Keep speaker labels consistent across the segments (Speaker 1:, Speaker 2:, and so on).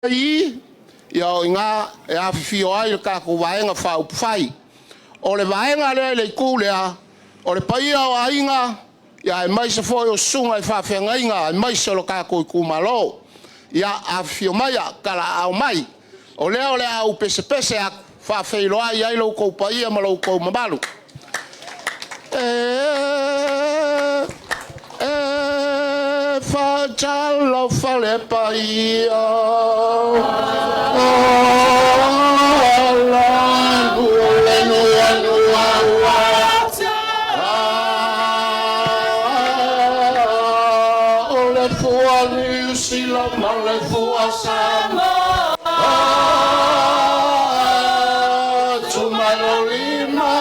Speaker 1: I ia o i ina e afifio ai le tatou Vaega Faaupufai. O le vaega lea i le itu lea, o le paia o aiga, aemaise foi o susuga i faafeagaiga aemaise o le tatou itumalo. Ia afifio maia, talaaao mai, o lea o le a ou pesepese atu e faafeiloai ai lo outou paia ma lo outou mamalu. E faatalofa le paia o O le fua Niu Sila ma le fua Samoa Tumalolima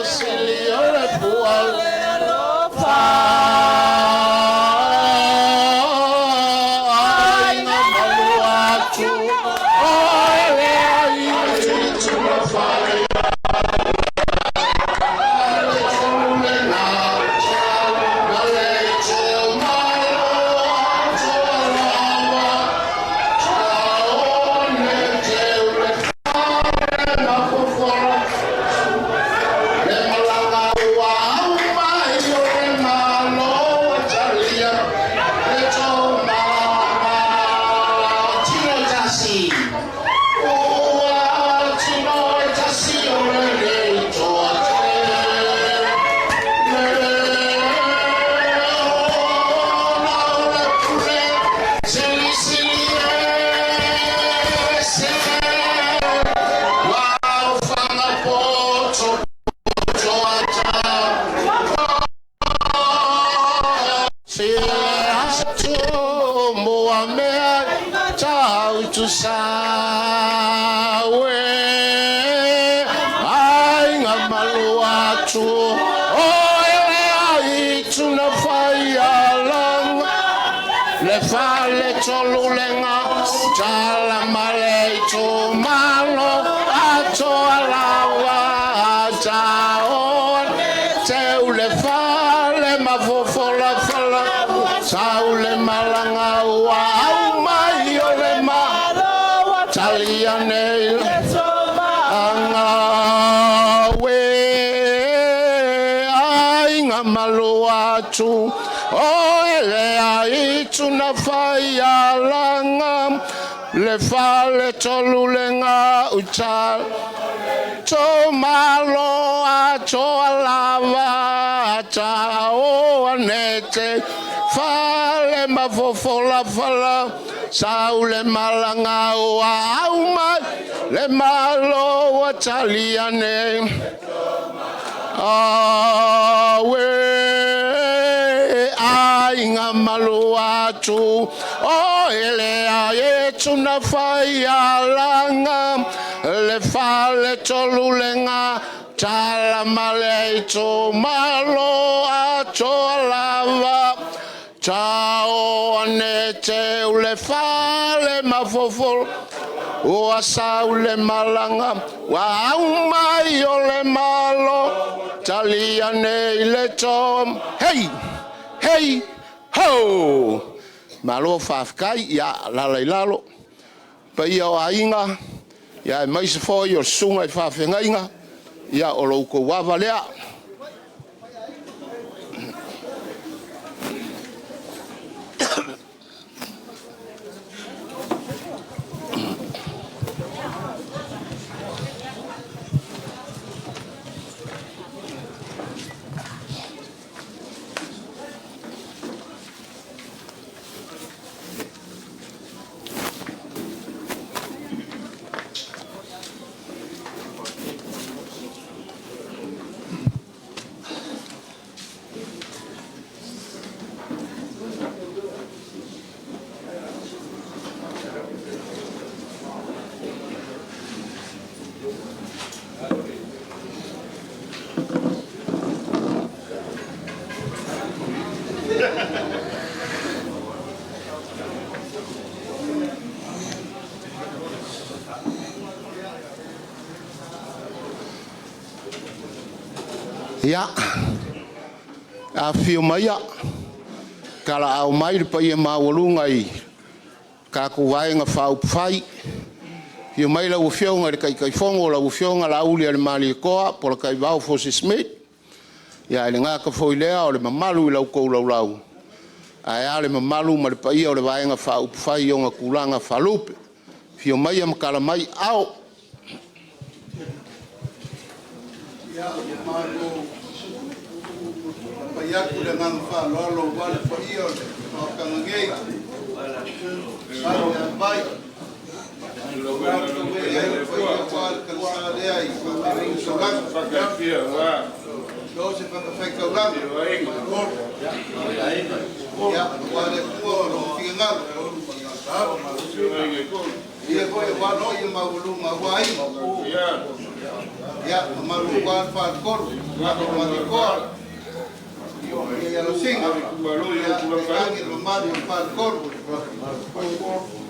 Speaker 1: sili o le fua le alofa Aiga malu o ele ai Le malaga ua au mai o le Malo ua talia le Tino e tasi ua tino e tasi o le le toatele ona o le pule silisili ese ua ofaga poto Se atu mea tau tusa aiga malu atu o ele ai tuna fai alanga le fale tolu lenga tala male itu malo atoa lava tao teu le fale mafofola fala sau le malaga ua au mai o le ma talia nei anga we aiga malu atu o ele ai tuna fai alanga le fale tolu lenga uta to malo atoa lava tao anete fale mafofola fala sau le malaga ua au mai le malo ua talia nei Awe aiga malu atu o ele ai e tuna fai alanga le fale tolu lenga tala male itu malo atoa lava tao ane te ule fale mafofo ua sau le malaga ua au mai o le malo talia nei le tom hei hei ho malo faafetai. Ia lala i lalo paia o aiga, ia aemaise foi o susuga i faafeagaiga, ia o lo outou ava lea. Ia, afifio maia, talaaao mai le paia maualuga i Tatou Vaega Faaupufai. Afio mai lau Afioga i le Taitaifono lau Afioga Laaulialemalietoa Polataivao Fosi Smith, ae le gata foi i lea o le mamalu i la outou laulau, ae a le mamalu ma le paia o le Vaega Faaupufai i ona tulaga faalupe. Afio maia ma tala mai aao.
Speaker 2: Ia, ua matou pai atu le agaga faaaloalo aua le paia o le Maota nei, alo ia vai, matou ee ai le paia aua le talesa lea i faafeagaiga taulagi, so o se fatafaitaulaga, ia, aua le Atua ma Lona finagalo, ia foi aua le paia maualuga aua Aiga, ia, mamalu aua le Faletolu, Malietoa, ia Alosina, ia tainane le mamalu o le Faletolu,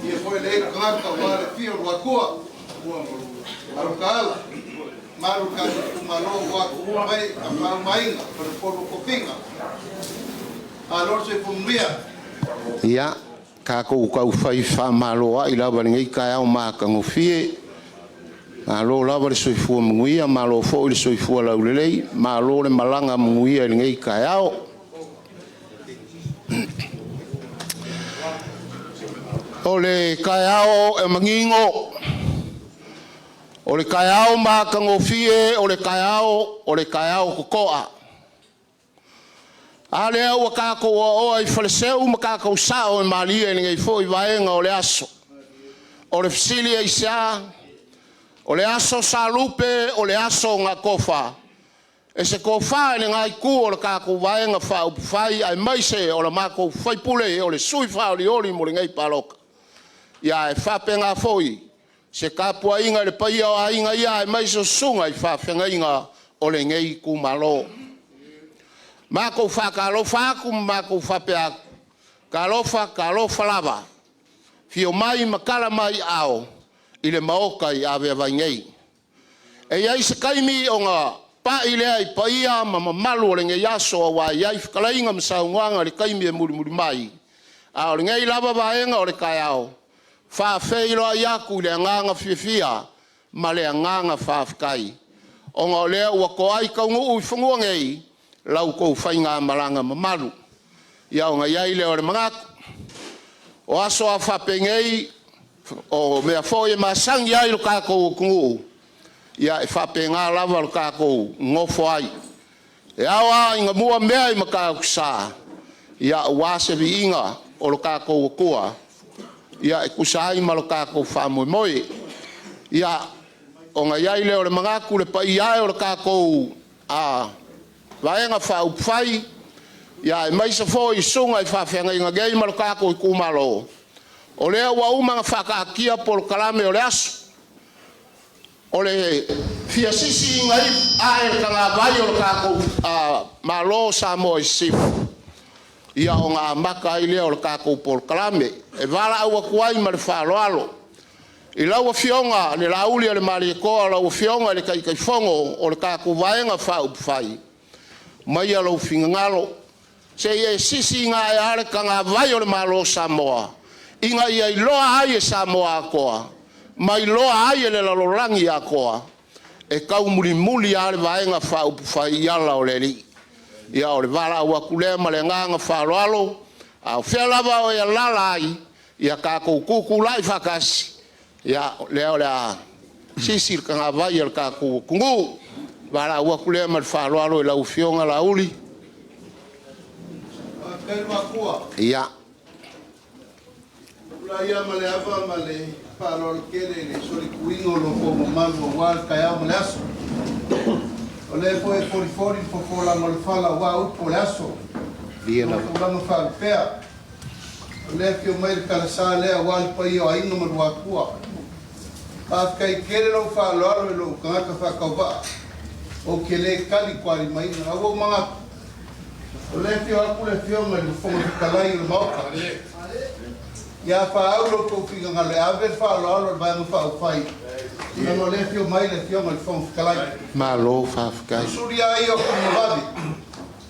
Speaker 2: ia foi le ilu tagata aua le afio o Luatua, Alutaala, mamalu i le tatou itumalo aua Tumua ma Aiga, Faleupolu o Tofiga. Malo le soifua manuia.
Speaker 1: Ia, tatou taufai fefaamaloai lava i lenei taeao matagofie. Malo lava le soifua manuia, malo foi le soifua laulelei, malo le malaga manuia i lenei taeao. O le taeao e manino, o le taeao matagofie, o le taeao totoa. A lea ua tatou oaoa i faleseu ma tatou sao e malie i lenei foi vaega o le aso. O le fesili e aisea? O le aso sa lupe, o le aso na tofa e se tofa i lena Itu o le tatou Vaega Faaupufai aemaise o le matou sui usufono o le sui faaolioli mo lenei palota, ae faapena foi se tapuaiga i le paia o aiga ia aemaise o susuga i faafeagaiga o lenei itumalo. Matou faatalofa atu ma matou faapea atu, talofa, talofa lava, afio mai ma tala mai aao i le Maota i Avea ai nei. E i ai se taimi ona pai lea i paia ma mamalu o lenei aso aua e i ai fetalaiga ma saunoaga i le taimi e mulimuli mai, a o lenei lava vaega o le taeao, e faafeiloai atu i le agaga fiafia ma le agaga faafetai ona o lea ua toai taunuu i fanua nei la outou faigamalaga mamalu. Ia ona i ai lea o le manatu, o aso lava faapenei, o mea foi e masani ai lo tatou atunuu, ia e faapena lava lo tatou nonofo ai. E ao lava ina mua mea i Matautusa aua se viiga o lo tatou Atua e tusa ai ma lo tatou faamoemoe. Ia, ona i ai lea o le manatu le paia e o le tatou Vaega Faaupufai, aemaise foi susuga i faafeagaiga nei ma lo tatou itumalo, o lea ua uma ona faataatia polokalame o le aso. O le fia sisiina ae o le tagavai o le tatou Malo o Samoa i Sisifo, ia ona amata ai lea o le tatou polokalame. E valaau atu ai ma le faaaloalo i lau Afioga i le Laaulialemalietoa lau Afioga i le Taitaifono o le tatou Vaega Faaupufai, aumaia lou finagalo se i e sisiina ae lava le tagavai o le Malo o Samoa ina ia iloa ai e Samoa atoa ma iloa ai e le lalolagi atoa, e taumulimuli lava le Vaega Faaupufai i ala o le Alii. Ia o le valaau atu lea ma le agaga faaaloalo, a o fea lava o e alaala ai, ia tatou tutulai faatasi, ia o lea o le a sisi le tagavai a le tatou atunuu. Valaau atu lea ma le faaaloalo i lau Afioga Laauli.
Speaker 2: Faafetai Luatua.
Speaker 1: Ia.
Speaker 2: Tulai lava ma le ava ma le faaaloalo tele i le solituina o lo outou mamalu aua le taeao ma le aso. O lea foi e folifoli le fofolaga o le fala aua upu o le aso, i tulaga faalupea. O lea e afio mai le talasa lea aua le paia o Aiga ma Luatua. Faafetai tele lou faaaloalo i lou tagata faatauvaa, ou te le talitualimaina. Ae ua ou manatu, o lea e afio atu le Afioga i le Fofoga Fetalai o le Maota, ia faaau lo outou finagalo e ave le faaaloalo i le Vaega Faaupufai, leaga o lea e afio mai le Afioga i le Fofoga Fetalai.
Speaker 1: Malo faafetai.
Speaker 2: Susuli lava ia o Tuimavave,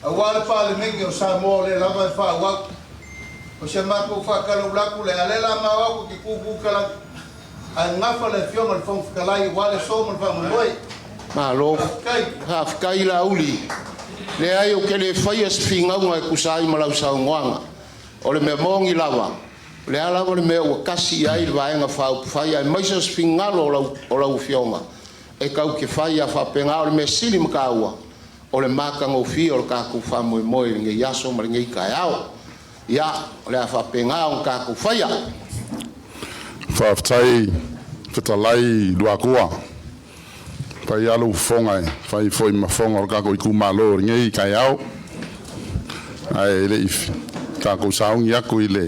Speaker 2: aua le Palemene o Samoa o lea lava e faaauau. O si a matou faatalaula atu lea, a o lea o le a ma o atu ou te tu tu tala atu, ae gafa le Afioga i le Fofoga Fetalai aua le aso ma le faamoemoe.
Speaker 1: Malo
Speaker 2: Faafetai.
Speaker 1: faafetai Laauli. Leai, ou te le faia se finauga e tusa ai ma lau saunoaga. O le mea moni lava, o le a lava le mea ua tasi i ai le Vaega Faaupufai, aemaise o se finagalo o lau Afioga, e tatou te fai lava faapena. O le mea sili ma taua, o le matagofie o le tatou faamoemoe i lenei aso ma lenei taeao. Ia, o le a faapena ona tatou faia.
Speaker 3: Faafetai fetalai Luatua. Fai lava lou fofoga e fai foi ma fofoga o le tatou itumalo i lenei taeao. Ae le i tatou sauni atu i le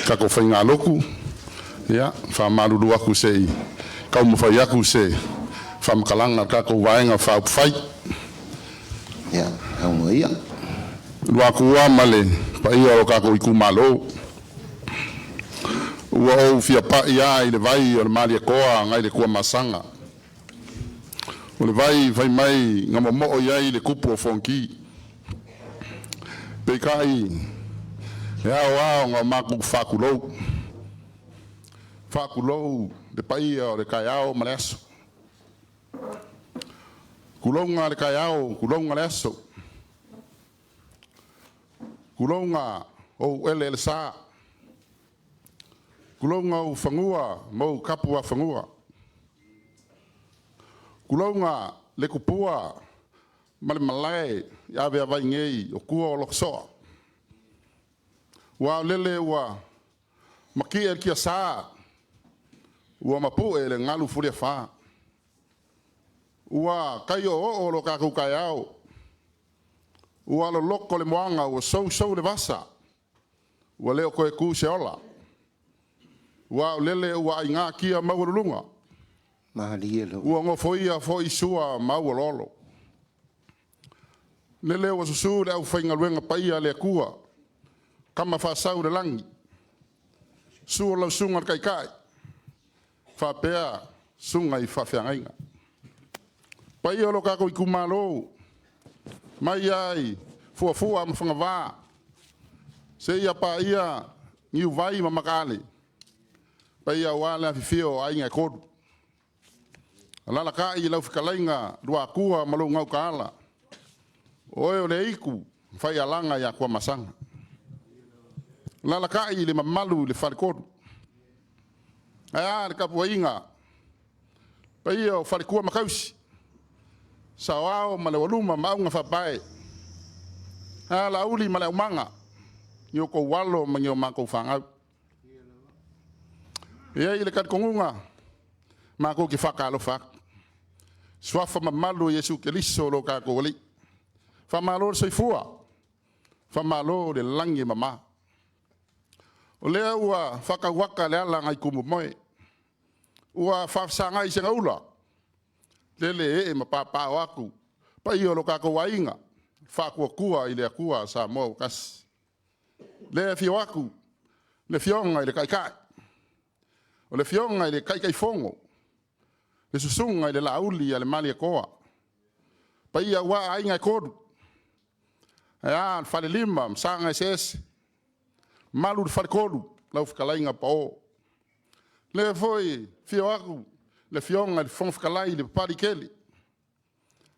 Speaker 3: tatou faigalotu, ia faamalulu atu se i taumafai atu se faamatalaga a le tatou Vaega Faaupufai.
Speaker 1: Ia, aunoa ia.
Speaker 3: Luatua ma le paia o lo tatou itumalo, ua ou fia pai lava i le vai o le Malietoa nai le Tuamasaga. O le vai fai mai na momoo i ai le tupu o Fonoti. Peitai, e ao lava ona matou faatulou, faatulou le paia o le taeao ma le aso. Tulouna le taeao, tulouna le aso, tulouna ou eleelesa, tulouna ou fanua ma ou tapuafanua, tulouna le tupua ma le malae i aveavai nei o tua o Lofo, aua o lele ua matie le tiasa ua mapu'e le galu fuliafa, ua tai o'oo'o lo tatou taeao, ua loloto le moana ua sousou le vasa, ua le o toe tu se ola, aua o lele ua aina tia maualuluga,
Speaker 1: Malie lau.
Speaker 3: ua nofoia foi sua ma auoloolo. Lele ua susu le aufaigaluega paia a le Atua, Tama Faasau le lagi, susu lau susuga i le Taitai faapea susuga i faafeagaiga. Paia o lo tatou itumalo, mai lava i fuafua ma fagava seia paia Niuvai ma Mataale, paia aua le afifio o Aiga e Tolu. Alaalatai lau fetalaiga Luatua ma lou Gautaala, o oe o le aitu na faialaga ia Tuamasaga. Alaalatai le mamalu i le Faletolu. Ae a le tapuaiga paia o faletua ma tausi, saoao ma le aualuma ma augafaapae, ae a Laauli ma le aumaga, ni outou alo ma ni o matou fanau. E i ai le talitonuga, matou te faatalofa atu. Suafa mamalu o Iesu Keriso lo tatou Alii. Faamalo le soifua, faamalo le lagi e mama. O lea ua faatauata le ala nai Tumumoe, ua faafesagai segaula, lele ee ma papaaao atu paia o lo tatou aiga Faatuatua i le Atua Samoa ua tasi. Le afio atu le Afioga i le Taitai, o le Afioga i le Taitaifono, le Susuga i le Laauli a le Malietoa, paia aua Aiga e Tolu, ae a le Falelima ma Saga Eseese, malu le Faletolu, lau fetalaiga Pao. Lea foi afio atu le Afioga i le Fofoga Fetalai le Papaliitele,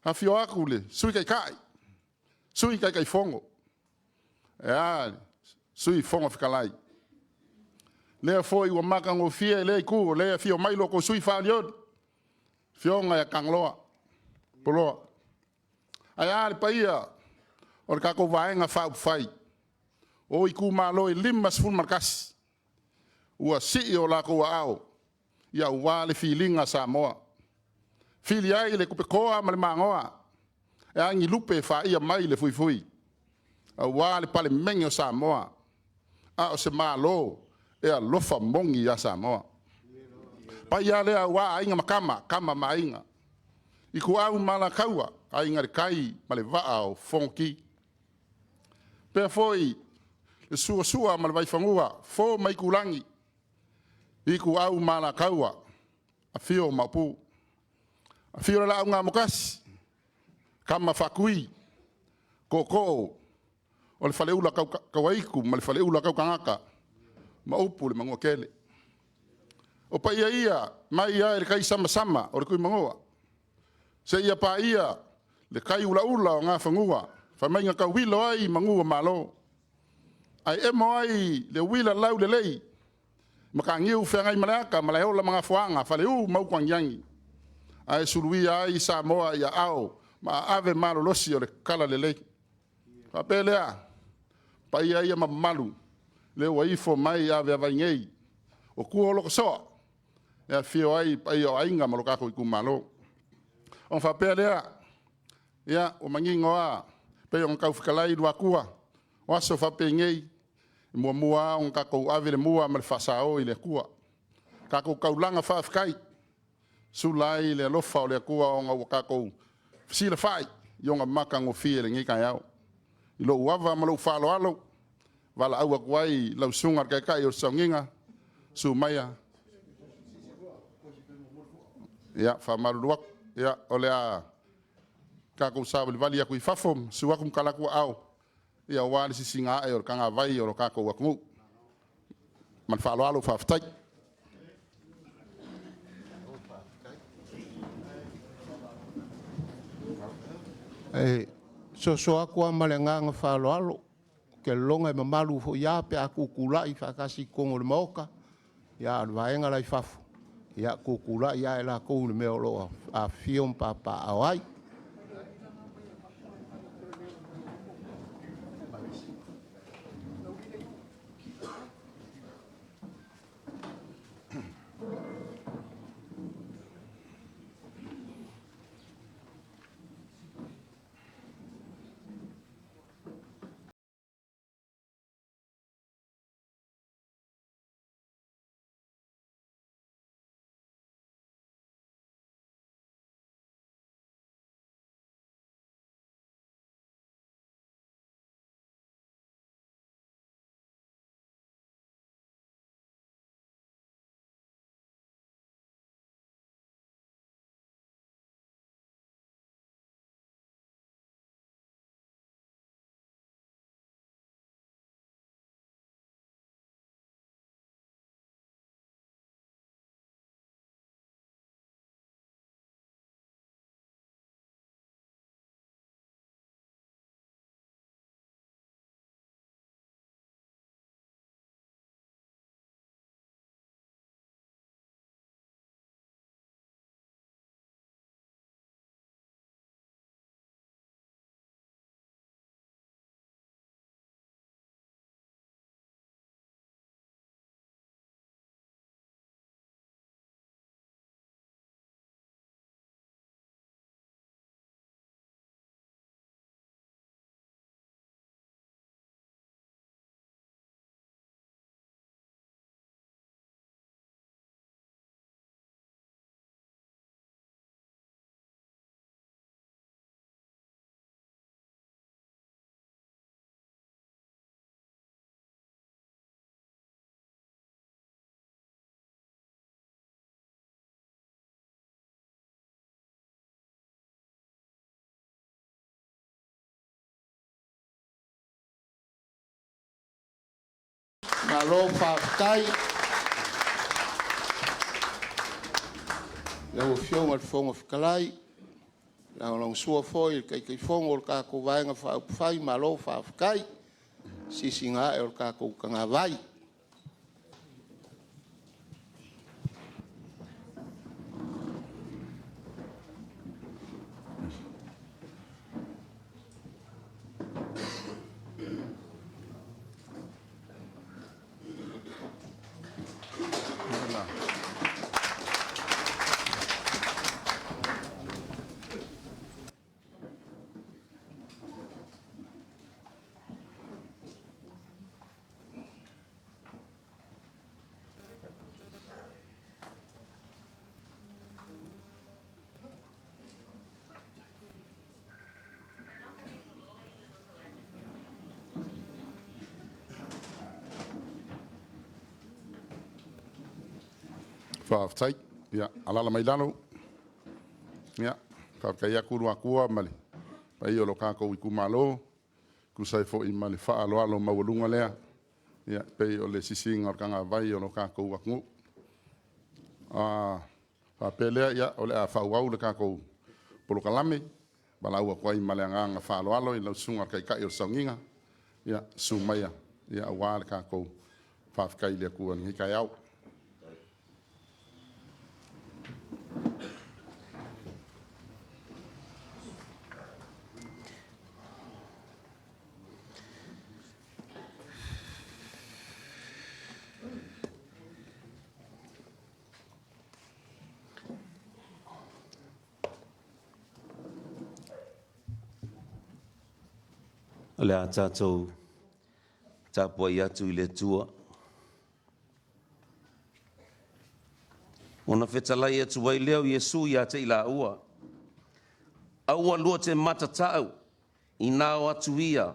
Speaker 3: afio atu le Sui Taitai, Sui Taitaifono, ae a le Sui Fofoga Fetalai. Lea foi ua matagofie lea itu, o lea e afio mai lo outou sui usufono faolioli, Afioga ia Tagaloa Poloa. Ae a le paia o le tatou Vaega Faaupufai o itumalo e 51 ua sii o latou aao aua le filiga a Samoa. Fili ai le tupetoa ma le magoa, e a ni lupe e faia mai le fuifui, aua le Palemene o Samoa, a o se Malo e alofa moni ia Samoa. Paia lea aua Aiga ma Tama, Tama ma Aiga, Ituau ma Alataua, Aiga i le Tai ma le Vaa o Fonoti. Faapea foi le Sua ma le Vaifanua, Fofo ma Aitulagi, Ituau ma Alataua, Afio Maopu, afio le Laau na Amotasi, Tama Faatui, Tootoo O le faleula kauaiku ma le faleula kaukagaka ma upu le Manuatele. O paia ia mai ia i le kai samasama o le Tuimanua, seia paia le kai ulaula o Gafanua, faimaiga tauilo ai manu o Malo, ae emo ai le uila laulelei, mataniu feagaimaleata, malaeola ma gafoaga, faleu ma utuagiagi, ae suluia ai Samoa i aao ma aave malolosi o le talalelei. Faapea lea, paia ia mamalu, le ua ifo mai aveavai nei, o tua o lotosoa, e afio ai paia o aiga ma lo tatou itumalo. Ona faapea lea, ia, ua manino lava, pei ona taufetalai Luatua, o aso faapenei, e muamua lava ona tatou ave le mua ma le faasao i le Atua. Tatou taulaga faafetai, sula ai le alofa o le Atua ona ua tatou fesilafai i ona matagofie i lenei taeao. I lou ava ma lou faaaloalo, valaau atu ai lau susuga i le Taitai o le Sauniga, susu maia. Ia, faamalulu atu, ia, o le a tatou savalivali atu i fafo, susu atu ma talaatu aao, ia aua le sisiina ae o le tagavai o le tatou atunuu. Ma le faaaloalo, faafetai.
Speaker 2: E soso atu lava ma le agaga faaaloalo, ou te lagona e mamalu foi lava pe a tutulai faatasi i totonu o le Maota, a o le vaega la e i fafo, ia tutulai lava latou i le mea o lo o afifio ma papaaao ai. Malo faafetai i lau Afioga i le Fofoga Fetalai, lagolagosua foi i le Taitaifono o le tatou Vaega Faaupufai, malo faafetai i le sisiina ae o le tatou tagavai.
Speaker 3: Faafetai. Ia, alaala mai i lalo. Ia, faafetai atu Luatua ma le paia o lo tatou itumalo. Tusa ai foi ma le faaaloalo maualuga lea, ia, pei o le sisiina o le tagavai o lo tatou atunuu. Faapea lea, ia, o le a faaauau le tatou polokalame, valaau atu ai ma le agaga faaaloalo i lau susuga i le Taitai o le Sauniga, ia, susu maia, ia, aua le tatou faafetai i le Atua i lenei taeao.
Speaker 4: O le a tatou tapuai atu i le Atua. Ona fetalai atu ai lea o Iesu ia te i laua, Aua lua te matatau, ina o atu ia,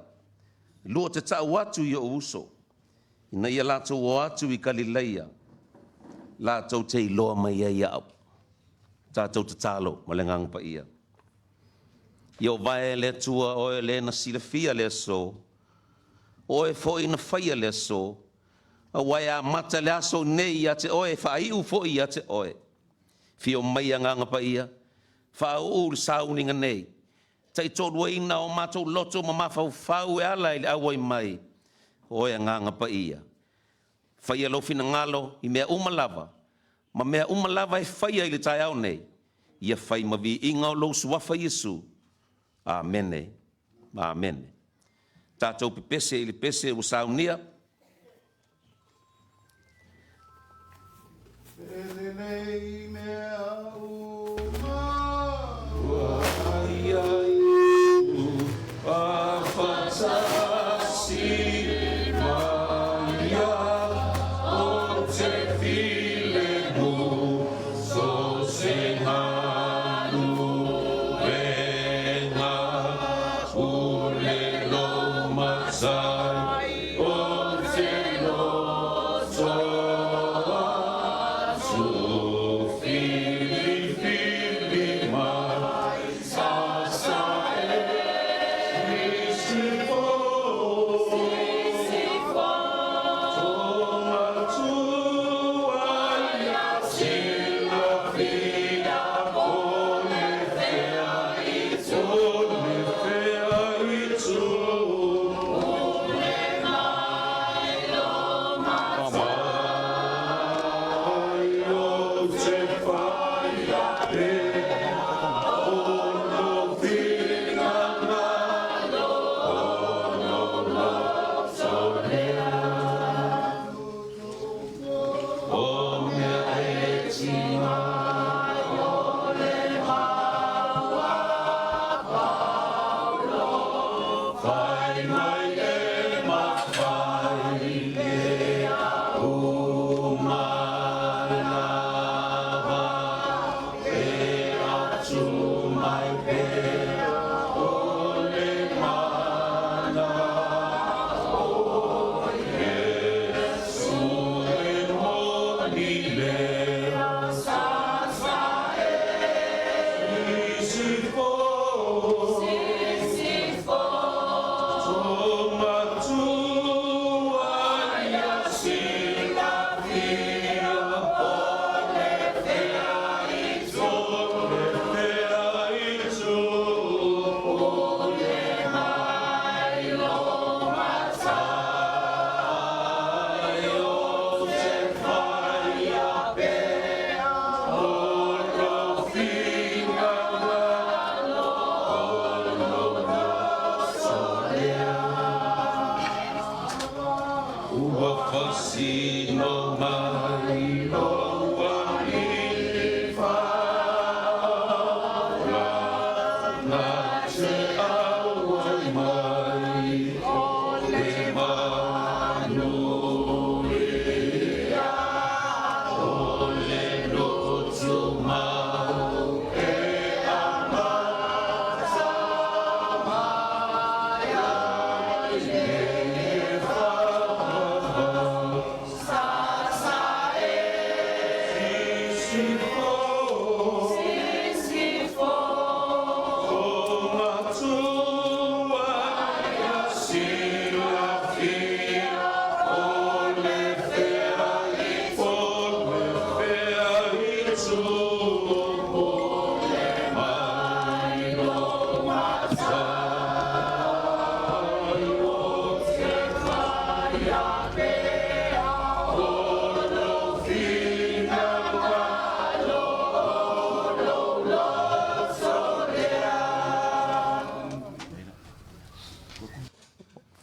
Speaker 4: lua te tau atu i ou uso, ina ia latou o atu i Kalileia, latou te iloa mai ai au. Tatou tatalo ma le Agaga Paia. Ieova e le Atua, oe le na silafia le aso, oe foi na faia le aso, aua e amata le aso nei ia te oe, e faaiu foi ia te oe. Fio mai Agaga Paia, faauu le sauniga nei, taitoluaina o matou loto ma mafaufau e ala i le auai mai, oe Agaga Paia. Faia lou finagalo i mea uma lava, ma mea uma lava e faia i le taeao nei, ia fai ma viiga o lou Suafa Iesu. Amene. Amene. Tatou pepese i le pese ua saunia.
Speaker 2: E lelei mea uma ua
Speaker 4: ia afatasi ma ia o te filemu, so se galuega pule lo matai o te loto atu.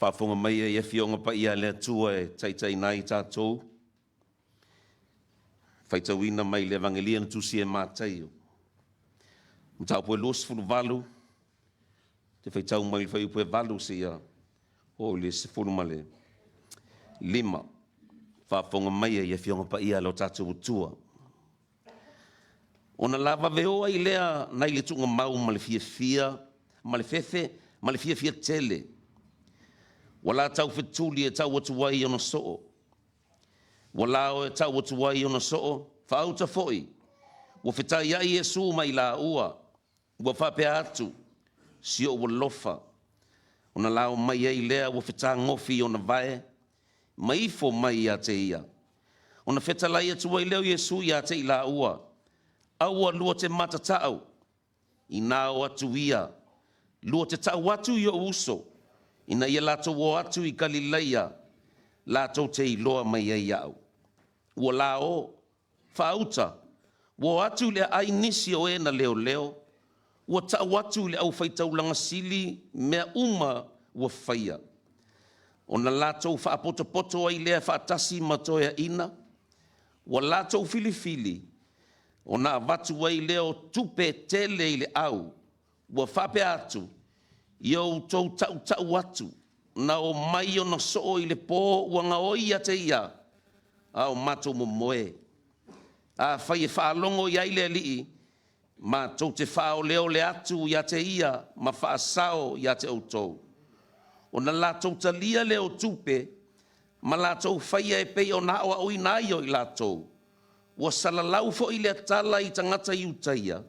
Speaker 4: Faafofoga mai i Afioga Paia a le Atua e taitaiina ai tatou, faitauina mai le Evagelia na tusi e Mataio, mataupu e 28, te faitau mai le fuaiupu e 8 seia oo i le 15. Faafofoga mai i Afioga Paia a lo tatou Atua. Ona lavaveo ai lea nai le tuugamau ma le fiafia ma le fefe ma le fiafia tele, ua la taufetuli e tau atu ai ona soo, ua la e tau atu ai ona soo, faauta foi, ua fetaiai Iesu ma i laua, ua faapea atu, si ou alofa, ona lao mai ai lea ua fetagofi i ona vae, ma ifo mai ia te ia. Ona fetalai atu ai lea o Iesu ia te i laua, aua lua te matatau, inā o atu ia, lua te tau atu i ou uso, ina ia latou o atu i Galilaia, latou te iloa mai ai iaʻu. Ua la o, faauta, ua o atu i le aai nisi o e na leoleo, ua tau atu i le aufaitaulaga sili mea uma ua faia. Ona latou faapotopoto ai lea faatasi ma toeaiina, ua latou filifili, ona avatu ai lea o tupe tele i le au, ua faapea atu, ia outou tautau atu, na o mai ona soo i le po ua gaoi ia te ia, a o matou momoe. Afai e faalogo i ai le Alii, matou te faaoleole atu ia te ia ma faasao ia te outou. Ona latou talia lea o tupe, ma latou faia e pei ona aoaoina ai o i latou. Ua salalau foi lea tala i tagata Iutaia,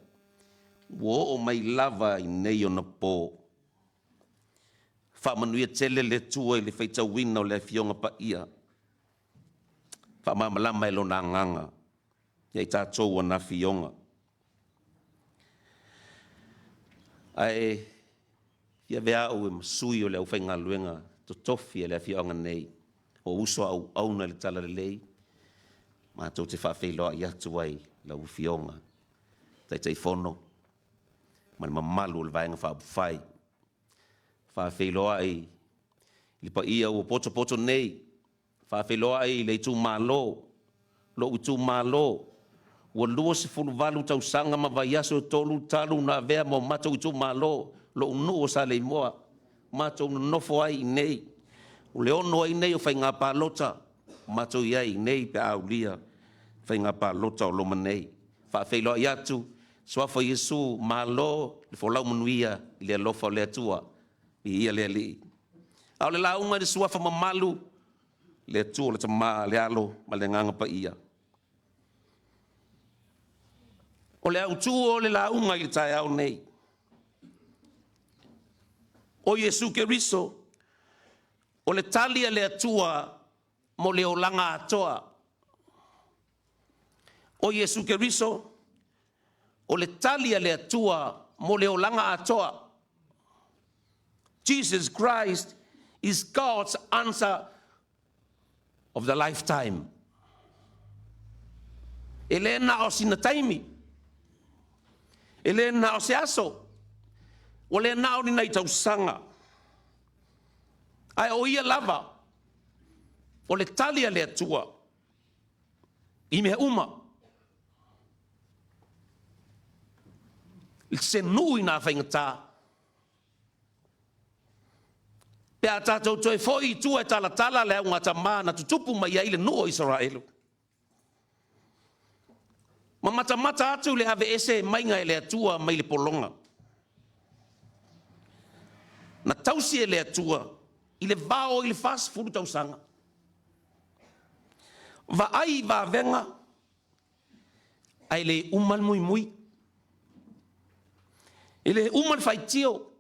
Speaker 4: ua oo mai lava i nei ona po. Faamanuia tele le Atua i le faitauina o le Afioga Paia, faamalamalama e Lona Agaga ia i tatou ana afioga. Ae fia avea au ma sui o le aufaigaluega totofi a le afioaga nei, o uso a auauna i le talalelei, matou te faafeiloai atu ai lau Afioga Taitaifono ma le mamalu o le Vaega Faaupufai. Faafeiloai i le paia ua potopoto nei, faafeiloai i le itumalo, lou itumalo, ua 28 tausaga ma vaiaso e 3 talu ona avea ma o matou itumalo, lou nuu o Saleimoa, matou nonofo ai i inei. O le 6 ai nei o faiga palota matou i ai i inei pe a aulia faiga palota o loma nei. Faafeiloai atu, Suafa Iesu, malo le folau manuia i le alofa o le Atua. Viia le Alii. A o le lauga i le suafa mamalu, le Atua o le Tama, le Alo ma le Agaga Paia. O le autu o le lauga i le taeao nei, o Iesu Keriso, o le tali a le Atua mo le olaga atoa. O Iesu Keriso, o le tali a le Atua mo le olaga atoa. Jesus Christ is God's answer of the lifetime. E le na o sina taimi, e le na o se aso, ua le na o ni nai tausaga, ae o ia lava o le tali a le Atua i mea uma. I se nuu i nā faigata, pe a tatou toe foi i tua e talatala le augatama na tutupu mai ai le nuu o Isaraelu, ma matamata atu le aveese maiga e le Atua mai le pologa. Na tausi e le Atua i le vao i le 40 tausaga. Vaai i vavega ae le uma le muimui. E le uma le faitio.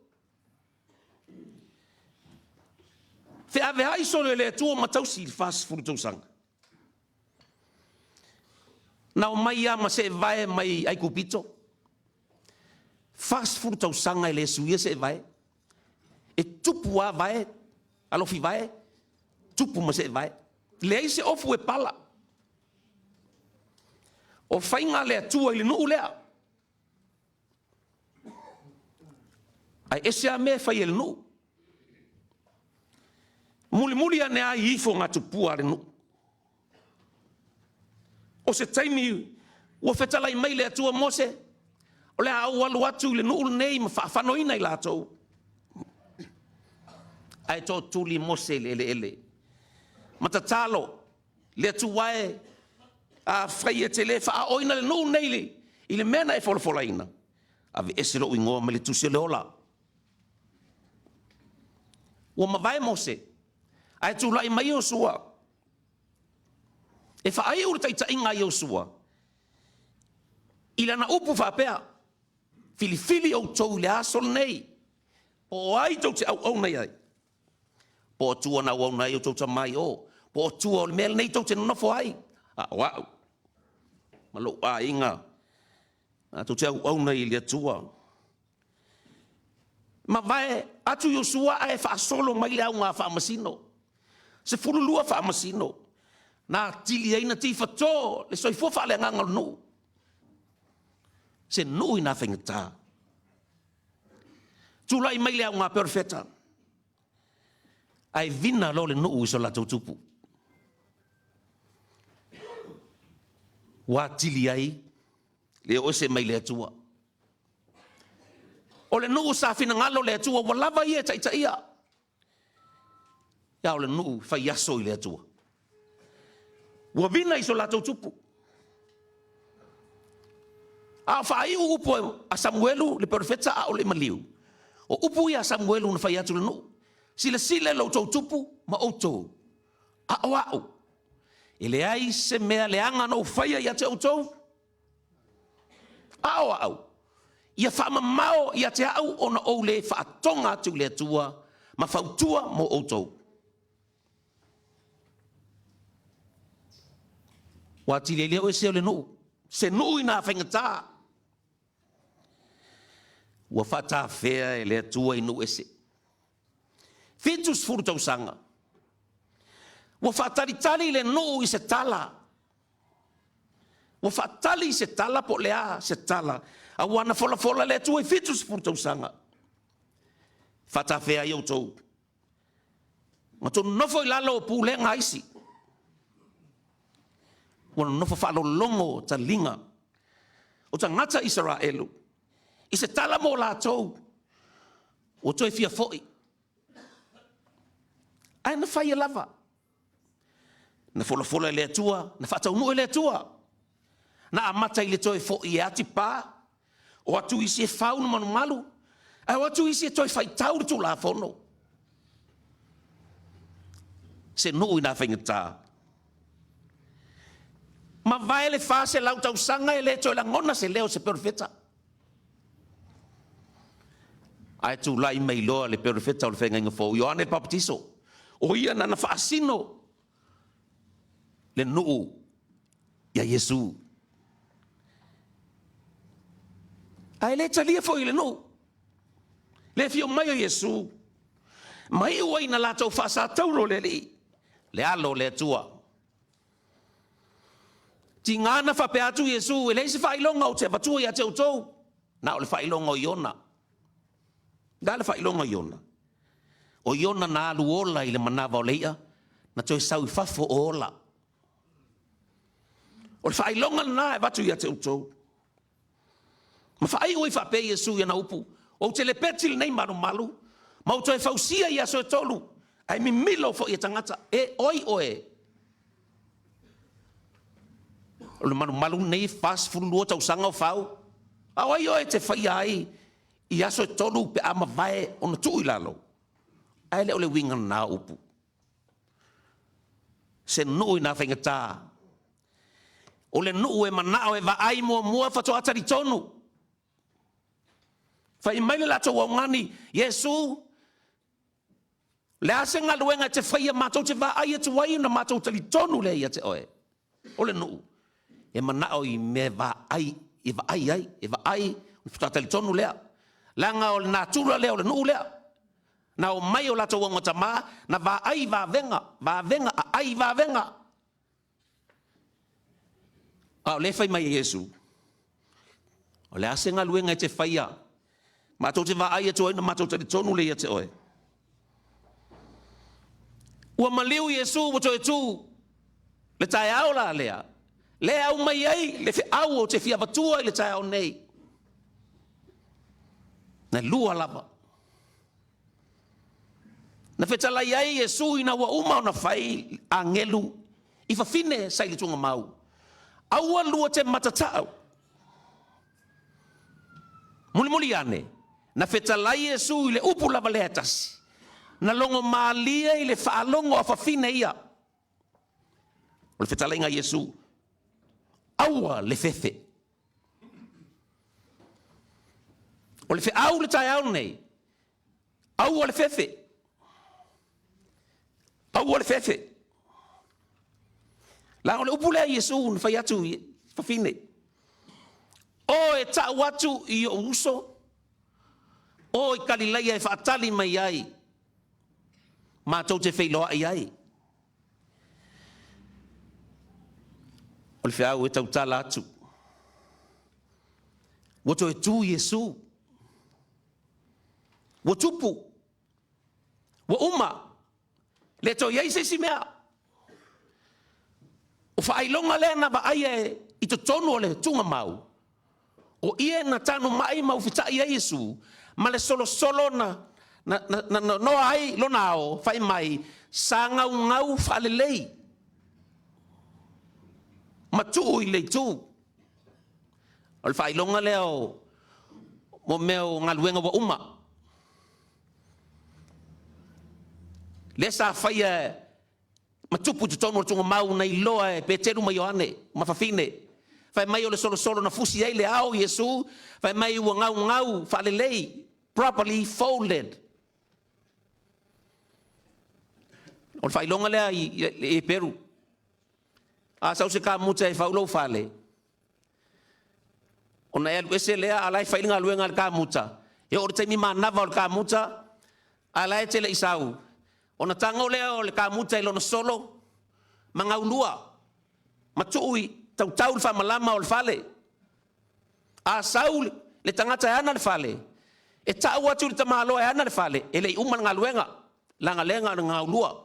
Speaker 4: Feaveai solo e le Atua ma tausi i le 40 tausaga. Na omai lava ma seevae mai Aikupito. 40 tausaga e le suia seevae. E tupu lava vae, alofi vae, tupu ma seevae. Leai se ofu e pala. O faiga a le Atua i le nuu lea. Ae ese lava mea e fai e le nuu. Mulimuli ane ai ifo ngā tupua a le nuu. O se taimi ua fetalai mai le Atua Mose, o le a ou alu atu i le nuu lenei ma faafanoina i latou. Ae tootuli Mose i le eleele. Ma tatalo le Atua e, afai e te le faaoina le nuu nei i le mea na e folafolaina, aveese lou igoa mai le tusi o le ola. Ua mavae Mose, ae tulai mai Iosua e faaiu le taitaiga a Iosua i lana upu faapea, Filifili outou i le aso lenei, po o ai tou te auauna i ai, po o Atua na auauna ai outou tama i o, po o Atua o le mea lenei tou te nonofo ai, a o au ma lou aiga matou te auauna i le Atua. Mavae atu Iosua ae faasolo mai le auga faamasino. 12 faamasino na atili ai na tifato le soifua faaleagaga o le nuu. Se nuu ina faigata. Tulai mai le auga perofeta, ae vina loa le nuu i so latou tupu. Ua atili ai le o ese mai le Atua. O le nuu sa finagalo le Atua ua lava ia e taitaia. A o le nuu fai aso i le Atua. Ua vina i so latou tupu. A o faaiu upu a Samuelu le perofeta a o le i maliu, o upu ia a Samuelu na fai atu i le nuu, silasila i lo outou tupu ma outou, a o au, e leai se mea leaga na ou faia ia te outou, A o au, ia faamamao ia te au ona ou le faatoga atu i le Atua ma fautua mo outou. Ua atili ai lea o ese o le nuu, se nuu ina faigata. Ua faatafea e le Atua i nuu ese. 70 tausaga. Ua faatalitali le nuu i se tala. Ua faatali se tala po o le a se tala, aua na folafola le Atua i 70 tausaga. Faatafea ai outou, ma tou nonofo i lalo o pulega a isi. Ua nonofo faalologo taliga o tagata Isaraelu i se tala mo latou ua toe fia foi. Ae na faia lava. Na folafola e le Atua, na faataunuu e le Atua. Na amata i le toe foi e atipa, o atu isi e fau le malumalu, ae o atu isi e toe faitau le Tulafono. Se nuu ina faigata. Mavae le 400 tausaga e le toe lagona se leo o se perofeta. Ae tulai mai loa le perofeta o le feagaiga fou, Ioane le Papatiso, o ia nana faasino le nuu ia Iesu. Ae le talia foi i le nuu le afio mai o Iesu, ma iu ai na latou faasatauro le Alii, le alo o le Atua. Tiga na faapea atu Iesu, e leai se faailoga ou te avatua ia te outou, na o le faailoga o Iona. Le a le faailoga o Iona? O Iona na alu ola i le manava o le i'a, na toe sau i fafo o ola. O le faailoga lena e avatu ia te outou. Ma faaiu ai faapea Iesu i ana upu, Ou te lepeti lenei malumalu, ma ou toe fausia i aso e tolu, ae mimilo foi e tagata, e oi oe. O le malumalu lenei e 42 tausaga o fau, a o ai oe e te faia ai i aso e tolu pe a mavae ona tuu i lalo? Ae le o le uiga lena o upu. Se nuu ina faigata. O le nuu e manao e vaai muamua faatoa talitonu. Fai mai le latou augani, Iesu, le a se galuega e te faia matou te vaai atu ai ona matou talitonu lea ia te oe. O le nuu e manao i mea e vaai, e vaai ai, e vaai, faatoa talitonu lea. Leaga o le natura lea o le nuu lea. Na omai o latou augatama, na vaai i vavega, vavega, aai i vavega. A o lea e fai mai e Iesu, o le a se galuega e te faia, matou te vaai atu ai ona matou talitonu lea ia te oe. Ua maliu Iesu ua toe tu le taeao la lea, lea e aumai ai le feau ou te fia avatua i le taeao nei. Na lua lava. Na fetalai ai Iesu ina ua uma ona fai agelu i fafine sa i le tugamau. Aua lua te matatau. Mulimuli ane, na fetalai Iesu i le upu lava lea e tasi. Na logo malie i le faalogo a fafine ia. O le fetalaiga a Iesu, aua le fefe. O le feau le taeao lenei, aua le fefe. Aua le fefe. Leaga o le upu lea a Iesu na fai atu i fafine, o e tau atu i ou uso, o i Kalilaia e faatali mai ai, matou te feiloai ai. O le feau e tautala atu, ua toe tu Iesu, ua tupu, ua uma, le toe i ai se isi mea. O faailoga lea na vaaia i totonu o le tugamau, o ie na tanumai ma ufitai ai Iesu, ma le solosolo na na noa ai lona ao, fai mai, sa gaugau faalelei, ma tuu i le itu. O le faailoga lea o mo mea o galuega ua uma. Lea sa faia ma tupu i totonu o le tugamau na iloa e Peteru ma Ioane ma fafine. Fai mai o le solosolo na fusi ai le ao Iesu, fai mai ua gaugau faalelei, properly folded. O le faailoga lea i Peru. A sau se kamuta e fau lou fale, ona e alu ese lea a la e fai le galuega a le kamuta, e oo i le taimi manava o le kamuta, a la e te le i sau, ona tago lea o le kamuta i lona solo ma gaulua ma tuu i tautau le faamalama o le fale. A sau le tagata e ana le fale, e tau atu i le tamaloa e ana le fale, e le i uma le galuega, leaga lea na o le gaulua.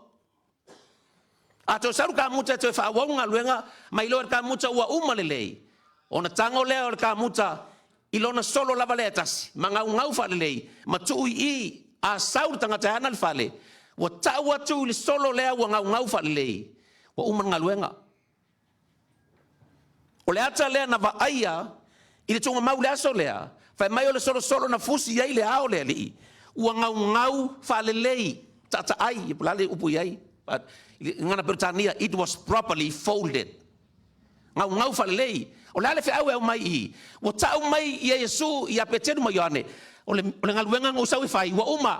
Speaker 4: A toe sau le kamuta e toe faaauau le galuega, ma iloa e le kamuta ua uma lelei, ona tago lea o le kamuta i lona solo lava lea e tasi, ma gaugau faalelei, ma tuu i i, a sau le tagata e ana le fale, ua tau atu i le solo lea ua gaugau faalelei, ua uma le galuega. O le ata lea na vaaia i le tuugamau i le aso lea, fai mai o le solosolo na fusi ai le ao o le alii, ua gaugau faalelei, taataai, po o le a le upu i ai, i le gagana Peretania, it was properly folded. Gaugau faalelei. O le a le feau e aumai i i? Ua tau mai ia Iesu ia Peteru ma Ioane, o le, o le galuega na ou sau e fai, ua uma.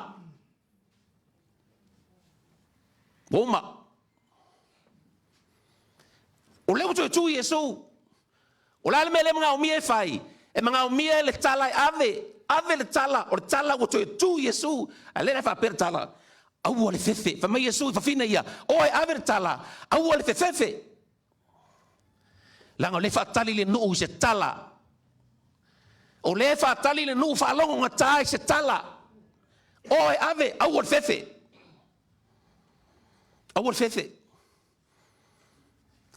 Speaker 4: Ua uma. O lea ua toe tu Iesu. O le a le mea lea e manaomia e fai? E manaomia le tala e ave, ave le tala, o le tala ua toe tu Iesu. A lea la e faapea le tala, aua le fefe. Fai mai Iesu i fafine ia, oe ave le tala, aua le fefefe. Leaga o lea e faatali le nuu i se tala. O lea e faatali le nuu faalogogata i se tala. Oe ave, aua le fefe. Aua le fefe.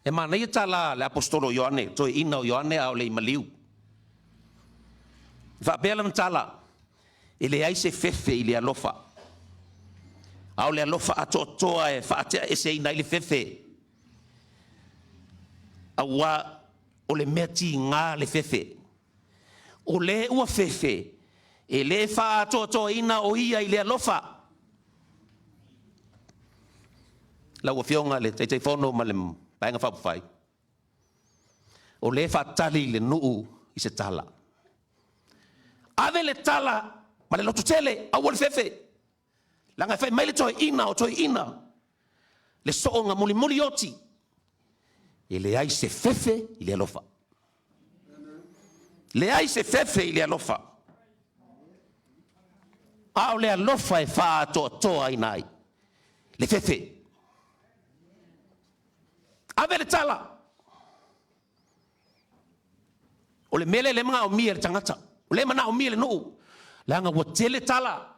Speaker 4: E manaia tala a le aposetolo o Ioane, toeaina o Ioane a o le i maliu. E faapea lana tala, e leai se fefe i le alofa, a o le alofa atoatoa e faateaeseina ai le fefe, aua o le mea tiga le fefe. O le ua fefe, e le faaatoatoaina o ia i le alofa. Lau Afioga i le Taitaifono ma le Vaega Faaupufai, o lea e faatali le nuu i se tala. Ave le tala ma le lototele, aua le fefe. Leaga e fai mai le toeaina o toeaina, le sooga mulimuli oti, e leai se fefe i le alofa. Leai se fefe i le alofa. A o le alofa e faaatoatoaina ai le fefe. Ave le tala. O le mea lea e manaomia e le tagata, o lea e manaomia e le nuu, leaga ua tele tala.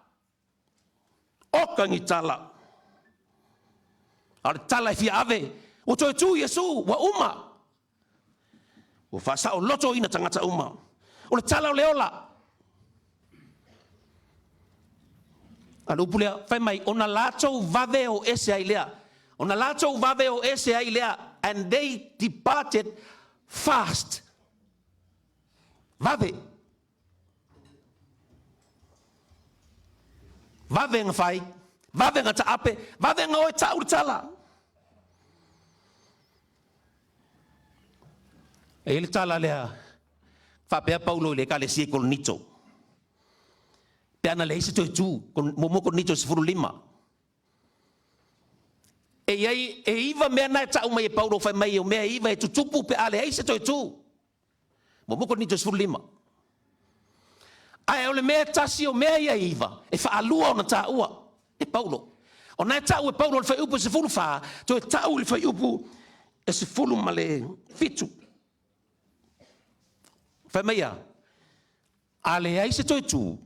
Speaker 4: Oka ni tala. A o le tala e fia ave, ua toe tu Iesu, ua uma. Ua faasaolotoina tagata uma. O le tala o le ola. A le upu lea, fai mai, ona latou vave o ese ai lea. Ona latou vave o ese ai lea. And they departed fast. Vave. Vave na fai, vave na taape, vave na o e tau le tala. E i ai le tala lea, faapea Paulo i le ekalesia i Korinito, pe ana leai se toe tu, muamua Korinito 15. E i ai, e 9 mea na e tau mai e Paulo fai mai o mea e 9 e tutupu pe a leai se toe tu. Muamua Korinito 15. Ae o le mea e tasi o mea ia e 9, e faalua ona taua e Paulo. O na e tau e Paulo i le fuaiupu e 14, toe tau i le fuaiupu e 17. Fai mai a, a leai se toe tu,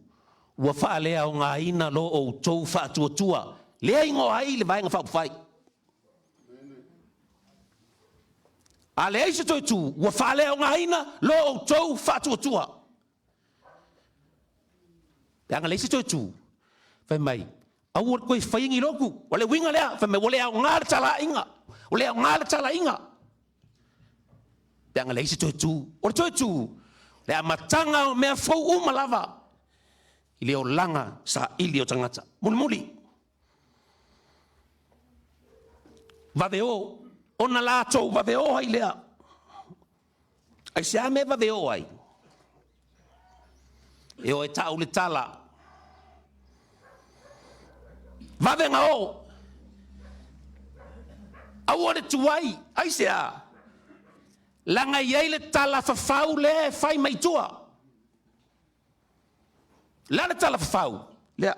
Speaker 4: ua faaleaogaina lo outou faatuatua, lea igoa ai le Vaega Faaupufai. A leai se toe tu, ua faaleaogaina lo outou faatuatua. Pe a na leai se toe tu, fai mai, aua le toe faia ni lotu. O le uiga lea, fai mai, ua le aoga le talaiga, ua le aoga le talaiga. Pe a na leai se toe tu. O le toe tu, le amataga o mea fou uma lava i le olaga saili o tagata. Mulimuli, vave o, ona latou vave o ai lea. Aisea mea e vave o ai? E o e tau le tala. Vave na o. Aua le tuai. Aisea? Leaga e i ai le tala fafau lea e fai mai tua. O le a le tala fafau? Lea.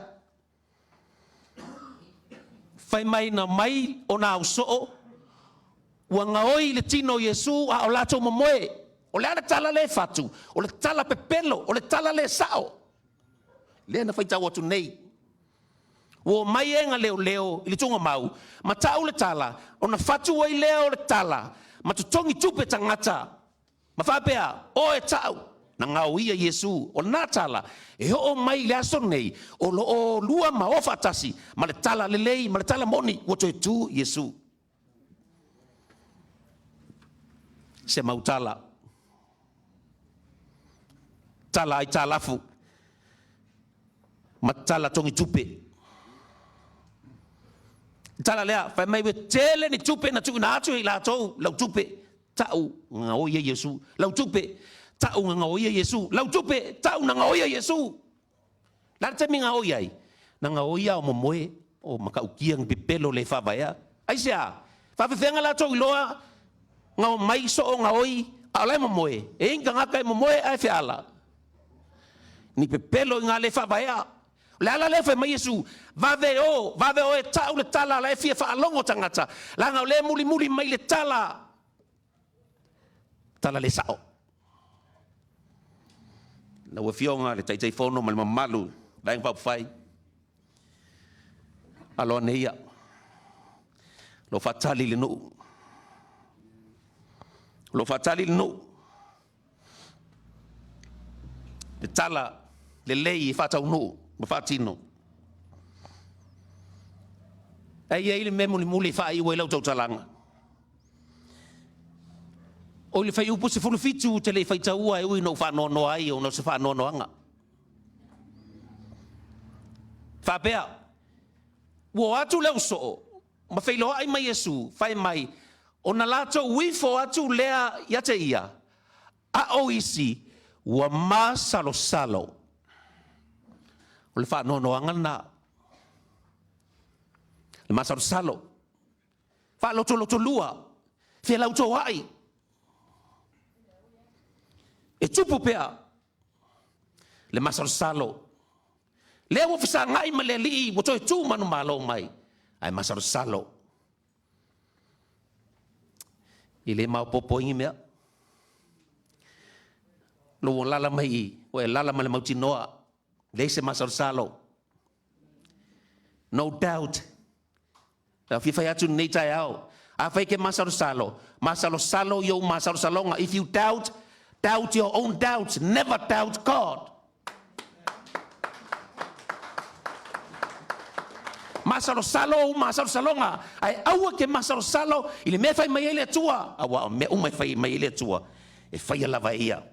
Speaker 4: Fai mai na mai ona ausoo, ua gaoi le tino o Iesu a o latou momoe. O le a le tala lea e fatu? O le tala pepelo, o le tala le sao. Lea na faitau atu nei. Ua omai e na leoleo i le tuugamau, ma tau le tala, ona fatu ai lea o le tala, ma totogi tupe tagata, ma faapea, O e tau, na gaoia Iesu. O lena tala, e oo mai i le aso nei, o lo o lua ma o faatasi, ma le tala lelei, ma le tala moni, ua toe tu Iesu. Se mau tala. Tala aitalafu ma tala togi tupe. Tala lea, fai mai ua tele ni tupe na tuuina atu e i latou, lau tupe, tau na gaoi ai Iesu. Lau tupe, tau na gaoi ai Iesu. Lau tupe, tau na gaoi ai Iesu. O le a le taimi na gaoi ai? Na gaoi a o momoe, o matautia ni pepelo le faavaea. Aisea? Faafefeaga latou iloa na omai soo gaoi a o la e momoe? E i ai ni tagata e momoe ae feala? Ni pepelo i ngā le faavaea. O le ala lea fai mai Iesu, vave o, vave o e tau le tala la e fia faalogo tagata, leaga o lea e mulimuli mai le tala, tala le sao. Lau Afioga i le Taitaifono ma le mamalu Vaega Faaupufai, alo ane ia, o lo o faatali le nuu, o lo o faatali le nuu, le tala lelei e faataunuu ma faatino. Ae i ai le mea mulimuli e faaiu ai lau tautalaga. O le fuaiupu 17 ou te le i faitaua e ui ina ou faanoanoa ai ona o se faanoanoaga. Faapea, ua o atu le ausoo ma feiloai ma Iesu, fai mai, ona latou ifo atu lea ia te ia, a o isi ua masalosalo. O le faanoanoaga lena. Le masalosalo. Faalotolotolua, felautoai. E tupu pea le masalosalo. Lea ua fesagai ma le Alii, ua toe tu manumalo mai, ae masalosalo. E le maopoopo ai ni mea. Lou ua lala mai i, ua e lala ma le mautinoa, leai se masalosalo. No doubt. Lau fia fai atu lenei taeao, afai e te masalosalo, masalosalo i ou masalosaloga. If you doubt, doubt your own doubts, never doubt God. Masalosalo ou masalosaloga, ae aua ke masalosalo i le mea e fai mai ai le Atua, aua o mea uma e fai mai ai le Atua, e faia lava e Ia.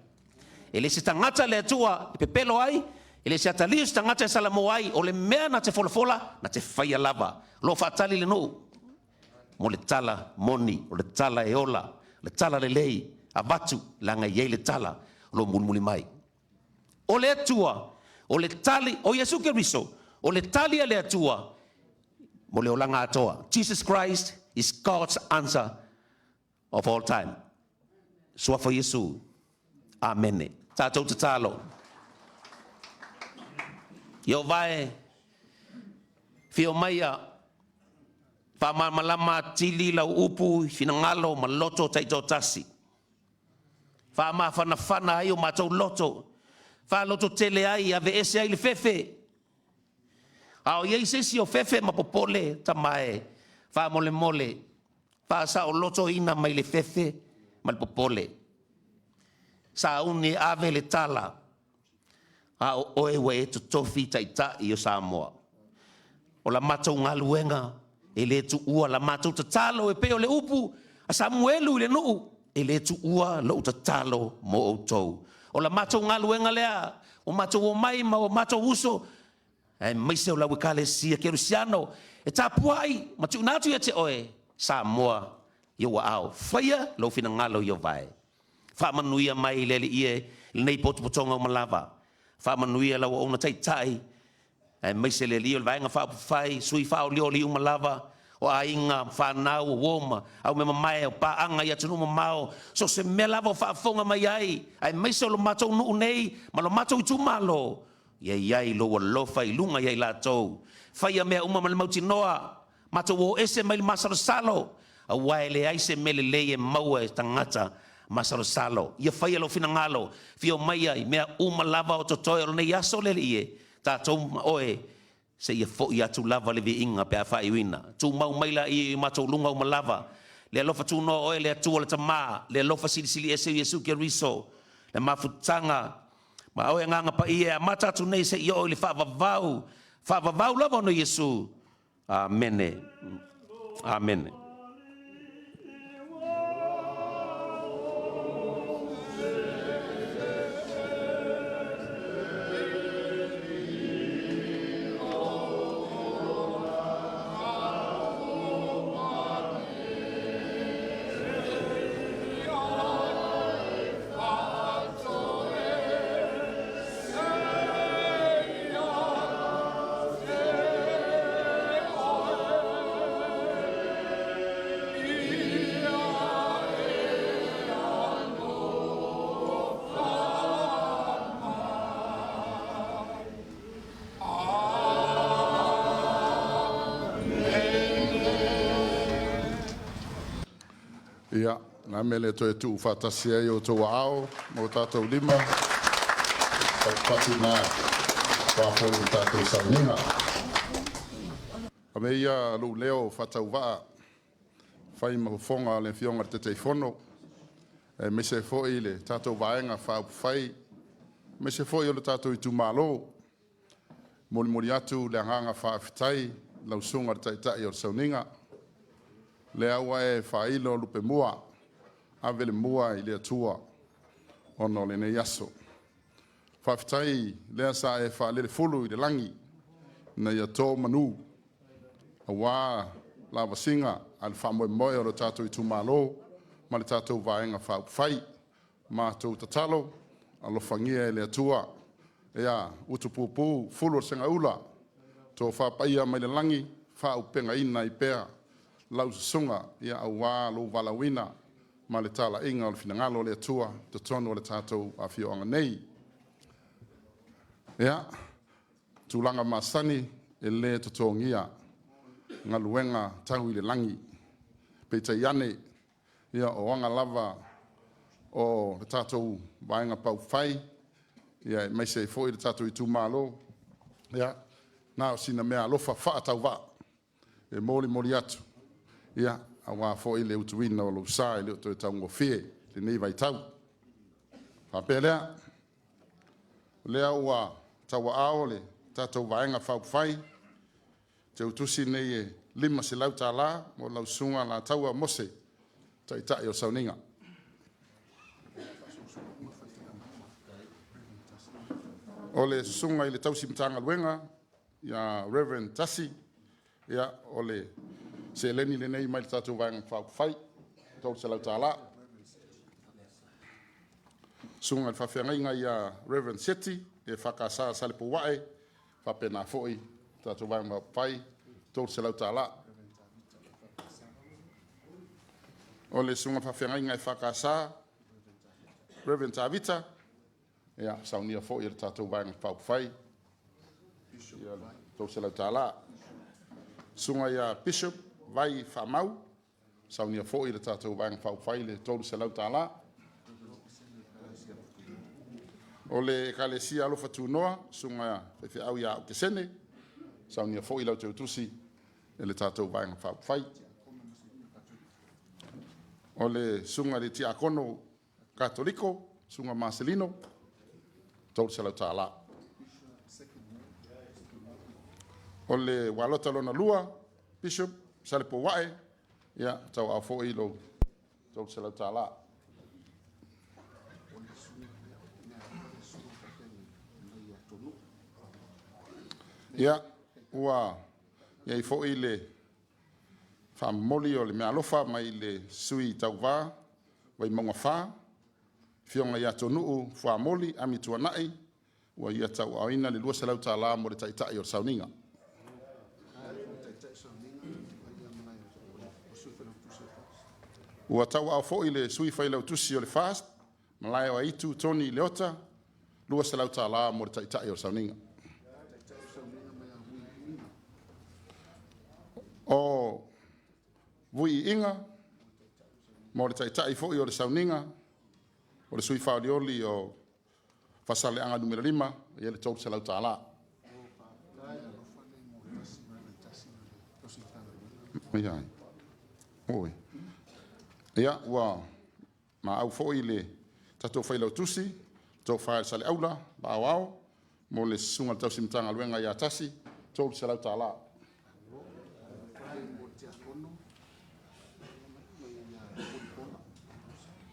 Speaker 4: E le se tagata le Atua e pepelo ai, e le se atalii o se tagata e salamo ai, o le mea na te folafola, na te faia lava. O lo o faatali le nuu mo le tala moni, o le tala e ola, o le tala lelei, avatu, leaga e i ai le tala o lo o mulimuli mai. O le Atua, o le tali, o Iesu Keriso, o le tali a le Atua mo le olaga atoa. Jesus Christ is God's answer of all time. Suafa Iesu. Amene. Tatou tatalo. Ieova e, afio maia, faamalamalama atili lau upu i finagalo ma loto taitoatasi. Faamafanafana ai o matou loto, faalototele ai, aveese ai le fefe. A o i ai se isi o fefe ma popole, Tama e, faamolemole, faasaolotoina mai le fefe ma le popole. Sauni e ave le tala, a o oe ua e totofi Taitai o Samoa. O la matou galuega e le tuua la matou tatalo e pei o le upu a Samuelu i le nuu, e le tuua lou tatalo mo outou. O la matou galuega lea, ua matou omai ma o matou uso, aemaise o lau Ekalesia Kerisiano e tapuai ma tuuina atu ia te oe Samoa i ou aao. Faia lou finagalo Ieova e. Faamanuia mai le Alii e i lenei potopotoga uma lava. Faamanuia lau auauna taitai, aemaise le Alii o le Vaega Faaupufai, sui faaolioli uma lava, o aiga, fanau, o uo ma aumeamamae, o paaga i atunuu mamao, so o se mea lava o faafofoga mai ai, aemaise o lo matou nuu nei ma lo matou itumalo, ia i ai lou alofa i luga ia i latou. Faia mea uma ma le mautinoa, matou o ese mai le masalosalo, aua e leai se mea lelei e maua e tagata masalosalo. Ia faia lou finagalo, fio maia i mea uma lava o totoe o lenei aso le Alii e, tatou ma oe, seia foi atu lava le viiga pe a faaiuina. Tumau mai laia i o matou luga uma lava, le alofa tunoa o oe le Atua le Tama, le alofa silisili ese o Iesu Keriso, le mafutaga ma oe Agaga Paia e amata atu nei seia oo i le faavavau, faavavau lava ona Iesu. Amene. Amene.
Speaker 3: Ia, na mea lea toe tuufaatasi ai outou aao ma o tatou lima, patupatu na aua foi le tatou sauniga. Ave ia lou leo faatauvaa fai ma fofoga o le Afioga i le Taitaifono, aemaise ai foi le tatou Vaega Faaupufai, aemaise foi o le tatou itumalo. Molimoli atu le agaga faafetai i lau Susuga i le Taitai o le Sauniga, lea ua e faailo lupe mua, ave le mua i le Atua ona o lenei aso. Faafetai lea sa e faalelefulu i le lagi ina ia to manu aua lavasiga a le faamoemoe o le tatou itumalo ma le tatou Vaega Faaupufai. Matou tatalo, alofagia e le Atua, ia utupupu fulu o le segaula, tofa paia mai le lagi, faaupegaina ai pea lau susuga, ia aua lou valaauina ma le talaiga o le finagalo o le Atua i totonu o le tatou afioaga nei. Ia, tulaga masani e le totogia galuega tau i le lagi. Peitai ane, ia o aga lava o le tatou Vaega Faaupufai, ia aemaise ai foi le tatou itumalo, ia, na o sina meaalofa faatauvaa e molimoli atu. Ia, auā foi le utuina o lou sa e le o toe taugofie lenei vaitau. Faapea lea, o lea ua tauaao le tatou Vaega Faaupufai teutusi nei e $500 mo lau Susuga Alataua Mose, Taitai o Sauniga. O le Susuga i le Tausi Matagaluega ia Reverend Tasi, ia o le seleni lenei mai le tatou Vaega Faaupufai, $300. Susuga i le Faafeagaiga ia Reverend Seti, EFKS Salepouae, faapena foi tatou Vaega Faaupufai, $300. O le Susuga i le Faafeagaiga EFKS Reverend Tavita, ia, saunia foi e le tatou Vaega Faaupufai ia le $300. Susuga ia Bishop Vai Faamau, saunia foi e le tatou Vaega Faaupufai le $300. O le Ekalesia Alofa Tunoa, Susuga Faifeau ia Okesene, saunia foi lau teutusi e le tatou Vaega Faaupufai. O le Susuga i le Tiakono Katoliko, Susuga Marcelino, $300. O le Ualota lona lua, Bishop Salepouae, ia, tauaao foi lou $300. Ia, ua i ai foi le faamomoli o le meaalofa mai le sui tauva Vaimauga 4, Afioga ia Tonu'u Fuamoli Amituanai, ua ia tauaaoina le $200 mo le Taitai o le Sauniga. Ua tauaao foi le sui failautusi o le FAST, Malae o Aitu Tony Leota, $200 mo le Taitai o le Sauniga. O Vuiiga mo le Taitai foi o le Sauniga, o le sui faaolioli o Faasaleleaga Nu.5, ia le $300. Ia, oi. Ia, ua maau foi le tatou failautusi, Tofa i le Saleaula Aoao, mo le Susuga i le Tausi Matagaluega ia Tasi, $300.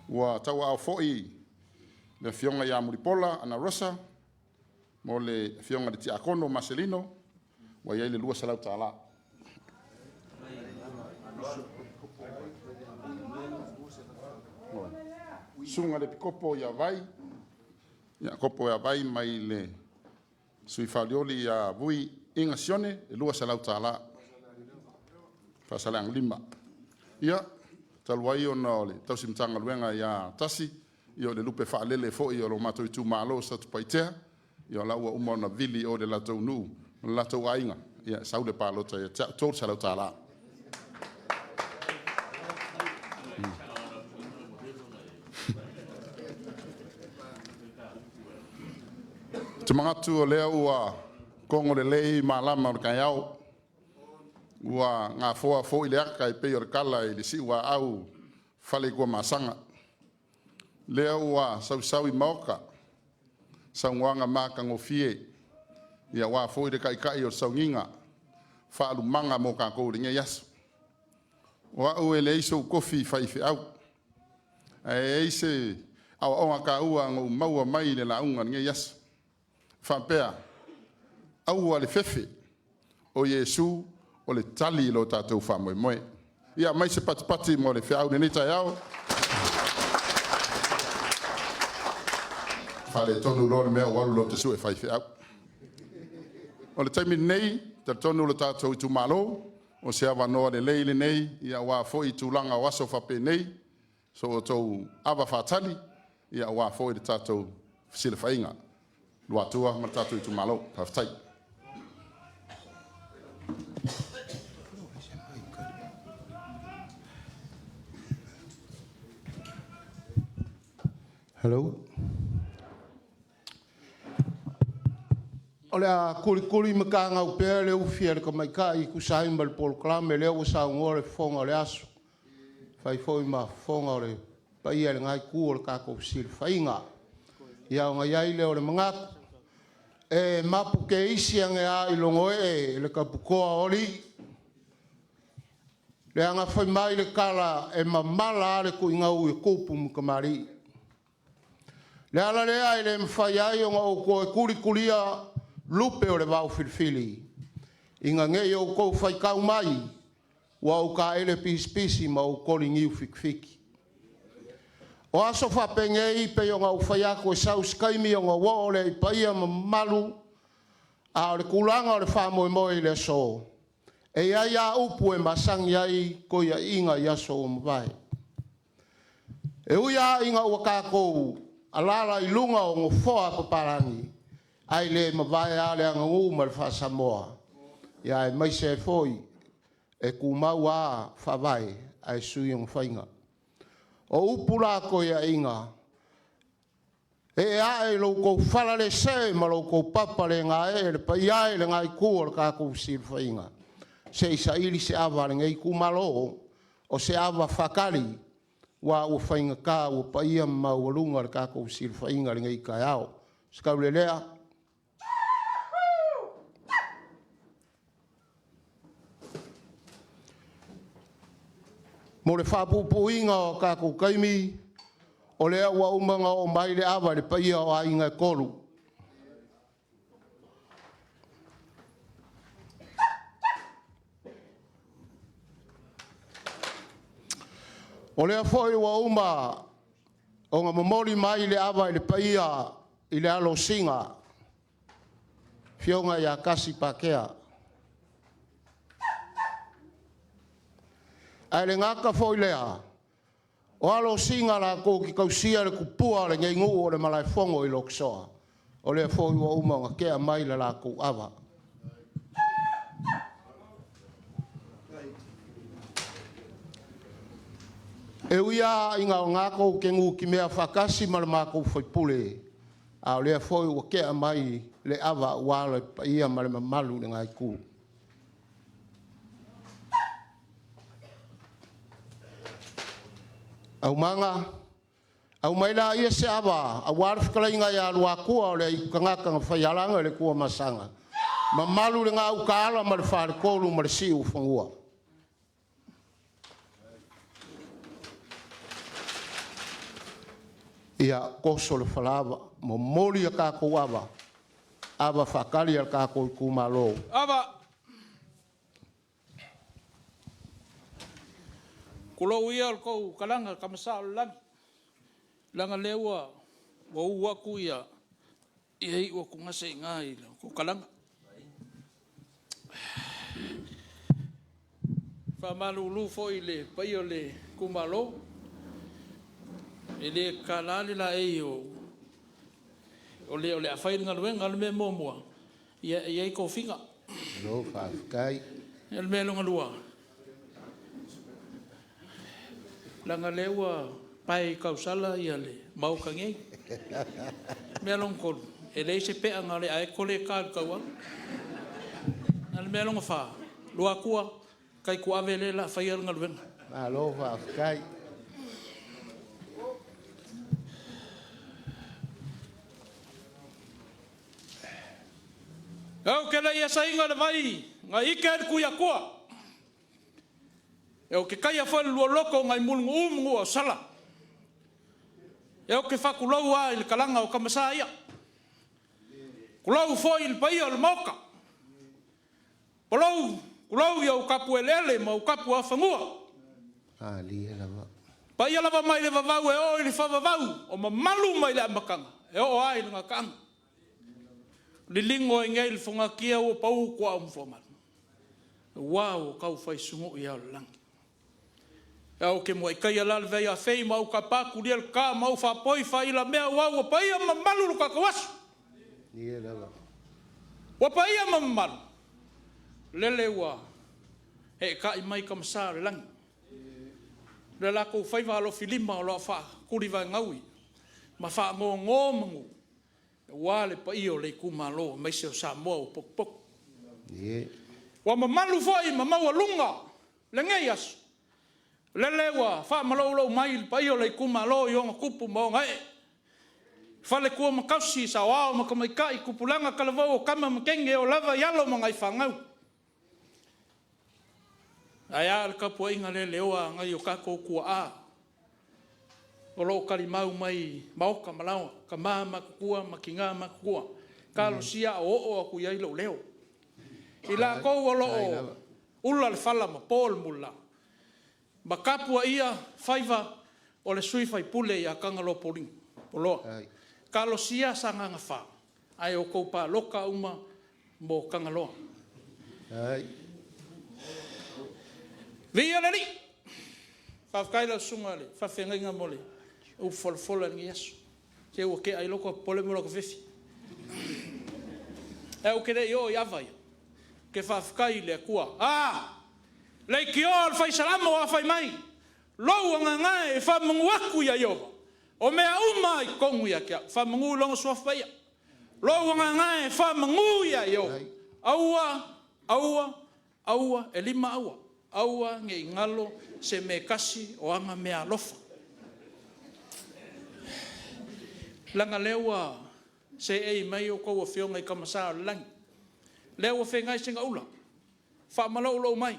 Speaker 3: Ua tauaao foi le Afioga ia Mulipola Anarosa mo le Afioga i le Tiakono Maselino, ua i ai le $200. Susuga i le Epikopo ia Vai, Iakopo ia Vai mai le sui faaolioli ia Vui Iga Sione, e $200. Faasaleleaga 5. Ia, talu ai ona o le tausi Matagaluega ia Tasi, ia o le lupe faalele foi o lo matou itumalo o Satupaitea, ia o la ua uma ona vili o le latou nuu, o le latou aiga, ia sau le palota ia te au, $300. Te manatu o lea ua kogo lelei malama o le taeao, ua gafoa foi le ata e pei o le tala i le siuaau fale i Tuamasaga. Lea ua sausaui maota saunoaga matagofie, ia aua foi le taitai o le sauniga faalumaga mo tatou i lenei aso. O au e leai sou tofi faifeau, ae i ai se aoaoga taua na ou maua mai le lauga i lenei aso. Faapea, aua le fefe, o Iesu o le tali i lo tatou faamoemoe. Ia aumai se patipati mo le feau i lenei taeao. Faaletonu loa le mea ua alu loa ou te sue faifeau. O le taimi lenei, talitonu le tatou itumalo, o se avanoa lelei lenei, ia aua foi tulaga o aso faapenei, so outou ava faatali, ia aua foi le tatou fesilafaiga. Luatua ma le tatou itumalo. Faafetai.
Speaker 2: Hello. O le a kulikuli ma kagau pea le ufi a le tamaitai e tusa ai ma le polokalame lea ua saunoa le fofoga o le aso, e fai foi ma fofoga o le paia i lena itu o le tatou fesilafaiga. Ia ona i ai lea o le manatu, e mapu teisi ane lava i logoee le taputoa o alii, leaga fai mai le tala, e mamala lava le tuigaui o tupu ma tamalii. O le ala lea e le mafai ai ona ou toe tulitulia lupe o le vaofilifili, ina ne i outou faitau mai ua ou taele pisipisi ma ou toli niu fitifiti. O aso faapenei pei ona ou fai atu, e sau se taimi ona ou oo lea i paia ma mamalu, a o le tulaga o le faamoemoe i le aso, e i ai lava upu e masani ai toeaiina i aso ua mavae. E ui lava ina ua tatou alaala i luga o nofoa papalagi, ae le mavae lava le aganuu ma le faa-Samoa, aemaise ai foi e tumau lava faavae ae sui ona faiga. O upu la a toeaiina, ee ae i lo outou falalesee ma lo outou papa le gaee le paia e o lena Itu o le tatou fesilafaiga, se i saili se ava a lenei itumalo, o se ava faatali, aua ua faigata ua paia ma maualuga le tatou fesilafaiga i lenei taeao. Se taulelea mo le faapuupuuina o tatou taimi, o lea ua uma ona oo mai le ava i le paia o Aiga e Tolu. O lea foi ua uma ona momoli mai le ava i le paia i le alo o Sina, Afioga ia Tasi Patea. Ae le gata foi i lea, o alo o Sina latou te tausia le tupua o lenei nuu o le Malaefono i Lotosoa, o lea foi ua uma ona tea mai le latou ava. E ui lava ina o matou te nutimea faatasi ma le matou sui usufono, a o lea foi ua tea mai le ava aua le paia ma le mamalu i lena Itu. Aumaga, aumai laia se ava aua le fetalaiga ia Luatua o le Aitutagata na faialaga i le Tuamasaga, mamalu i le Gautaala ma le Faletolu ma le Siufanua. Ia, toso le falaava, momoli a tatou ava, ava faatali a le tatou itumalo.
Speaker 5: Ava. Tulou ia le tou talaga Tama Sao o le Lagi, leaga o lea ua ou atu ia iu atugase i ina i le tou talaga. E faamalulu foi i le paia o le itumalo, e le tatala le laei o le o le a fai le galuega. O le mea muamua, ia e i ai tofiga.
Speaker 2: Malo faafetai.
Speaker 5: O le mea lona lua, leaga o lea ua pae i tausala le Maota nei. O le mea lona tolu, e leai se pe'aga o le aeto lea e ta i le taualo. A o le mea lona fa, Luatua, Taituave lea o le a faia le galuega.
Speaker 2: Malo faafetai.
Speaker 5: Ou te le i asaina le vai na ike ai le Tuiatua, ou te taia foi le lua loto nai Mulinuu ma Nuuausala. Ou te faatulou lava i le talaga o Tama Sa ia, tulou foi le paia o le Maota, tulou i ou tapueleele ma ou tapuafanua.
Speaker 2: Malie lava.
Speaker 5: Paia lava mai le vavau e oo i le faavavau, o mamalu mai le amataga e oo lava i le gataaga. Liligo ai nei le fogatia ua pau tuaa o Mufuamalu, aua ua tau fai sunu'i ao o le lagi. Ae ou te muai taia la le vaiafei ma ou tapa tulia le ta ma ou faapoi faailamea aua ua paia ma mamalu lo tatou aso.
Speaker 2: Malie lava.
Speaker 5: Ua paia ma mamalu, lele ua eetai mai Tamasa o le lagi. Le latou faiva alofilima o lo o faatulivaegaui ma fagogo manu. Aua le paia o le itumalo aemaise o Samoa ua potopoto. Ua mamalu foi ma maualuga lenei aso, lele ua faamaloulou mai le paia o le itumalo i ona tupu ma ona ee, faletua ma tausi, saoao ma tamaitai, tupulaga talavou o tama ma teine, e oo lava i alo ma fanau. Ae a le tapuaiga leleoa a nai o tatou tuaa o lo o talimau mai maota ma laoa, tama matutua ma tina matutua, talosia a o oo atu i ai lou leo. I latou o lo o ula le fala ma po le mulila ma tapuaia faiva o le sui usufono ia Tagaloa Poloa. Talosia Sagaga 4 ae outou palota uma mo Tagaloa. Viia le Alii. Faafetai i lau susuga i le faafeagaiga mo le upu folafola i lenei aso. Se ua tea ai lota popole ma lota fefi. Ae ou te le i oo i ava ia, ou te faafetai i le Atua. A! Leitioa le fai Salamo a fai mai, “Lou agaga e, faamanu atu ia Ieova, o mea uma lava i totonu ia te au, faamanu i Lona Suafa Paia. Lou agaga e, faamanu ia Ieova, aua, aua, aua, e 5 aua, aua ne i galo se mea e tasi o ana meaalofa.” Leaga o lea ua seei mai a outou afioga i Tama Sa o le Lagi, lea ua feagai segaula, faamaloulou mai,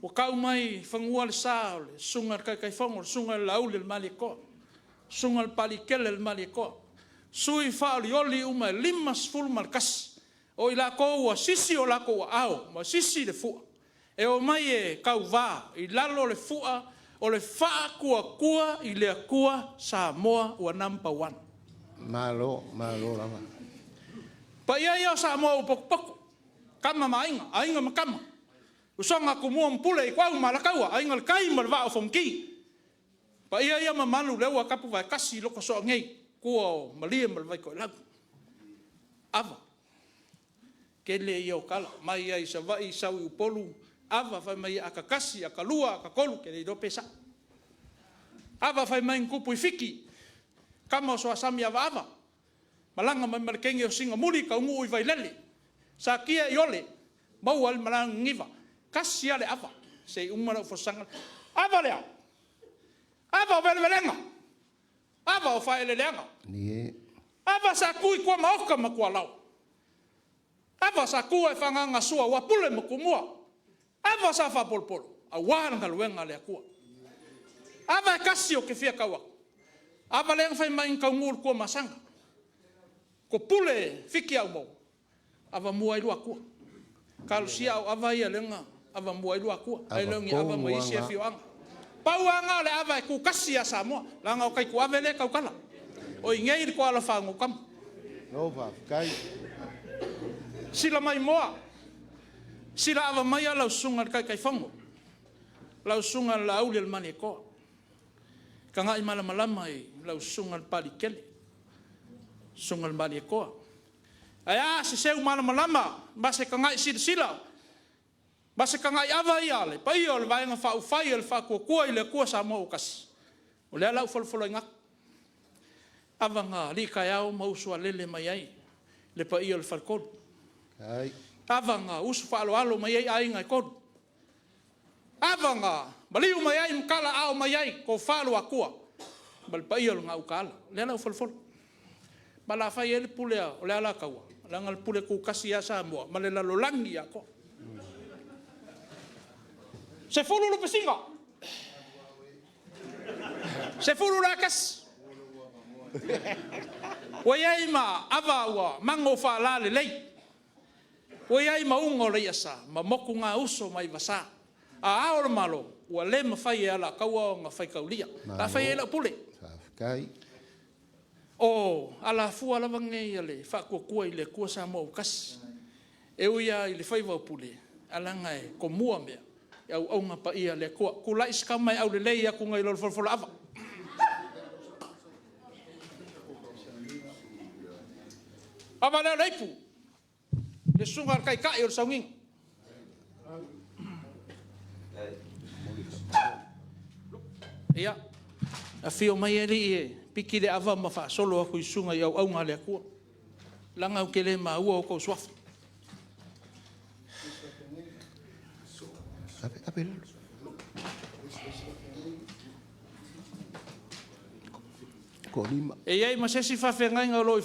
Speaker 5: ua tau mai i fanua le sa o le Susuga i le Taitaifono, le Susuga ia Laauli ma le Malietoa, Susuga i le Papaliitele o le Malietoa, sui faaolioli uma e 51, o i latou ua sisi o latou aao ma sisi le fua e omai e tauva i lalo o le fua o le Faatuatua i le Atua Samoa ua number one.
Speaker 2: Malo, malo lava.
Speaker 5: Paia ia o Samoa ua potopoto, Tama ma Aiga, Aiga ma Tama, Usoga a Tumua ma Pule, Ituau ma Alataua, Aiga i le Tai ma le Vaa o Fonoti. Paia ia mamalu lea ua tapuvaetasi i Lotosoa nei, tua o Malie ma le Vaitoelau. Ava, tele ia o tala, mai lava i Savaii sau i Upolu, ava, fai mai ata 1, ata 2, ata 3, ou te le iloa pe sao. Ava fai mai na tupu i Fiti, tama o Suasami Avaava, malaga mai ma le teine o Sinamuli taunuu i Vailele, satia e Iole, maua ai le malaga niniva. Tasi lava le ava, se i uma lau folasaga. Ava lea, ava o velevelega, ava o faaeleeleaga, ava sa tu i tuamaota ma tualaoa, ava sa tu ae faaagagasua aua Pule ma Tumua, ava sa faapolopolo aua le galuega a le Atua. Ava e tasi ou te fia tau atu, ava lea na fai mai na taunuu i le Tuamasaga, topule Fiti Aumou, avamua ai Luatua. Talosia au ava ia lea na avamua ai Luatua, ae le o ni ava mai isi afioaga. Pau lava lena o le ava e tutasi ia Samoa, leaga o Taituave lea e tautala. O i inei le toala fagogotama. Sila maimoa, sila ava maia lau susuga i le Taitaifono, lau susuga Laaulialemalietoa, tagai malamalama i lau susuga i le Papaliitele, susuga i le Malietoa. Ae a se seu malamalama ma se tagai silasila ma se tagai ava ia le paia o le Vaega Faaupufai a le Faatuatua i le Atua Samoa ua Tasi? O lea la ua folafolaina atu, ava na alii taeao ma uso alele mai ai le paia o le Faletolu. Ava na usu faaaloalo mai ai aiga e tolu. Ava na maliu mai ai ma talaaao mai ai tofa Luatua ma le paia o le Gautaala. O lea la ua folafola. Ma o le a fai ai le pule a o le Alataua, leaga o le pule tutasi lava a Samoa ma le lalolagi atoa. 10 lupe sina, 10 la tasi. Ua i ai ma ava ua mago faalalelei, ua i ai ma uga o le iasa ma motugauso mai vasa. A Ao o le Malo, ua le mafai e Alataua ona faitaulia. O le a fai ai lau pule. O alafua lava nei a le Faatuatua i le Atua Samoa ua Tasi. E ui lava i le faiva o pule, ae leaga e tomua mea i auauna paia a le Atua. Tulai si tama e aulelei atu nai lo le folafola ava. Ava lea o le ipu, le susuga i le taitai o le sauniga. Ia, afio mai alii e Piki le ava ma faasolo aku i susuga i auauna a le Atua, leaga ou te le maua outou suafa. E i ai ma se isi faafeagaiga o lo o i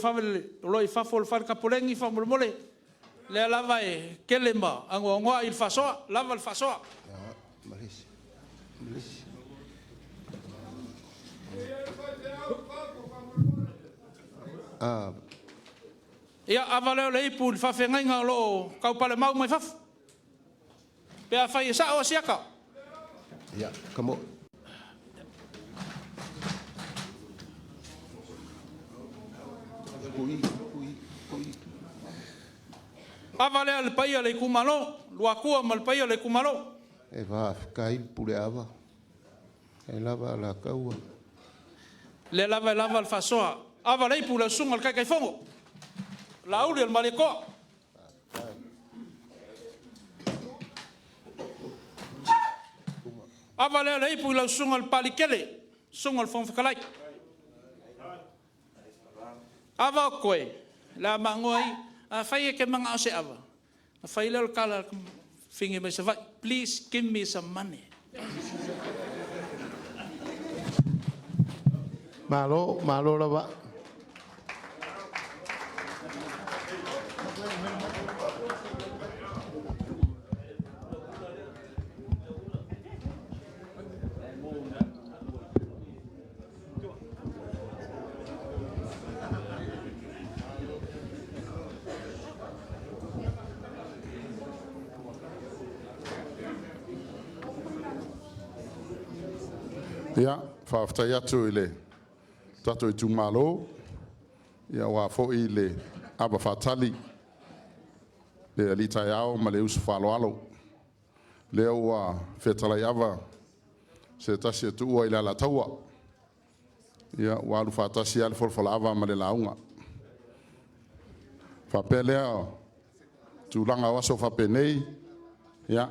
Speaker 5: fafo o le fale tapoleni faamolemole, o lea lava e tele ma anoanoai le faasoa, lava le faasoa. Ia, ava lea o le ipu i le faafeagaiga o lo o taupalemau mai fafo, pe afai e sao Asiata. Ava lea i le paia o le itumalo, Luatua ma le paia o le itumalo.
Speaker 2: E faafetai le puleava, e lava alataua.
Speaker 5: Lea lava e lava le faasoa. Ava le ipu i lau susuga i le Taitaifono, Laauli o le Malietoa. Ava lea o le ipu i lau susuga i le Papaliitele, susuga i le Fofoga Fetalai. Ava o koe, le a magoa ai. Afai e te manao i se ava, ona fai lea o le tala a le fafine mai Savaii, please give me some money.
Speaker 2: Malo, malo lava.
Speaker 3: Ia, faafetai atu i le tatou itumalo aua foi le ava faatali, le alii taeao ma le uso faaaloalo. Lea ua fetalai ava se tasi o tuua i le Alataua. Ia, ua alu faatasi lava le folafolaava ma le lauga. Faapea lea, tulaga o aso faapenei, ia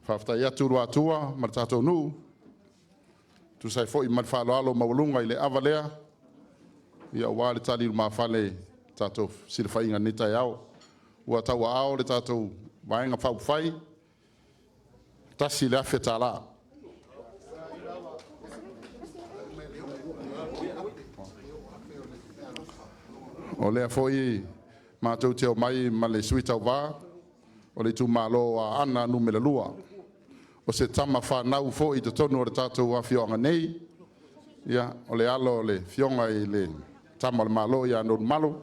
Speaker 3: faafetai atu Luatua ma le tatou nuu, tusa ai foi ma le faaaloalo maualuga i le ava lea, ia aua le tali lumafale i tatou silafaiga i lenei taeao. Ua tauaao le tatou Vaega Faaupufai, $1,000. O lea foi matou te omai ma le sui tauva o le itumalo o Aana Nu.2, o se tama fanau foi i totonu o le tatou afioaga nei, ia, o le alo o le afioga i le Tama o le Malo ia Nonumalo,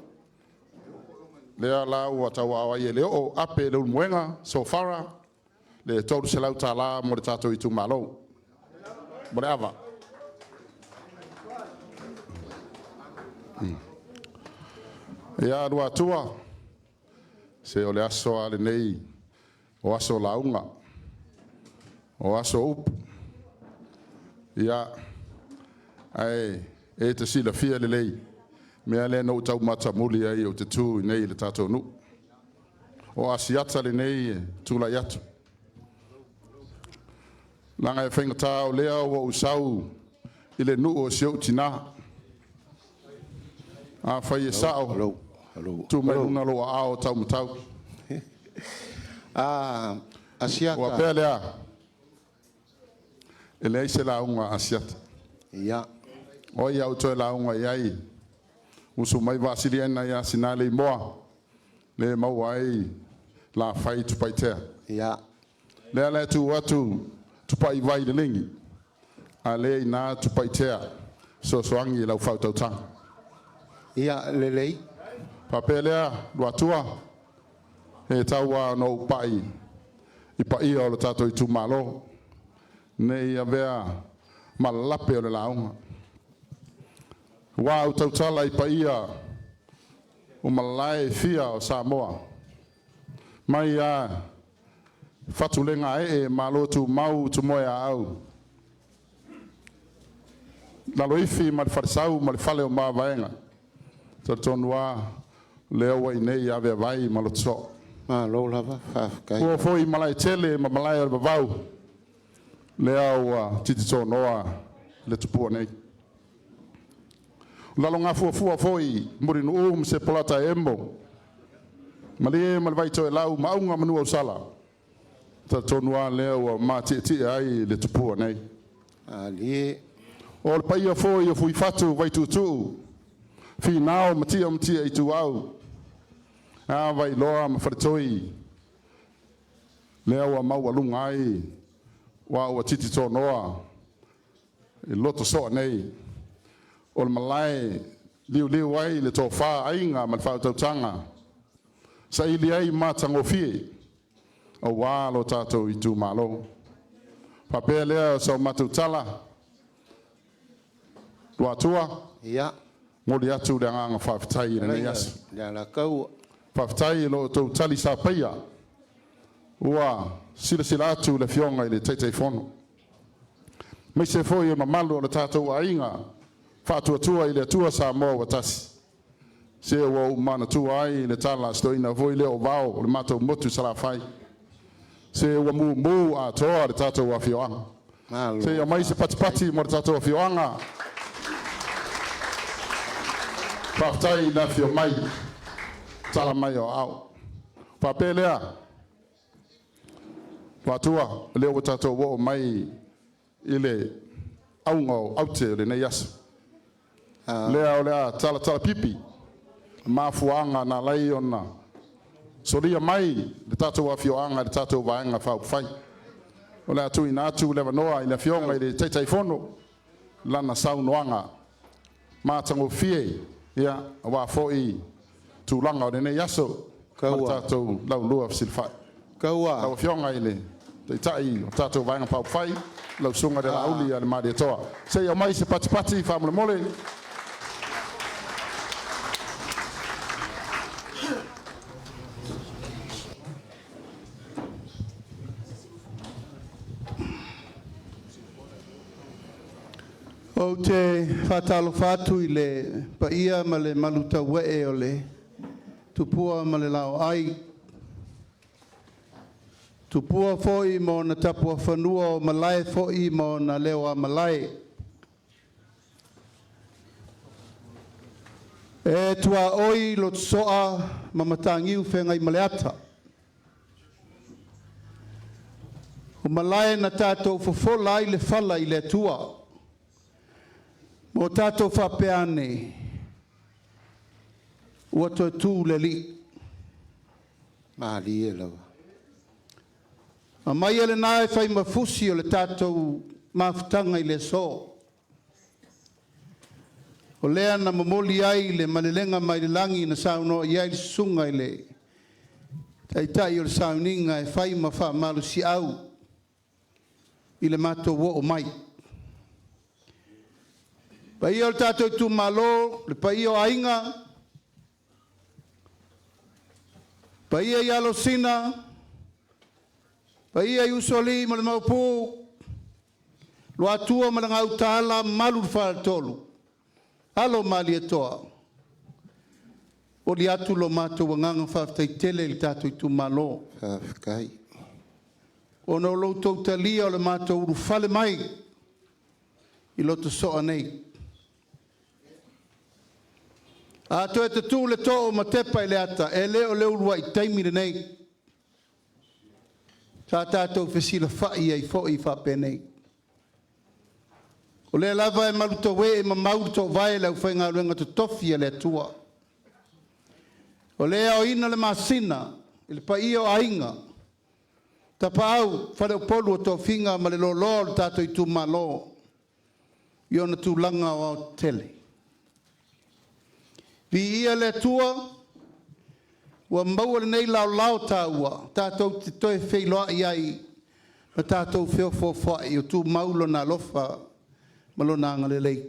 Speaker 3: lea la ua tauaao ai e Leoo Ape Leulumoega Sofara le $300 mo le tatou itumalo mo le ava. Ia Luatua, se o le aso lava lenei o aso lauga, o aso o upu. Ia, ae e te silafia lelei le mea lea na ou tau matamuli ai ou te tu i inei i le tatou nuu. O Asiata lenei e tulai atu, leaga e faigata o lea ua ou sau i le nuu o si ou tina. Afai e sao, tuu mai i luga lou aao taumatau.
Speaker 2: Asiata.
Speaker 3: Ua pea lea, e leai se lauga a Asiata. O ai a ou toe lauga i ai, usu mai Vaasiliena ia Sinaleimoa, le maua ai lafai Tupaitea. Lea la e tu atu Tupai vai i le ligi, a le ina Tupaitea, sosoagi lau faautautaga.
Speaker 2: Ia, lelei.
Speaker 3: Faapea lea, Luatua, e tau lava ona ou pai i paia o le tatou itumalo, ne i avea ma lape o le lauga. Ua ou tautala i paia o malae e fia o Samoa, mai lava Fatulegaee Malo tumau Tumoeaau, Laloifi ma le Falesau ma le Fale o Mavaega. Talitonu lava lea ua i inei Aveavai ma Lotoso'o.
Speaker 2: Malo lava, faafetai.
Speaker 3: Ua foi i Malaetele ma malae o le vavau, lea ua tititonoa le tupua nei. Lalogafuafua foi Mulinuu ma Sepolata Emo, Malie ma le Vaitoelau ma Auga ma Nuuausala, talitonu lava lea ua matietie ai le tupua nei.
Speaker 2: Malie.
Speaker 3: O le paia foi o Fuifatu, Vaituutuu, Finao ma Tia ma Tia Ituau, a Vailoa ma Faletoi, lea ua maualuga ai ua titi tonoa i loto soa nei o le malae liuliu ai le tofa aiga ma le faautautaga saili ai matagofie aua lo tatou itumalo. Faapea lea o sa matou tala Luatua, momoli atu le agaga faafetai i lenei aso.
Speaker 2: Le alakaua.
Speaker 3: Faafetai i lo outou tali sapaia ua silasila atu le Afioga i le Taitaifono, aemaise foi o mamalu o le tatou aiga Faatuatua i le Atua Samoa ua tasi. Se ua ou manatua ai le tala a si toeaina foi lea o Vao o le matou motu i Salafai, se ua mumu atoa le tatou afioaga.
Speaker 2: Malo.
Speaker 3: Se i aumai se patipati mo le tatou afioaga. Faafetai i le afio mai, tala mai o aao. Faapea lea, Luatua, o lea ua tatou oo mai i le auga o aute o lenei aso. Lea o le a talatala pipi mafuaaga na ala ai ona solia mai le tatou afioaga i le tatou Vaega Faaupufai. O le a tuuina atu le avanoa i le Afioga i le Taitaifono lana saunoaga matagofie, ia, aua foi tulaga o lenei aso ma le
Speaker 2: Kaua.
Speaker 3: tatou laulua fesilafai.
Speaker 2: Kaua.
Speaker 3: Lau Afioga i le Taitai o tatou Vaega Faaupufai, lau Susuga i le Laauli a le Malietoa. Se i aumai se patipati faamolemole.
Speaker 2: Ou te faatalofa atu i le paia ma le malutauee o le tupua ma le laoai, tupua foi ma ona tapuafanua, o malae foi ma ona leo a malae. E tuaoi Lotosoa ma Mataniu Feagaimaleata. O malae na tatou fofola ai le fala i le Atua, ma o tatou faapea ane, ua toe tu le alii.
Speaker 1: Malie lava.
Speaker 2: Aumaia lena e fai ma fusi o le tatou mafutaga i le aso. O lea na momoli ai le malelega mai le lagi na saunoa i ai le susuga i le taitai o le sauniga e fai ma faamalosiau i le matou oo mai. Paia o le tatou itumalo, le paia o aiga, paia i Alosina, paia i Usoalii ma le Maopu, Luatua ma le Gautaala, malu le faletolu, alo o Malietoa, momoli atu lo matou agaga faafetai tele i le tatou itumalo.
Speaker 1: Faafetai.
Speaker 2: Ona o lo outou talia o le matou ulufale mai i Lotosoa nei. A toe tatū le too ma tepa i le ata, e le o le uluai taimi lenei. Sa tatou fesilafai ai foi faapenei. O lea lava e malutaue e mamau le toovae le aufaigaluega totofi a le Atua. O lea e aoina le masina i le paia o aiga, Tapaau, Faleupolu o Tofiga ma le loaloa o le tatou itumalo i ona tulaga aoaotetele. Viia le Atua ua maua lenei laolao taua tatou te toe feiloai ai ma tatou feofoofoai o tumau Lona alofa ma Lona agalelei.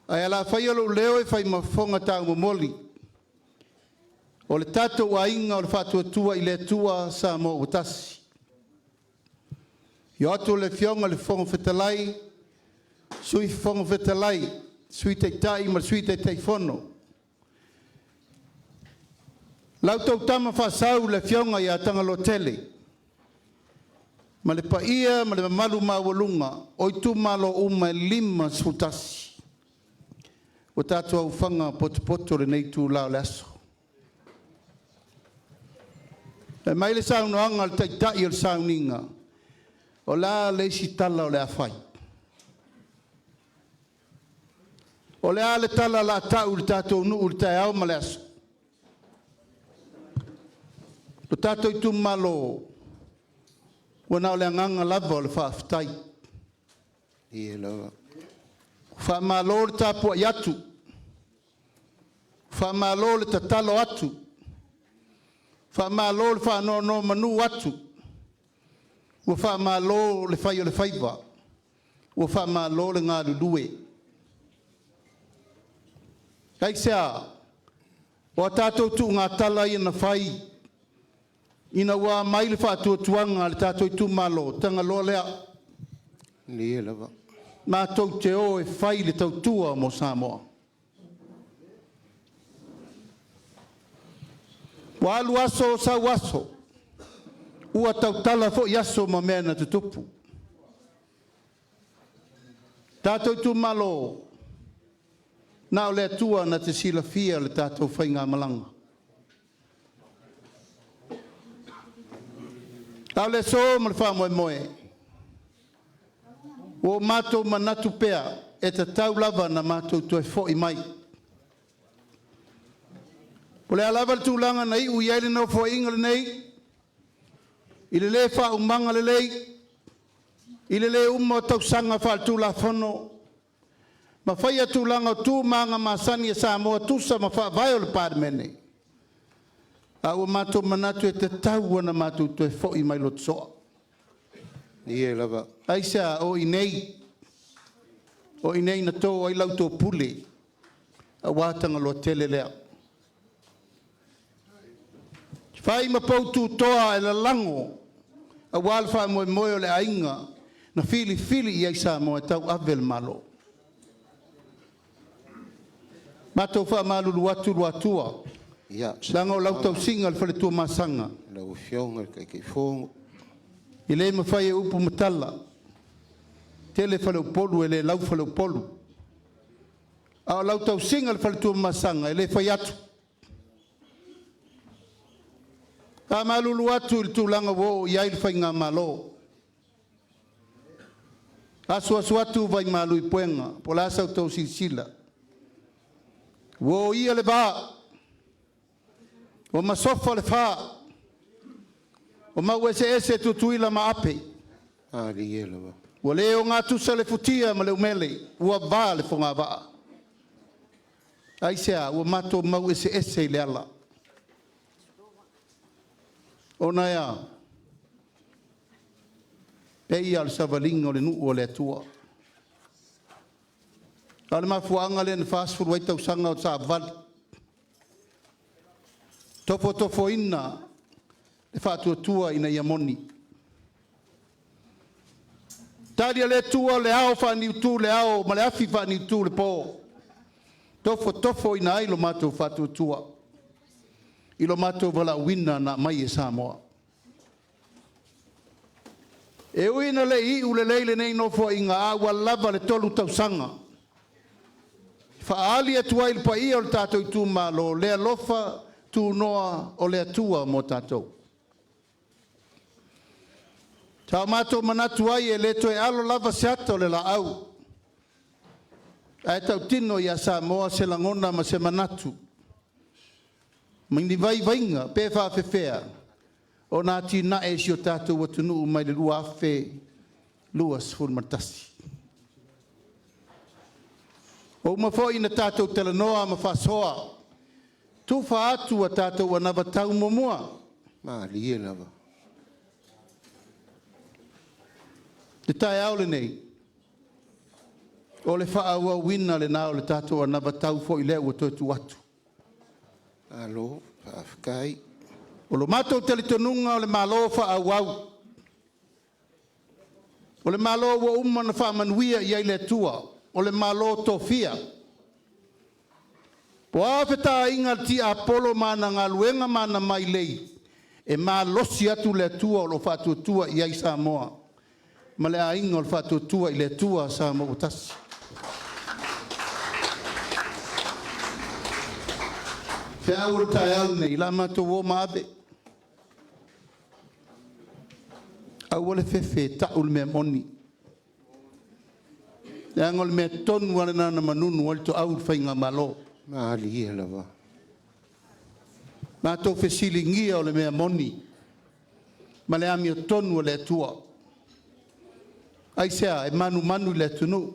Speaker 2: Ae o le a faia lou leo e fai ma fofoga taumomoli o le tatou aiga o le Faatuatua i le Atua Samoa ua tasi. Afio atu le Afioga i le Fofoga Fetalai, Sui Fofoga Fetalai, Sui Taitai ma le Sui Taitaifono. La outou Tama Faasau le Afioga ia Tagaloatele ma le paia ma le mamalu maualuga o itumalo uma e 51. Ua tatou aufaga potopoto i lenei itula o le aso. Fai mai le saunoaga a le Taitai o le sauniga, o le a le isi tala o le a fai? O le a le tala o le a ta'u i le tatou nuu i le taeao ma le aso? Lo tatou itumalo, ua na o le agaga lava o le faafetai.
Speaker 1: Ie lava.
Speaker 2: Faamalo le tapuai atu, faamalo le tatalo atu, faamalo le faanonomanu atu, ua faamalo le fai o le faiva, ua faamalo le galulue. Aisea? O a tatou tuugatala ia na fai ina ua aumai le faatuatuaga a le tatou itumalo, tagaloa lea.
Speaker 1: Ie lava.
Speaker 2: Matou te o e fai le tautua mo Samoa. Ua alu aso sau aso, ua tautala foi aso ma mea na tutupu. Tatou itumalo, na o le Atua na te silafia le tatou faigamalaga. A o le aso ma le faamoemoe, ua o matou manatu pea e tatau lava ona matou toe foi mai. O le a lava le tulaga na iu i ai le nofoaiga lenei, i le le faaumaga lelei, i le le uma o tausaga faale-tulafono, ma faia tulaga o tu ma aga masani a Samoa tusa ma faavae o le Palemene, a ua matou manatu e tatau ona matou toe foi mai Lotosoa.
Speaker 1: Ie lava.
Speaker 2: Aisea? O i inei, o i inei na to ai lau topule, aua Tagaloa tele lea. Fai ma pou tutoa e lalago, aua le faamoemoe o le aiga na filifili i ai Samoa e tauave le Malo. Matou faamalulu atu Luatua, leaga o lau tausiga le faletua masaga.
Speaker 1: Lau Afioga i le Taitaifono.
Speaker 2: E le mafai e upu ma tala, tele faleupolu e le lau faleupolu. A o lau tausiga le faletua masaga e le fai atu. Faamalulu atu i le tulaga ua oo i ai le faigamalo. Asuasu atu vai malu i puega, po o le a sa outou silasila. Ua oia le va, ua masofa le fa, ua mau eseese Tutuila ma Ape.
Speaker 1: Malie lava.
Speaker 2: Ua le ogatusa le futia ma le umele, ua va le fogavaa. Aisea? Ua matou mau eseese i le ala. Ona e a? Pei lava o le savaliga o le nuu a le Atua. A o le mafuaaga lea na 40 ai tausaga o savavali, tofotofoina le faatuatua ina ia moni. Tali a le Atua le ao faaniutu le ao ma le afi faaniutu le po, tofotofoina ai lo matou faatuatua i lo matou valaauina na aumai e Samoa. E ui ina le iu lelei lenei nofoaiga, a ua lava le 3 tausaga. Faaali atu ai le paia o le tatou itumalo le alofa tunoa o le Atua mo tatou. Sa o matou manatu ai e le toe alo lava se ata o le laau, ae tautino ia Samoa se lagona ma se manatu, ma ni vaivaiga pe faafefea ona atinae si o tatou atunuu mai le 2021. Ua uma foi ona tatou talanoa ma faasoa, tufa atu a tatou anavatau muamua.
Speaker 1: Malie lava.
Speaker 2: Le taeao lenei, o le faaauauina lena o le tatou anavatau foi lea ua toe tuu atu.
Speaker 1: Malo, faafetai.
Speaker 2: O lo matou talitonuga o le Malo faaauau, o le Malo ua uma ona faamanuia i ai le Atua, o le Malo tofia. Po o a fetaaiga a le tiapolo ma ana galuega ma ana mailei, e malosi atu le Atua o lo o faatuatua i ai Samoa ma le aiga o le Faatuatua i le Atua Samoa ua tasi. Feau o le taeao lenei, o le a matou o ma ave. Aua le fefe e tau le mea moni. Leaga o le mea tonu lava lena na manunu ai le toau i le faigamalo.
Speaker 1: Malie lava.
Speaker 2: Matou fesiligia o le mea moni ma le amiotonu a le Atua. Aisea? E manumanu i le atunuu,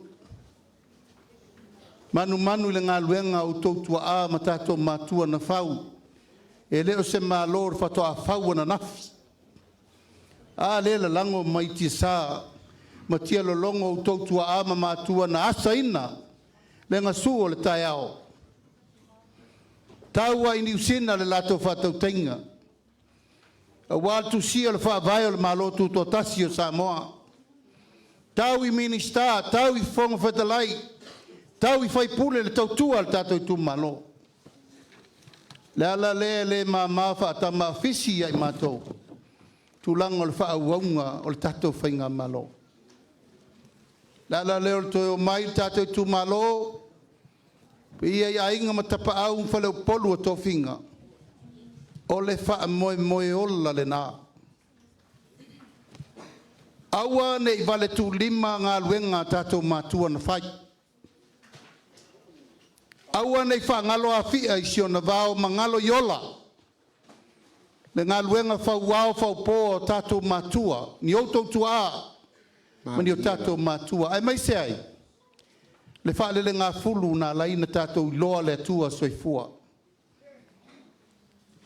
Speaker 2: manumanu i le galuega a outou tuaa ma tatou matua na fau. E le o se Malo faatoa fau ananafi. A lea e lalago mai tiasa ma tialologo outou tuaa ma matua na asaina le gasu o le taeao. Tau lava i Niu Sina le latou faatautaiga aua le tusia o le Faavae o le Malo Tutoatasi o Samoa. Tau i Minisita, tau i Fofoga Fetalai, tau i faipule le tautua a le tatou itumalo. Le ala lea e le mama faatama afisi ia i matou, tulaga o le faaauauga o le tatou faigamalo. Le ala lea o le toe omai le tatou itumalo, paia i aiga ma tapaau ma faleupolu o tofiga, o le faamoemoe ola lena. Aua ne i vale tuulima galuega a tatou matua na fai. Aua ne i faagalo Afia i si ona vao ma galo Iola le galuega fauao faupo a tatou matua, ni outou tuaa ma ni o
Speaker 1: Malie lava.
Speaker 2: tatou matua, aemaise ai le faalelegafulu na ala ai ona tatou iloa le Atua Soifua.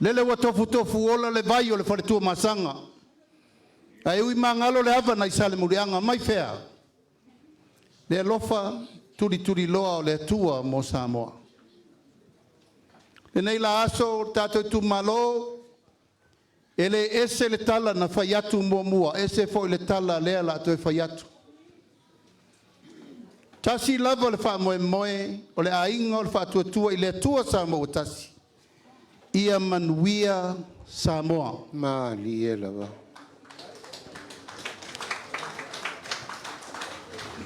Speaker 2: Lele ua tofutofuola le vai o le faletuamasaga, ae ui magalo le ava nai Salemuliaga mai fea le alofa tulituliloa o le Atua mo Samoa. Lenei la aso tatou itumalo, e le ese le tala na fai atu muamua, ese foi le tala lea la toe fai atu. Tasi lava le faamoemoe o le aiga o le Faatuatua i le Atua Samoa ua tasi, ia manuia Samoa.
Speaker 1: Malie lava.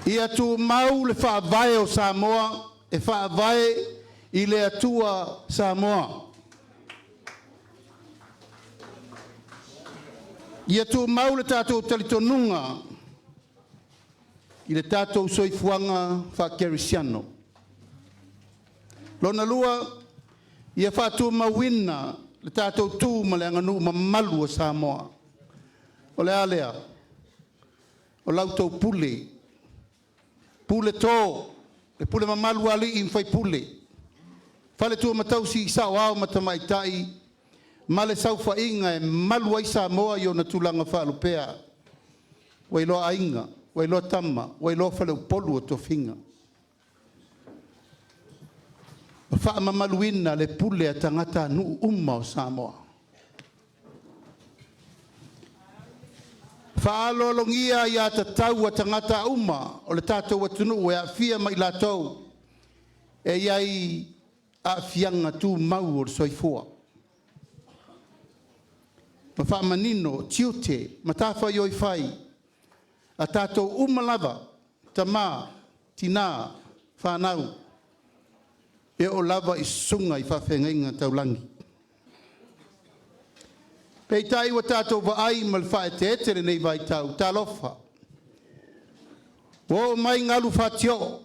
Speaker 2: Ia tumau le faavae o Samoa e faavae i le Atua Samoa. Ia tumau le tatou talitonuga i le tatou soifuaga faakerisiano. Lona lua, ia faatumauina le tatou tu ma le aganuu mamalu a Samoa. O le a lea? O la outou pule, pule to, le pule mamalu a alii ma faipule, faletua ma tausi, saoao ma tamaitai, ma le saofaiga e malu ai Samoa i ona tulaga faalupea. Ua iloa aiga, ua iloa tama, ua iloa faleupolu o tofiga. Ma faamamaluina le pule a tagatanuu uma o Samoa. Faaaloalogia aia tatau a tagata uma o le tatou atunuu e aafia ma i latou e i ai aafiaga tumau o le soifua. Ma faamanino tiute ma matafaioi fai a tatou uma lava, tama, tina, fanau, e oo lava i susuga i faafeagaiga taulagi. Peitai ua tatou vaai ma le faaeteete i lenei vaitau, talofa, ua oo mai galu fatioo,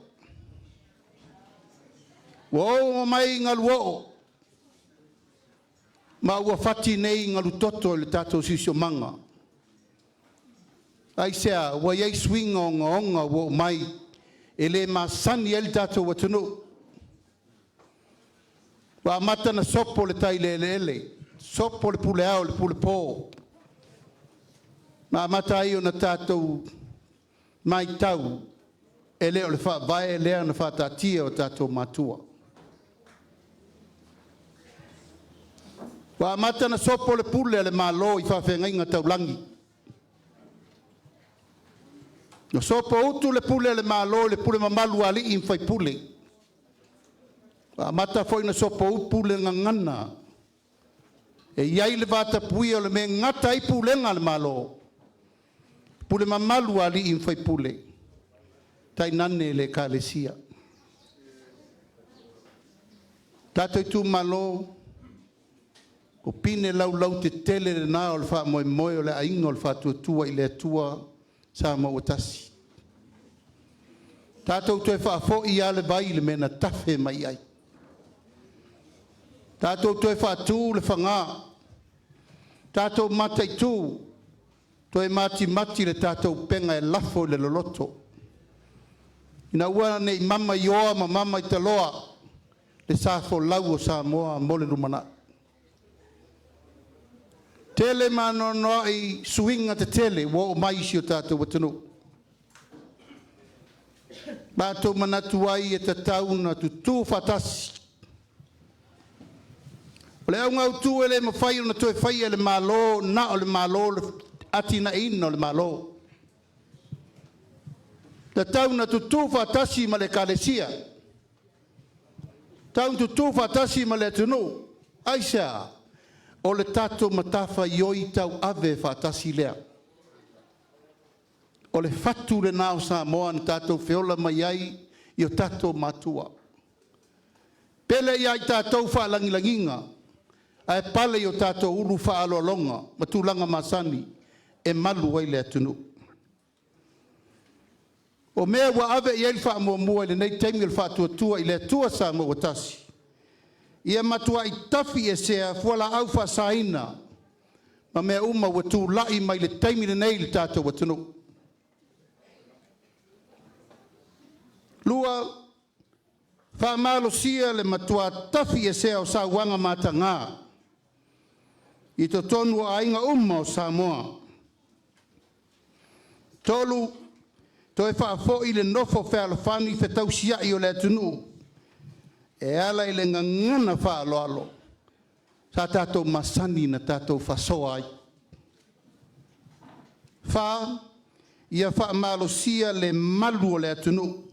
Speaker 2: ua oo mai galu oo, ma ua fati nei galu toto i le tatou siosiomaga. Aisea? Ua i ai suiga ogaoga ua oo mai e le masani ai le tatou atunuu. Ua amata ona sopo le tai i le eleele, sopo le pule ao i le pule po, ma amata ai ona tatou matau, e le o le faavae lea na faataatia e o tatou matua. Ua amata ona sopo le pule a le Malo i faafeagaiga taulagi. Ua sopoutu le pule a le Malo i le pule mamalu a alii ma faipule. Ua amata foi ona sopoutu le gagana e i ai le vatapuia o le mea e gata ai pulega a le Malo, pule mamalu a alii ma faipule, tainane le Ekalesia. Tatou itumalo, O pine laulau tetele lena o le faamoemoe o le Aiga o le Faatuatua i le Atua Samoa ua tasi. Tatou toe faafoi lava le vai i le mea na tafe mai ai. Tatou toe faatu le faga, tatou mataitu toe matimati le tatou upega e lafo i le loloto, ina ua ne i mama i oa ma mama i taloa le sa folau o Samoa mo le lumanai. Tele ma anoanoai suiga tetele ua oo mai i si o tatou atunuu. Matou manatu ai e tatau ona tutu faatasi. O le auga autu e le mafai ona toe faia e le Malo na o le Malo le atinaeina o le Malo. Tatau ona tutu faatasi ma le Ekalesia, tatau ona tutu faatasi ma le atunuu. Aisea? O le tatou matafaioi tauave faatasi lea. O le fatu lena o Samoa na tatou feola mai ai i o tatou matua. Pele ia i tatou faalagilagiga ae pale i o tatou ulu faaaloaloga ma tulaga masani e malu ai le atunuu. O mea ua ave i ai le faamuamua i lenei taimi o le Faatuatua i le Atua Samoa ua Tasi, ia matuai tafiesea fualaau faasaina ma mea uma ua tulai mai le taimi lenei i le tatou atunuu. 2, faamalosia le matua tafiesea o sauaga mataga i totonu o aiga uma o Samoa. 3, toe faafoi le nofo fealofani fetausiai o le atunuu e ala i le gagana faaaloalo sa tatou masani na tatou faasoa ai. 4, ia faamalosia le malu o le atunuu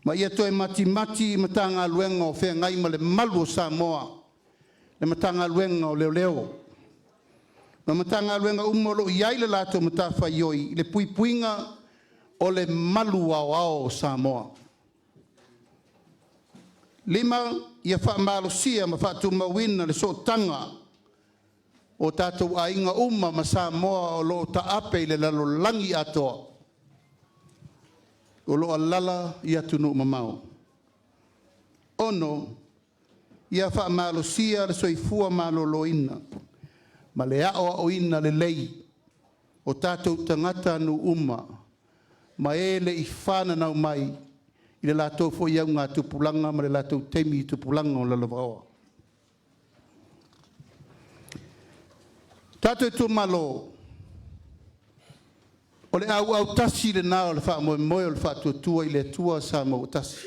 Speaker 2: ma ia toe matimati Matagaluega o feagai ma le malu o Samoa, le Matagaluega o Leoleo ma Matagaluega uma o lo o i ai le latou matafaioi i le puipuiga o le malu aoao o Samoa. 5, ia faamalosia ma faatumauina le sootaga o tatou aiga uma ma Samoa o lo o taape i le lalolagi atoa, o lo o alaala i atunuu mamao. 6, ia faamalosia le soifua maloloina ma le aoaoina lelei o tatou tagatanuu uma ma e le i fananau mai i le latou foi augatupulaga ma le latou taimi i tupulaga o lalovaoa. Tatou itumalo, o le auautasi lena o le faamoemoe o le Faatuatua i le Atua Samoa ua Tasi.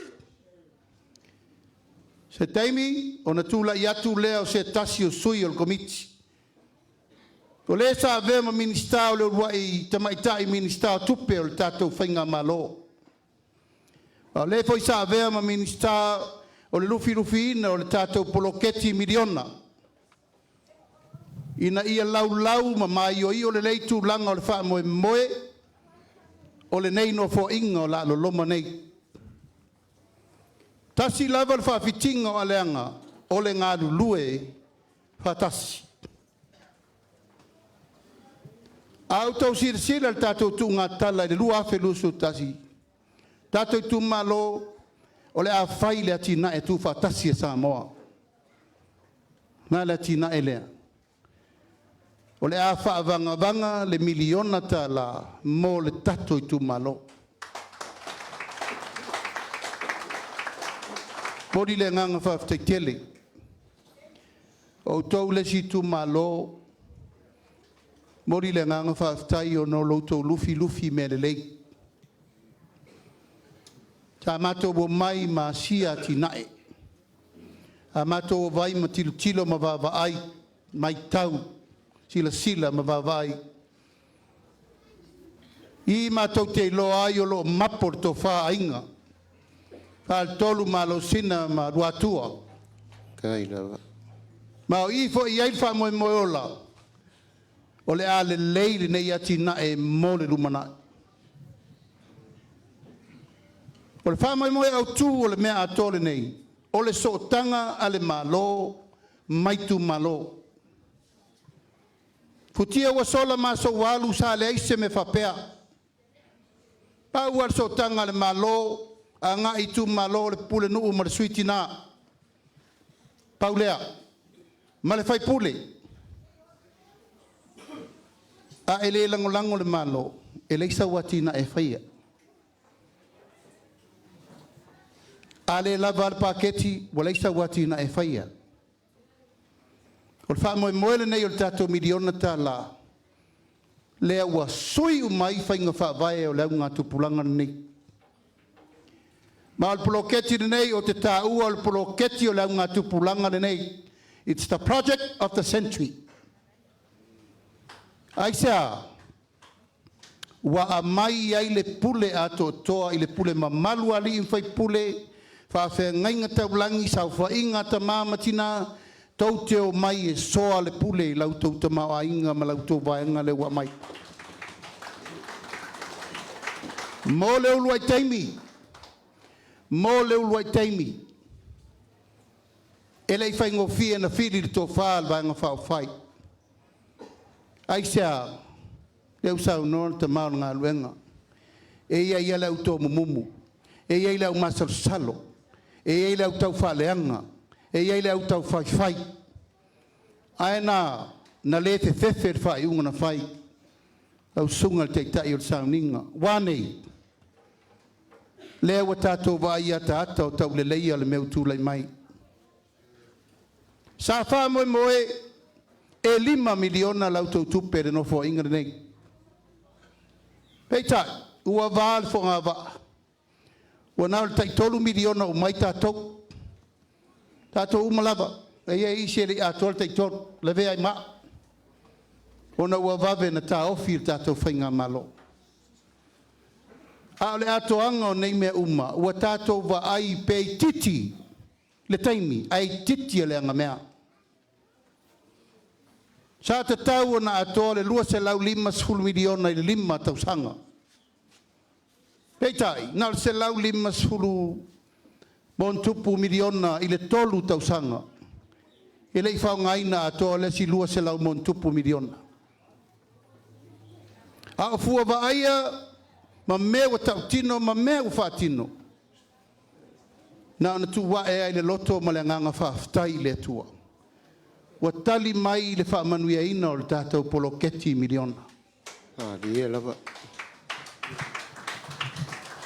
Speaker 2: Se taimi ona tulai atu lea o se tasi o sui o le Komiti, o le sa avea ma Minisita o le uluai Tamaitai Minisita o Tupe o le tatou Faigamalo, a o le foi sa avea ma Minisita o le lufilufiina o le tatou poloketi miliona, ina ia laulau ma maioio lelei tulaga o le faamoemoe o lenei nofoaiga o le a loloma nei. Tasi lava le faafitiga o aleaga o le galulue faatasi. A outou silasila i le tatou tuugatala i le 2021, tatou itumalo, o le a fai le atinae tuufaatasi a Samoa. Na le atinae lea. O le a faavagavaga le miliona tala mo le tatou itumalo. Momoli le agaga faafetai tele. O outou le isi itumalo, momoli le agaga faafetai ona o lo outou lufilufi mea lelei. Sa matou omai ma asia atinae, a matou omai ma tilotilo ma vaavaai, matau, silasila ma vaavaai. I matou te iloa ai o lo o mapo le tofa a Aiga, Faletolu, Malosina ma Luatua. Ma o i foi e i ai le faamoemoe ola, o le a lelei lenei atinae mo le lumanai. O le faamoemoe autu o le mea atoa lenei, o le sootaga a le Malo ma itumalo. Futia ua sola ma aso ua alu sa leai se mea faapea. Pau lava le sootaga a le Malo agai i itumalo o le pulenuu ma le sui tina. Pau lea. Ma le faipule. A e le lagolago le Malo, e leai sau atinae e faia. A le lava le paketi, ua leai sau atinae e faia. O le faamoemoe lenei o le tatou miliona tala, lea ua sui uma ai faiga faavae o le augatupulaga lenei. Ma o le poloketi lenei o te taua o le poloketi o le augatupulaga lenei. It's the project of the century. Aisea? Ua aumai ai le pule atoatoa i le pule mamalu a alii ma faipule, faafeagaiga taulagi, saofaiga a tama ma tina, tou te o mai e soa le pule i la outou tamaoaiga ma la outou vaega lea ua aumai. Mo le uluai taimi, mo le uluai taimi, e le i faigofie na fili le tofa a le Vaega Faaupufai. Aisea? Lea ua saunoa le tama o le galuega, e i ai lava le au tomumumu, e i ai le au masalosalo, e i ai le au taufaaleaga, e i ai le au taufaifai, ae na na le fefefe le faaiuga na fai. Lau susuga i le Taitai o le Sauniga, ua a nei? Lea ua tatou vaai i ataata o tauleleia le mea ua tulai mai. Sa faamoemoe e $5 miliona la outou tupe i le Nofoaiga lenei. Peitai, ua va le fogavaa, ua na o le tai $3 miliona uma ai tatou. Tatou uma lava, e i ai isi e le i atoa le tai 3, lavea ai ma au, ona ua vave ona taofi le tatou faigamalo. A o le atoaga o nei mea uma, ua tatou vaai pe itiiti le taimi ae itiiti le agamea. Sa tatau ona atoa le $250 miliona i le 5 tausaga. Peitai, na o le $150+ miliona i le 3 tausaga. E le i faaaogaina atoa le isi $200+ miliona. A o fua vaaia ma mea ua tautino ma mea ua faatino, na ona tuu ae ai le loto ma le agaga faafetai i le Atua, ua tali mai le faamanuiaina o le tatou poloketi miliona.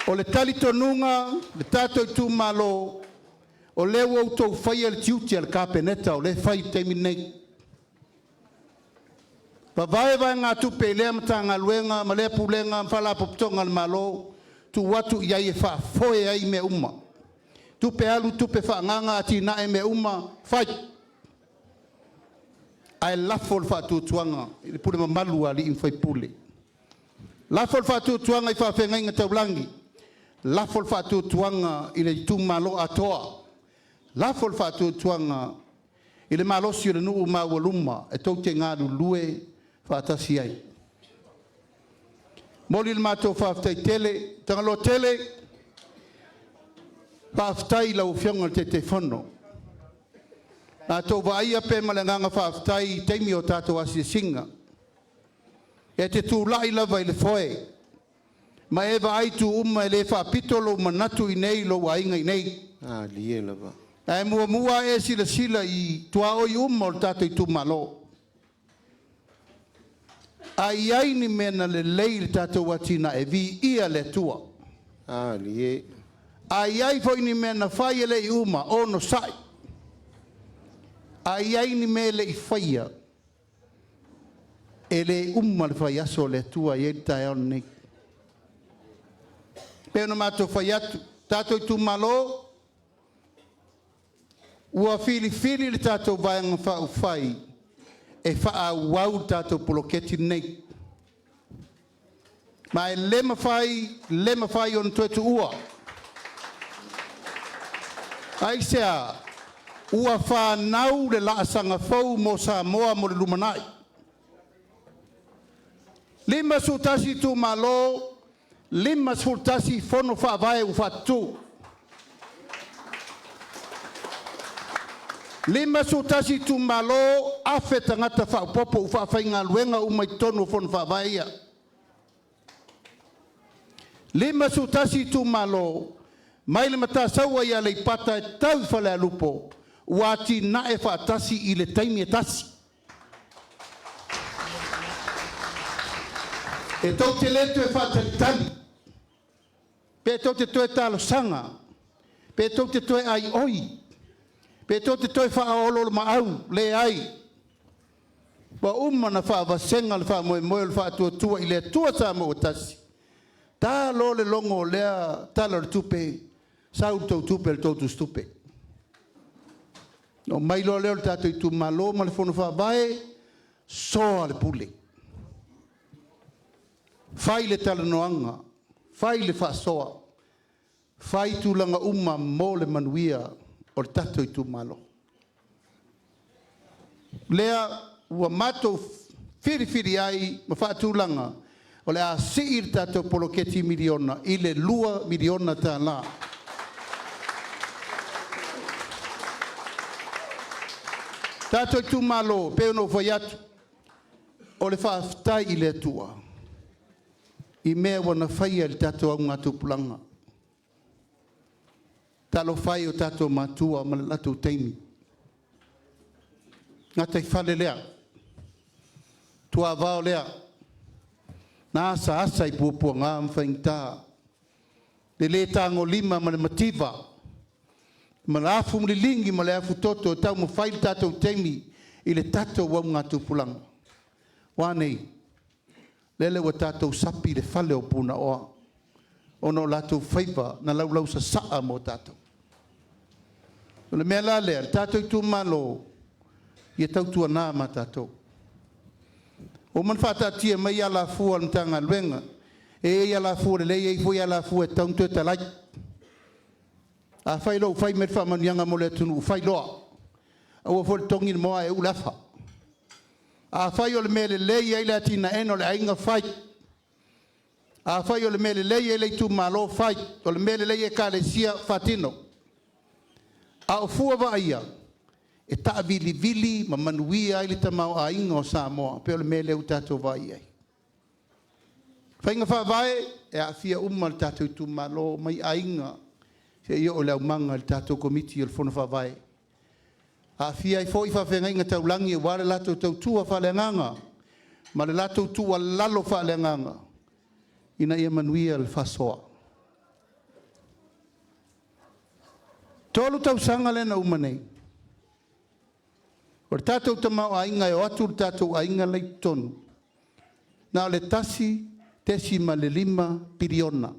Speaker 2: O le talitonuga le tatou itumalo, o lea ua outou faia le tiute o le Kapeneta o lea e fai i le taimi lenei. Vavae vaegatupe i lea Matagaluega ma lea Pulega ma Faalapotopotoga a le Malo, tuu atu i ai e faafoe ai mea uma. Tupe alu, tupe faaagaaga, atinae, mea uma, fai. Ae lafo le faatuatuaga i le pule mamalu a alii ma faipule. Lafo le faatuatuaga i faafeagaiga taulagi, lafo le faatuatuaga i le itumalo atoa, lafo le faatuatuaga i le malosi o le nuu ma aualuma e tou te galulue faatasi ai. Momoli le matou faafetai tele, Tagaloa tele, faafetai i lau Afioga i le Taitaifono. Na tou vaaia pea ma le agaga faafetai i taimi o tatou asiasiga, e te tulai lava i le foe ma e vaai itu uma, e le faapito lou manatu i inei i lou aiga i inei. Ae muamua e silasila i tuaoi uma o le tatou itumalo. A i ai ni mea na lelei i le tatou atinae, viia le Atua. A i ai foi ni mea na fai e le i uma, onosai. A i ai ni mea e le i faia, e le uma le faiaso o le Atua e i ai le taeao lenei. Pei ona matou fai atu, tatou itumalo, ua filifili le tatou Vaega Faaupufai e faaauau le tatou poloketi lenei. Ma e le mafai, le mafai ona toe tuua. Aisea? Ua fanau le laasaga fou mo Samoa mo le lumanai. 51 itumalo, 51 fono faavae ua faatutu. 51 itumalo, 1,000 tagata faaopoopo ua faafaigaluega uma i totonu o Fono Faavae ia. 51 itumalo, mai le Matasaua i Aleipata e tau i Falealupo, ua atinae faatasi i le taimi e tasi. E tou te le toe faatalitali, pe tou te toe talosaga, pe tou te toe aioi, pe tou te toe faaoloolomaau, leai. Ua uma ona faavasega le faamoemoe o le Faatuatua i le Atua Samoa ua tasi. Ta loa le logo o lea Tala o le Tupe, sau le tou tupe i le tou tusitupe. Ona omai loa lea o le tatou itumalo ma le Fono Faavae, soa le pule. Fai le talanoaga, fai le faasoa, fai tulaga uma mo le manuia o le tatou itumalo. Lea ua matou filifili ai ma faatulaga o le a sii le tatou poloketi miliona i le $2 miliona tala. Tatou itumalo, pei ona ou fai atu, o le faafetai i le Atua i mea ua na faia i le tatou augatupulaga. Talofa e i o tatou matua ma le latou taimi, gataifale lea, tuavao lea, na asaasa i puapuaga ma faigata, le le tagolima ma le mativa, ma le afu liligi ma le afutoto e taumafai le tatou taimi i le tatou augatupulaga. Ua a nei? Lele ua tatou sapi i le fale o Punaoa ona o latou faiva na laulausasaa mo tatou. O le mea la lea, le tatou itumalo, ia tautuana ma tatou. Ua uma ona faataatia mai alafua a le Matagaluega, e i ai alafua lelei e i ai foi alafua e tatau ona toe talai. Afai loa ua fai mai le faamanuiaga mo le atunuu, fai loa. Aua foi le togi le moa ae uu le afa. Afai o le mea e lelei ai le atinaeina o le aiga, fai. Afai o le mea e lelei ai le itumalo, fai. O le mea e lelei ai Ekalesia, faatino. A o fua vaaia, e taavilivili ma manuia ai le tamaoaiga o Samoa, pei o le mea lea ua tatou vaai i ai. Faiga faavae e aafia uma le tatou itumalo mai aiga seia oo i le aumaga i le tatou Komiti o le Fono Faavae. Aafia ai foi faafeagaiga taulagi aua le latou tautua faaleagaga ma le latou tuualalo faaleagaga ina ia manuia le faasoa. 3 tausaga lea na uma nei, o le tatou tamaoaiga e o atu le tatou aiga la i totonu, na o le $1.5 piliona.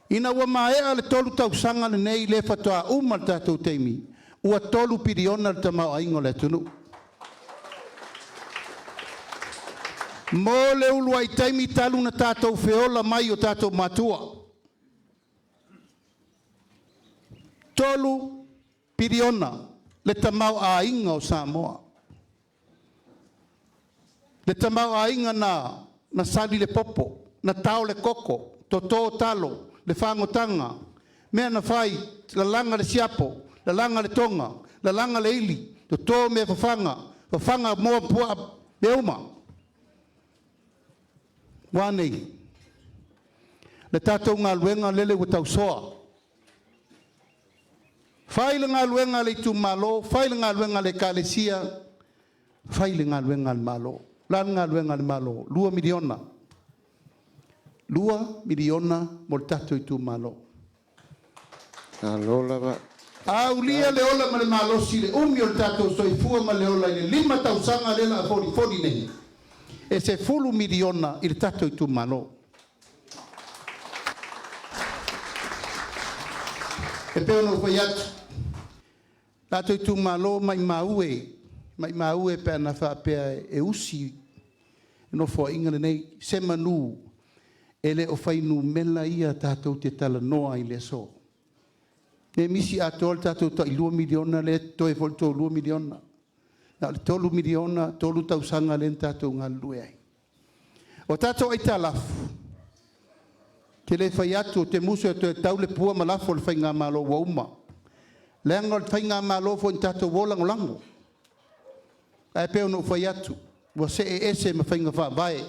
Speaker 2: Ina ua maea le 3 tausaga lenei lea faatoa uma le tatou taimi, ua $3 piliona le tamaoaiga o le atunuu. Mo le uluai taimi talu na tatou feola mai o tatou matua. 3 piliona le tamaoaiga o Samoa. Le tamaoaiga na sali le popo, na tao le koko, toto talo, le fagotaga, mea na fai, lalaga le siapo, lalaga le toga, lalaga le ili, toto mea fafaga, fafaga moa puaa, mea uma. Ua a nei? Le tatou galuega lele ua tausoa. Fai le galuega a le itumalo, fai le galuega a le Ekalesia, fai le galuega a le Malo. O le a le galuega a le Malo? $2 miliona. $2 miliona mo le tatou itumalo.
Speaker 1: Malo lava.
Speaker 2: Aulia le ola ma le malosi i le umi o le tatou soifua ma le ola i le 5 tausaga lea o le a folifoli nei, e $10 miliona i le tatou itumalo. E pei ona ou fai atu, tatou itumalo, maimau e, maimau e pe ana faapea e usi le Nofoaiga lenei, semanu e le o fuainumera ia tatou te talanoa ai i le aso. Le misi atoa le tatou tai $2 miliona lea e totoe foi le tou $2 miliona. Na o le $3 miliona, 3 tausaga lea na tatou galulue ai. O tatou aitalafu, ou te le fai atu, ou te musu e toe tau le pua ma lafo i le faigamalo ua uma. Leaga o le faigamalo foi na tatou o lagolago. Ae pei ona ou fai atu, ua see ese ma faiga faavae.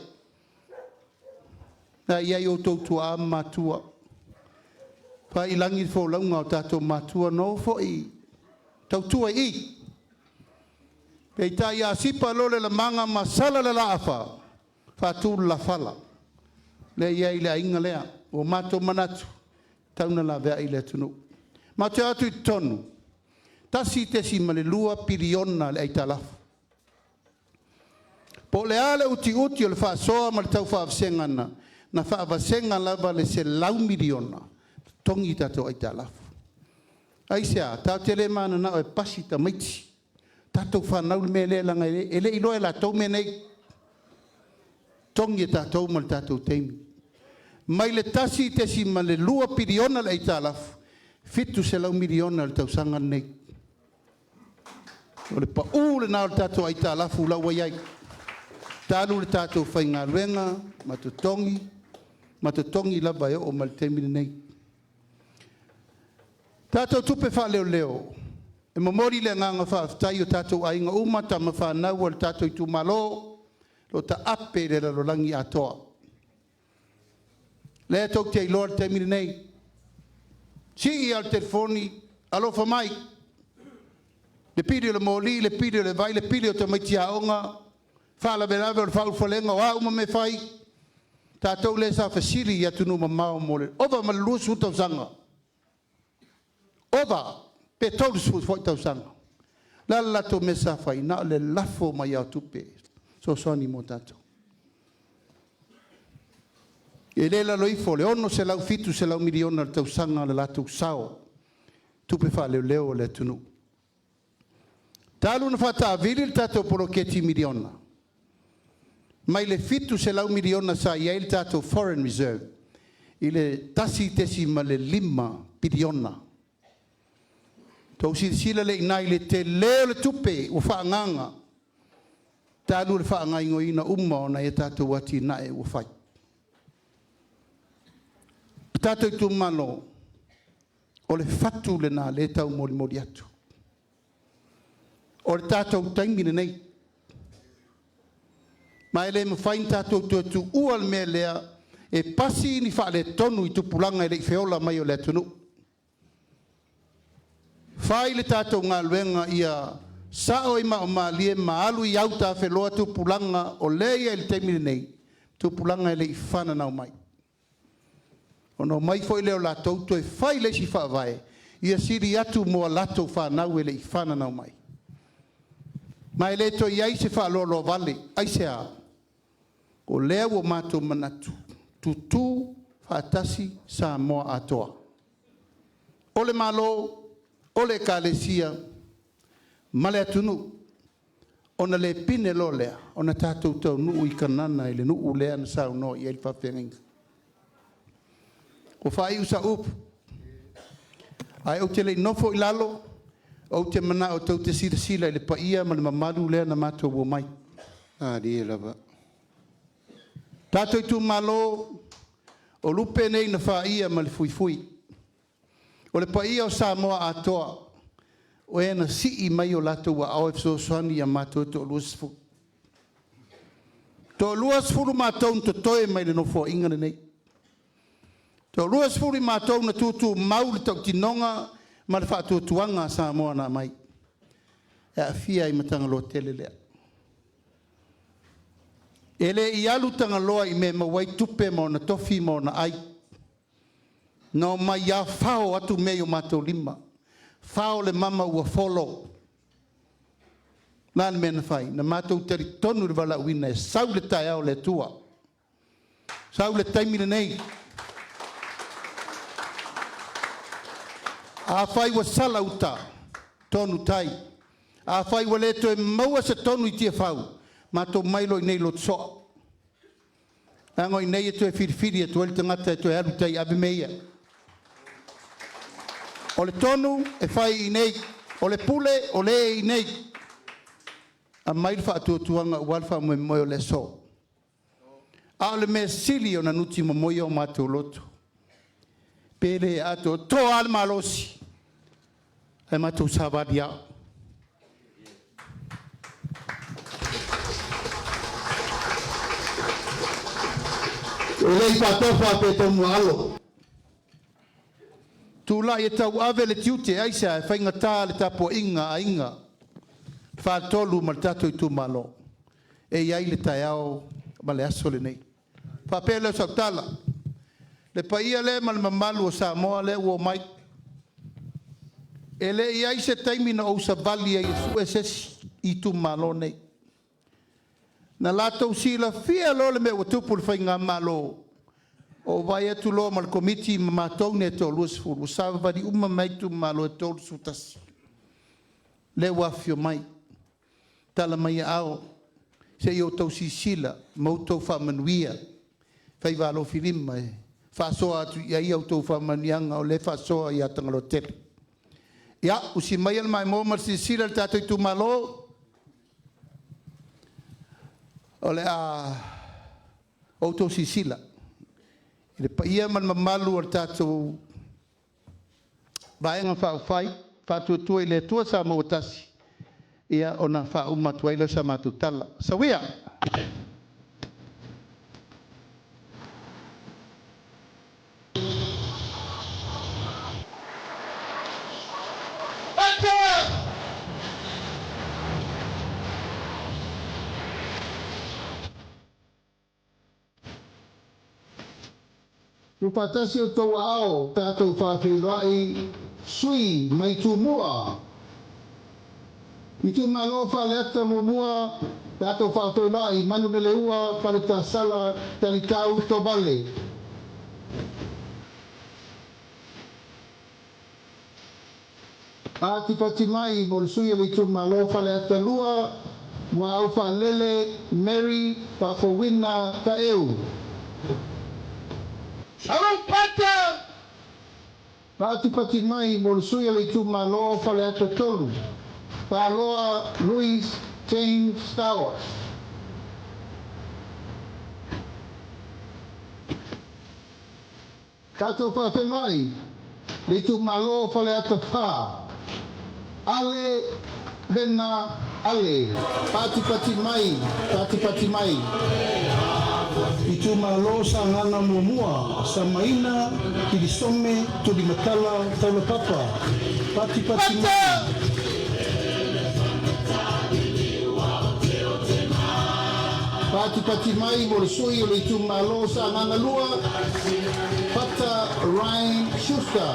Speaker 2: Na i ai outou tuaa ma matua, faiilagi le folauga o tatou matua na o foi tautua i i. Peitai a sipa loa le lamaga ma sala le laafa, faatu le lafala. Lea e i ai le aiga lea. Ua matou manatu, e tatau ona laveai le atunuu. Matou te o atu i totonu, $1.2 piliona le aitalafu. Po o le a le utiuti o le faasoa ma le tau faavasega na faavasega lava le $100 miliona totogi tatou aitalafu. Aisea? Tatou te le mananao e pasi tamaiti, tatou fanau le mea lea leaga e le i iloa e latou mea nei. Totogi e tatou ma le tatou taimi. Mai le $1.2 piliona le aitalafu, $700 miliona i le tausaga lenei. O le pau lena o le tatou aitalafu la ua i ai, talu le tatou faigaluega ma totogi, ma totogi lava e oo mai i le taimi lenei. Tatou tupe faaleoleo, e momoli le agaga faafetai i o tatou aiga uma, tama fanau a le tatou itumalo o lo o taape i le lalolagi atoa. Lea tou te iloa i le taimi lenei, sii lava o le telefoni, alofa mai, le pili o le moli, le pili o le vai, le pili o tamaiti aoga, faalavelave o le faaulufalega, o a uma mea e fai, tatou lea sa fesili i atunuu mamao mo le ova ma le 20 tausaga, ova pe 30 foi tausaga. O le a le latou mea sa fai? Na o le lafo mai lava o tupe e fesoasoani mo tatou. E le i lalo ifo o le $600, $700 miliona i le tausaga le latou sao i tupe faaleoleo a le atunuu. Talu ona faataavili le tatou poloketi miliona, mai le $700 miliona sa i ai le tatou foreign reserve i le $1.5 piliona. Tou silasila lea i ina i le tele o le tupe ua faaagaaga talu le faagaoioiga uma o nai a tatou atinae ua fai. Le tatou itumalo, o le fatu lena lea e taumolimoli atu. O le tatou taimi lenei, ma e le mafai ona tatou toe tuua le mea lea e pasi ni faaletonu i tupulaga e le i feola mai o le atunuu. Fai le tatou galuega ia sao i maaomalie ma alu i autafeloa tupulaga o lea e i ai i le taimi lenei, tupulaga e le i fananau mai. Ona omai foi lea o latou toe fai le isi faavae ia sili atu mo a latou fanau e le i fananau mai. Ma e le toe i ai se faaloaloa vale. Aisea? O lea ua matou manatu, tutu faatasi Samoa atoa. O le Malo, o le Ekalesia ma le atunuu. Ona le pine loa lea ona tatou taunuu i Kanana i le nuu lea na saunoa i ai le faafeagaiga. Ua faaiu sau upu, ae ou te le i nofo i lalo, ou te manao tou te silasila i le paia ma le mamalu lea na matou omai.
Speaker 6: Malie lava.
Speaker 2: Tatou itumalo, o lupe nei na faia ma le fuifui. O le paia o Samoa atoa, o e na sii mai o latou aao e fesoasoani ia matou e toa-20. Toa-20 matou na totoe mai le Nofoaiga lenei. Toa-20 i matou na tutumau le tautinoga ma le faatuatuaga a Samoa na aumai, e aafia ai ma Tagaloa tele lea. E le i alu Tagaloa i mea e maua ai tupe ma ona tofi ma ona ai. Na omai lava fao atu mea i o matou lima, fao le mama ua folo. O le a le mea na fai? Na matou talitonu i le valaauina e sau le taeao o le Atua, sau le taimi lenei. Afai ua sala uta, tonu tai. Afai ua le toe maua se tonu i Tiafau, matou mai loa i inei i Lotosoa. Leaga o i inei e toe filifili atu ai le tagata e toe alu i tai e ave mea ia. O le tonu e fai i inei, o le pule o lea e i inei. Aumai le faatuatuaga aua le faamoemoe o le aso. A o le mea sili ona nutimamoi o matou loto, pe le atoatoa lava le malosi Ae matou savali a. E le i faatofa pe taumuaalo. Tulai e tauave le tiute aisea e faigata le tapuaiga a aiga, le faletolu ma le tatou itumalo. E i ai le taeao ma le aso lenei. Faapea lea o sau tala, le paia lea ma le mamalu o Samoa lea ua omai. E le i i ai se taimi na ou savali ai e sue se isi i itumalo nei. Na latou silafia loa le mea ua tupu i le faigamalo, ou vaai atu loa ma le Komiti ma matou nei e toa-20 ua savavali uma mai lava itumalo e 31 lea ua afifio mai, tala mai aao, se i outou silasila ma outou faamanuia faiva alofilima e faasoa atu i ai a outou faamanuiaga o lea e faasoa ia Tagaloa tele. Ia, usi maia le maimoa ma le silasila i le tatou itumalo, o le a outou silasila i le paia ma le mamalu o le tatou Vaega Faaupufai Faatuatua i le Atua Samoa ua Tasi, ia ona faauma atu ai lea o sa matou tala. Sauia! Tuufaatasi o outou aao tatou faafeiloai sui mai Tumua. Itumalo Faleata Muamua tatou faafeiloai Manuleleua Faletasala Talitau Tovale. Patipati mai mo le sui o le itumalo Faleata 2, Muaau Faalele Mary Faafouina Taeu. Patipati mai mo le sui o le itumalo Faleata 3, Faloa Louis James Stowers. Tatou faafeiloai le itumalo Faleata 4, Ale Vena Ale, patipati mai, patipati mai. Itumalo Sagaga Muamua, Samaina, Kilisome, Tulimatala, Taulapapa, patipati mai. Patipati mai mo le sui o le itumalo Sagaga 2, Pata Ryan Schuster,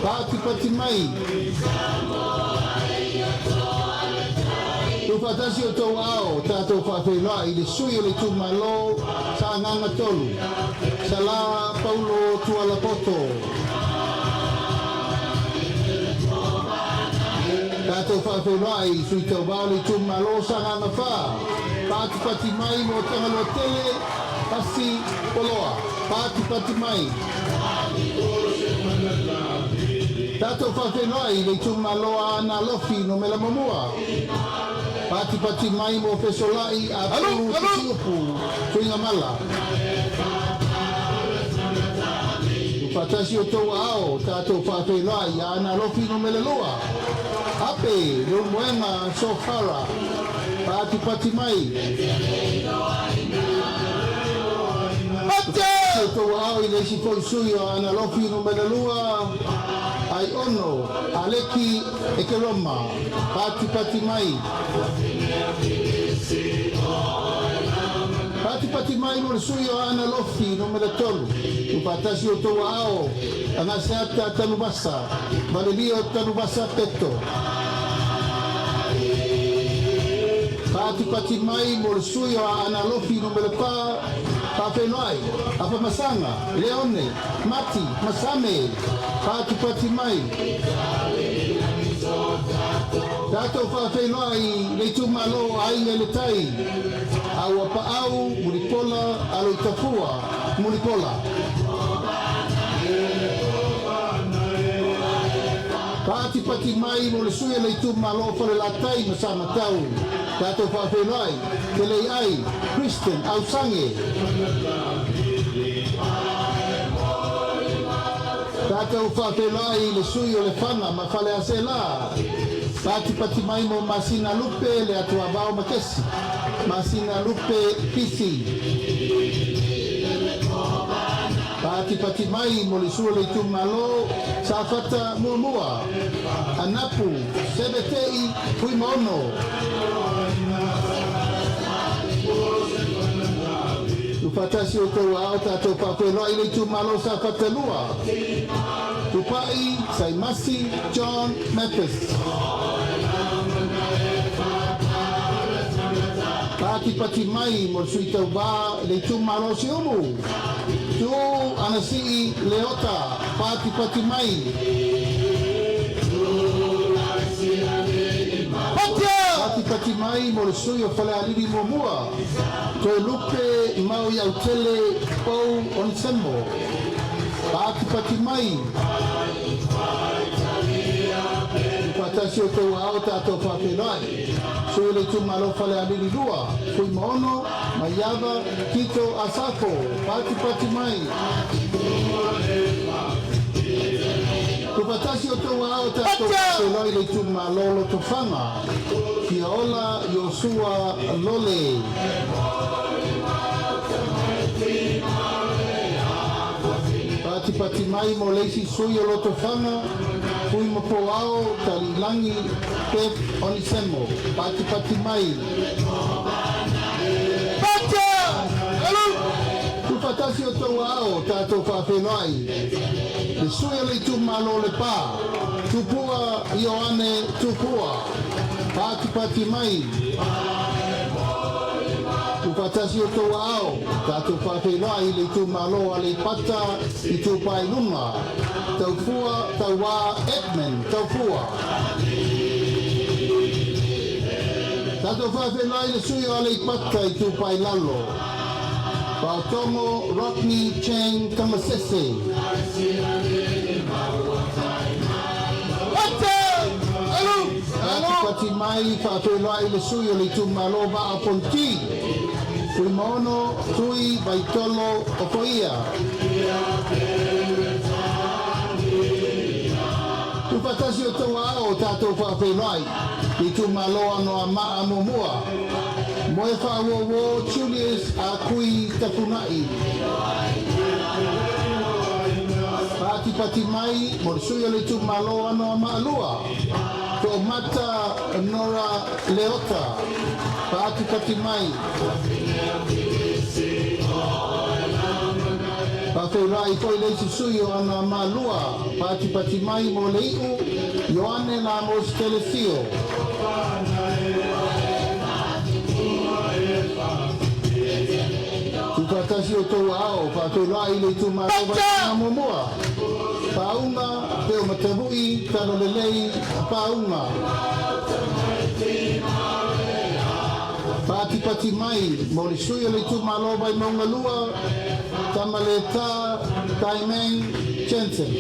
Speaker 2: patipati mai. Tuufaatasi o outou aao, tatou faafeiloai i le sui o le itumalo Sagaga 3, Sala Paulo Tualapoto. Tatou faafeiloai i sui tauva o le itumalo Sagaga 4, patipati mai mo Tagaloa Tele, Pasi Poloa, patipati mai. Tatou faafeiloai i le itumalo Aana Alofi Numera Muamua, patipati mai mo Fesolai Apulu Tusiupu Tuigamala. Tuufaatasi o outou aao, tatou faafeiloai i Aana Alofi Numera 2, Ape Leulumoega Sofara, patipati mai. Tuufaatasi o outou aao i le isi foi sui o Aana Alofi Numera 2, Aiono Aleki Ekeroma, patipati mai. Patipati mai mo le sui o Aana Alofi Numera 3, Tuufaatasi o outou aao, Agaseata Tanuvasa, Valelio Tanuvasa Peto. Patipati mai mo le sui o Aana Alofi Numera 4, Faafeiloai, Afamasaga, Leone, Mati, Masame, patipati mai. Tatou faafeiloai le itumalo Aiga i le Tai, Auapaau, Mulipola, Aloitafua, Mulipola. Patipati mai mo le sui o le itumalo Falelatai ma Samatau, tatou faafeiloai, Keleiai, Christian Ausange. Tatou faafeiloai i le sui o Lefaga ma Faleaseela, patipati mai mo Masina Lupe le Atuavao Makesi, Masina Lupe Pisi. Patipati mai mo le sui o le itumalo Safata Muamua, Anapu Sevetei Fuimaono. Tufatasi o tou ao tatou faafeiloai i le itumalo Safata 2, Tupai Saimasi John Mathis. Patipati mai mo le sui tauvā i le itumalo Siumu, Tu Anasii Leota. Patipati mai. Patipati mai mo le sui o Falealili Muamua, Toelupe Mau Autele Pou Onisemo. Patipati mai. Tufatasi o tou ao tatou faafeiloai sui o le itumalo Falealili 2, Fuimaono Maiava Kito Asafo. Patipati mai. Tufatasi o tou ao tatou faafeiloai le itumalo Lotofaga, Fiaola Iosua Lole. Patipati mai mo le isi sui o Lotofaga, Fuimapoao Talilangi Pep Onisemo. Patipati mai. Tufatasi o tou ao tatou faafeiloai le sui o le itumalo Lepa, Tupua Ioane Tupua. Patipati mai. Tufatasi o tou ao tatou faafeiloai le itumalo Aleipata Itupa i Luga, Taufua Tauā Edmund Taufua. Tatou faafeiloai le sui o Aleipata Itupa i Lalo, Paotogo Rodney Chang Tamasese. Patipati mai faafeiloai le sui o le itumalo Vaa Fonoti, Fuimaono Tui Vaitolo Ofoia. Tufatasi o tou ao tatou faafeiloai le itumalo Anoamaa Muamua, Moe Faauouo Julius Akui Tafunai. Patipati mai mo le sui o le itumalo Anoamaa 2, To'omata Nora Leota. Patipati mai. Faafeiloai foi le isi sui o Anoamaa 2, patipati mai mo le Iu Ioane Lamos Telesio. Tufatasi o tou ao faafeiloai le itumalo Vaimauga Muamua, Paauga Peo Matavu'i Talalelei Paauga. Patipati mai mo le sui o le itumalo Vaimauga 2, Tamaleta Taimeng Jensen.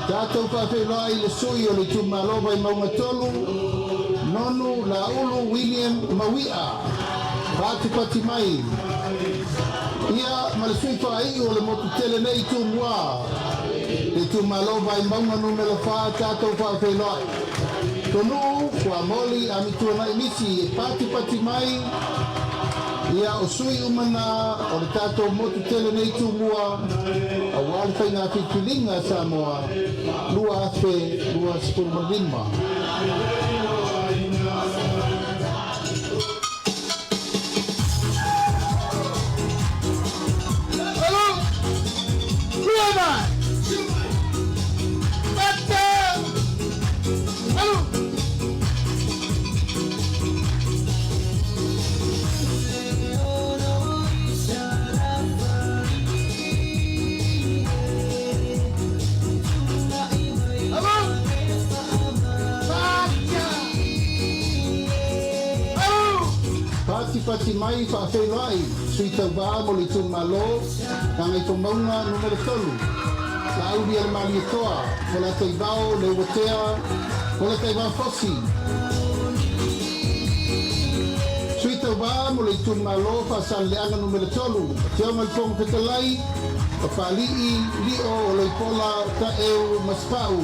Speaker 2: Tatou faafeiloai le sui o le itumalo Vaimauga 3, Nonu Laulu William Maui'a. Patipati mai. Ia ma le sui faaiu o le motu tele nei Tumua, le itumalo Vaimauga numera 4, tatou faafeiloai Tonuu Fuamoli Amituanai Misi e patipati mai. Ia o sui umana o le tatou motu tele nei Tumua auā le faiga filifiliga a Samoa 2025. Patipati mai faafeiloai sui tauvā mo le itumalo Gagaifomauga numera 3, Laauli Alemalietoa Polataivao Leuatea Polataivao Fosi. Sui tauvā tauvā mo le itumalo Faasaleleaga Nu.3, Afioga i le Fofoga Fetalai, Papali'i Lio Oloipola Taeu Masefau.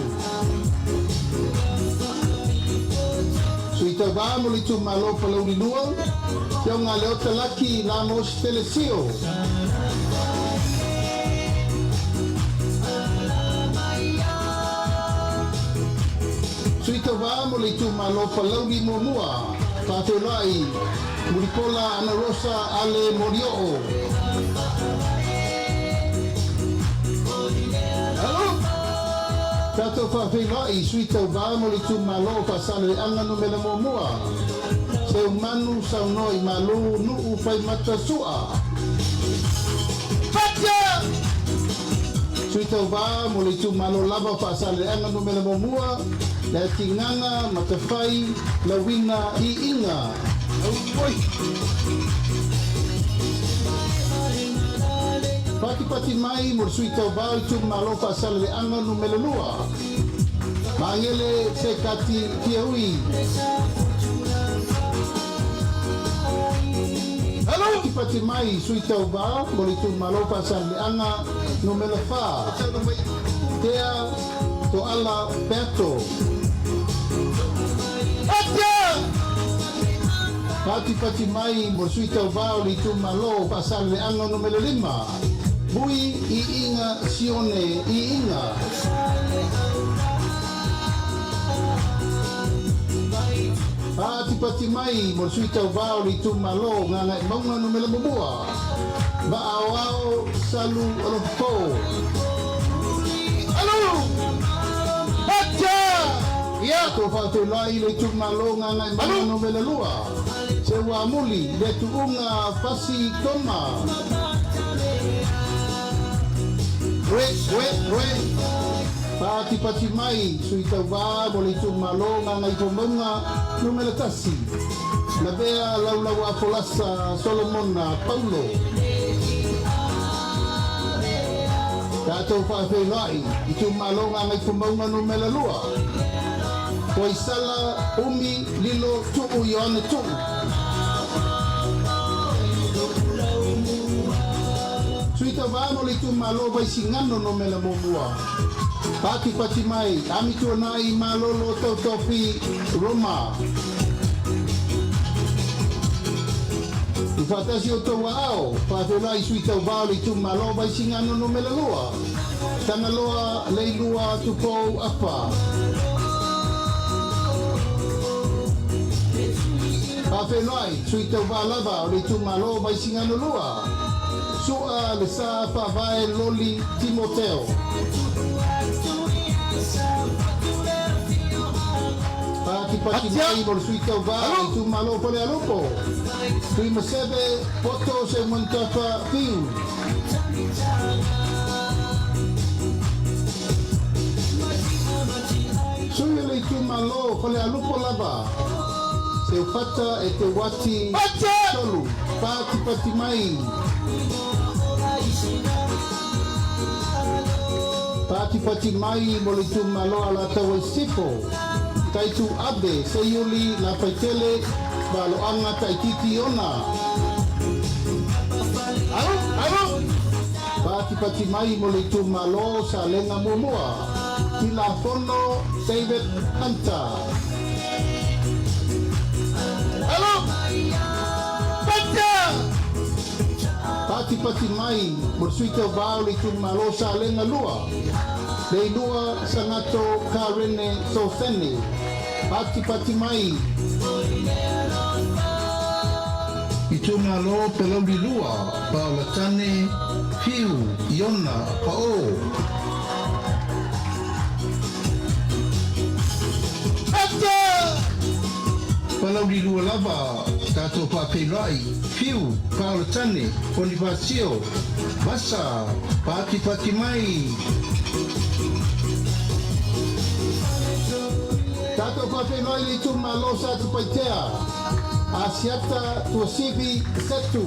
Speaker 2: Sui tauvā mo le itumalo Palauli 2, Afioga Leota Laki Lamos Telesio. Sui tauvā mo le itumalo Palauli 1, Faafeiloai Mulipola Ana Rosa Ale Molioo. Tatou faafeiloai sui tauvā mo le itumalo o Faasaleleaga Numera 1, Seumanu Saunoa i Malu Nuu Faimata Sua. Sui tauvā mo le itumalo lava o Faasaleleaga Numera 1, Le Atigaga Matafai Lauina Iiga. Patipati mai mo le sui tauvā o le itumalo Faasaleleaga Numera 2, Magele Sekati Fiaui. Patipati mai sui tauvā mo le itumalo Faasaleleaga Numera 4, Tea Toala Peato. Patipati mai mo le sui tauvā o le itumalo Faasaleleaga Numera 5, Bui Iiga Sione Iiga. Patipati mai mo le sui tauvā o le itumalo Gagaemauga Numera 1, Vaaoao Salu Alofopo. Tou faafeiloai le itumalo Gagaemauga Numera 2, Seuamuli le Tuuga Fasi Toma. Patipati mai sui tauvā mo le itumalo Gagaifomauga Numera 1, Lavea Laulauafolasa Solomona Paulo. Tatou faafeiloai itumalo Gagaifomauga Numera 2, Koisala Umi Lilo Tuu Ioane Tuu. Sui tauvā mo le itumalo Vaisigano Numera 1, Patipati mai Amituanai Malolo Tautofi Roma. I faatasi o tou aao, faafeiloai sui tauvā o le itumalo Vaisigano Numera 2, Tagaloa Leilua Tupou Afa. Faafeiloai sui tauvā lava o le itumalo Vaisigano 2, Sua Le Sa Faavae Loli Timoteo. Patipati mai mo le sui tauvā o le itumalo Falealupo, Tuimaseve Poto Seumanutafa Fiu. Sui o le itumalo Falealupo lava, Seufata e te Wati Tolu. Patipati mai. Patipati mai mo le itumalo Alataua i Sisifo, Taitu Abe Seiuli Lafaitele Valoaga Taititi Ona. Patipati mai mo le itumalo Salega 1, Tilafono David Hunter. Patipati mai mo le sui tauvā o le itumalo Salega 2, Leilua Sagato Karene Sofene. Patipati mai. Itumalo Palauli 2, Paolatane Fiu Iona Pa'o. Palauli 2 lava, tatou faafeiloai Fiu Paolatane Ponifasio Vasa. Patipati mai. Tatou faafeiloai le itumalo Satupaitea, Asiata Tuasivi Setu.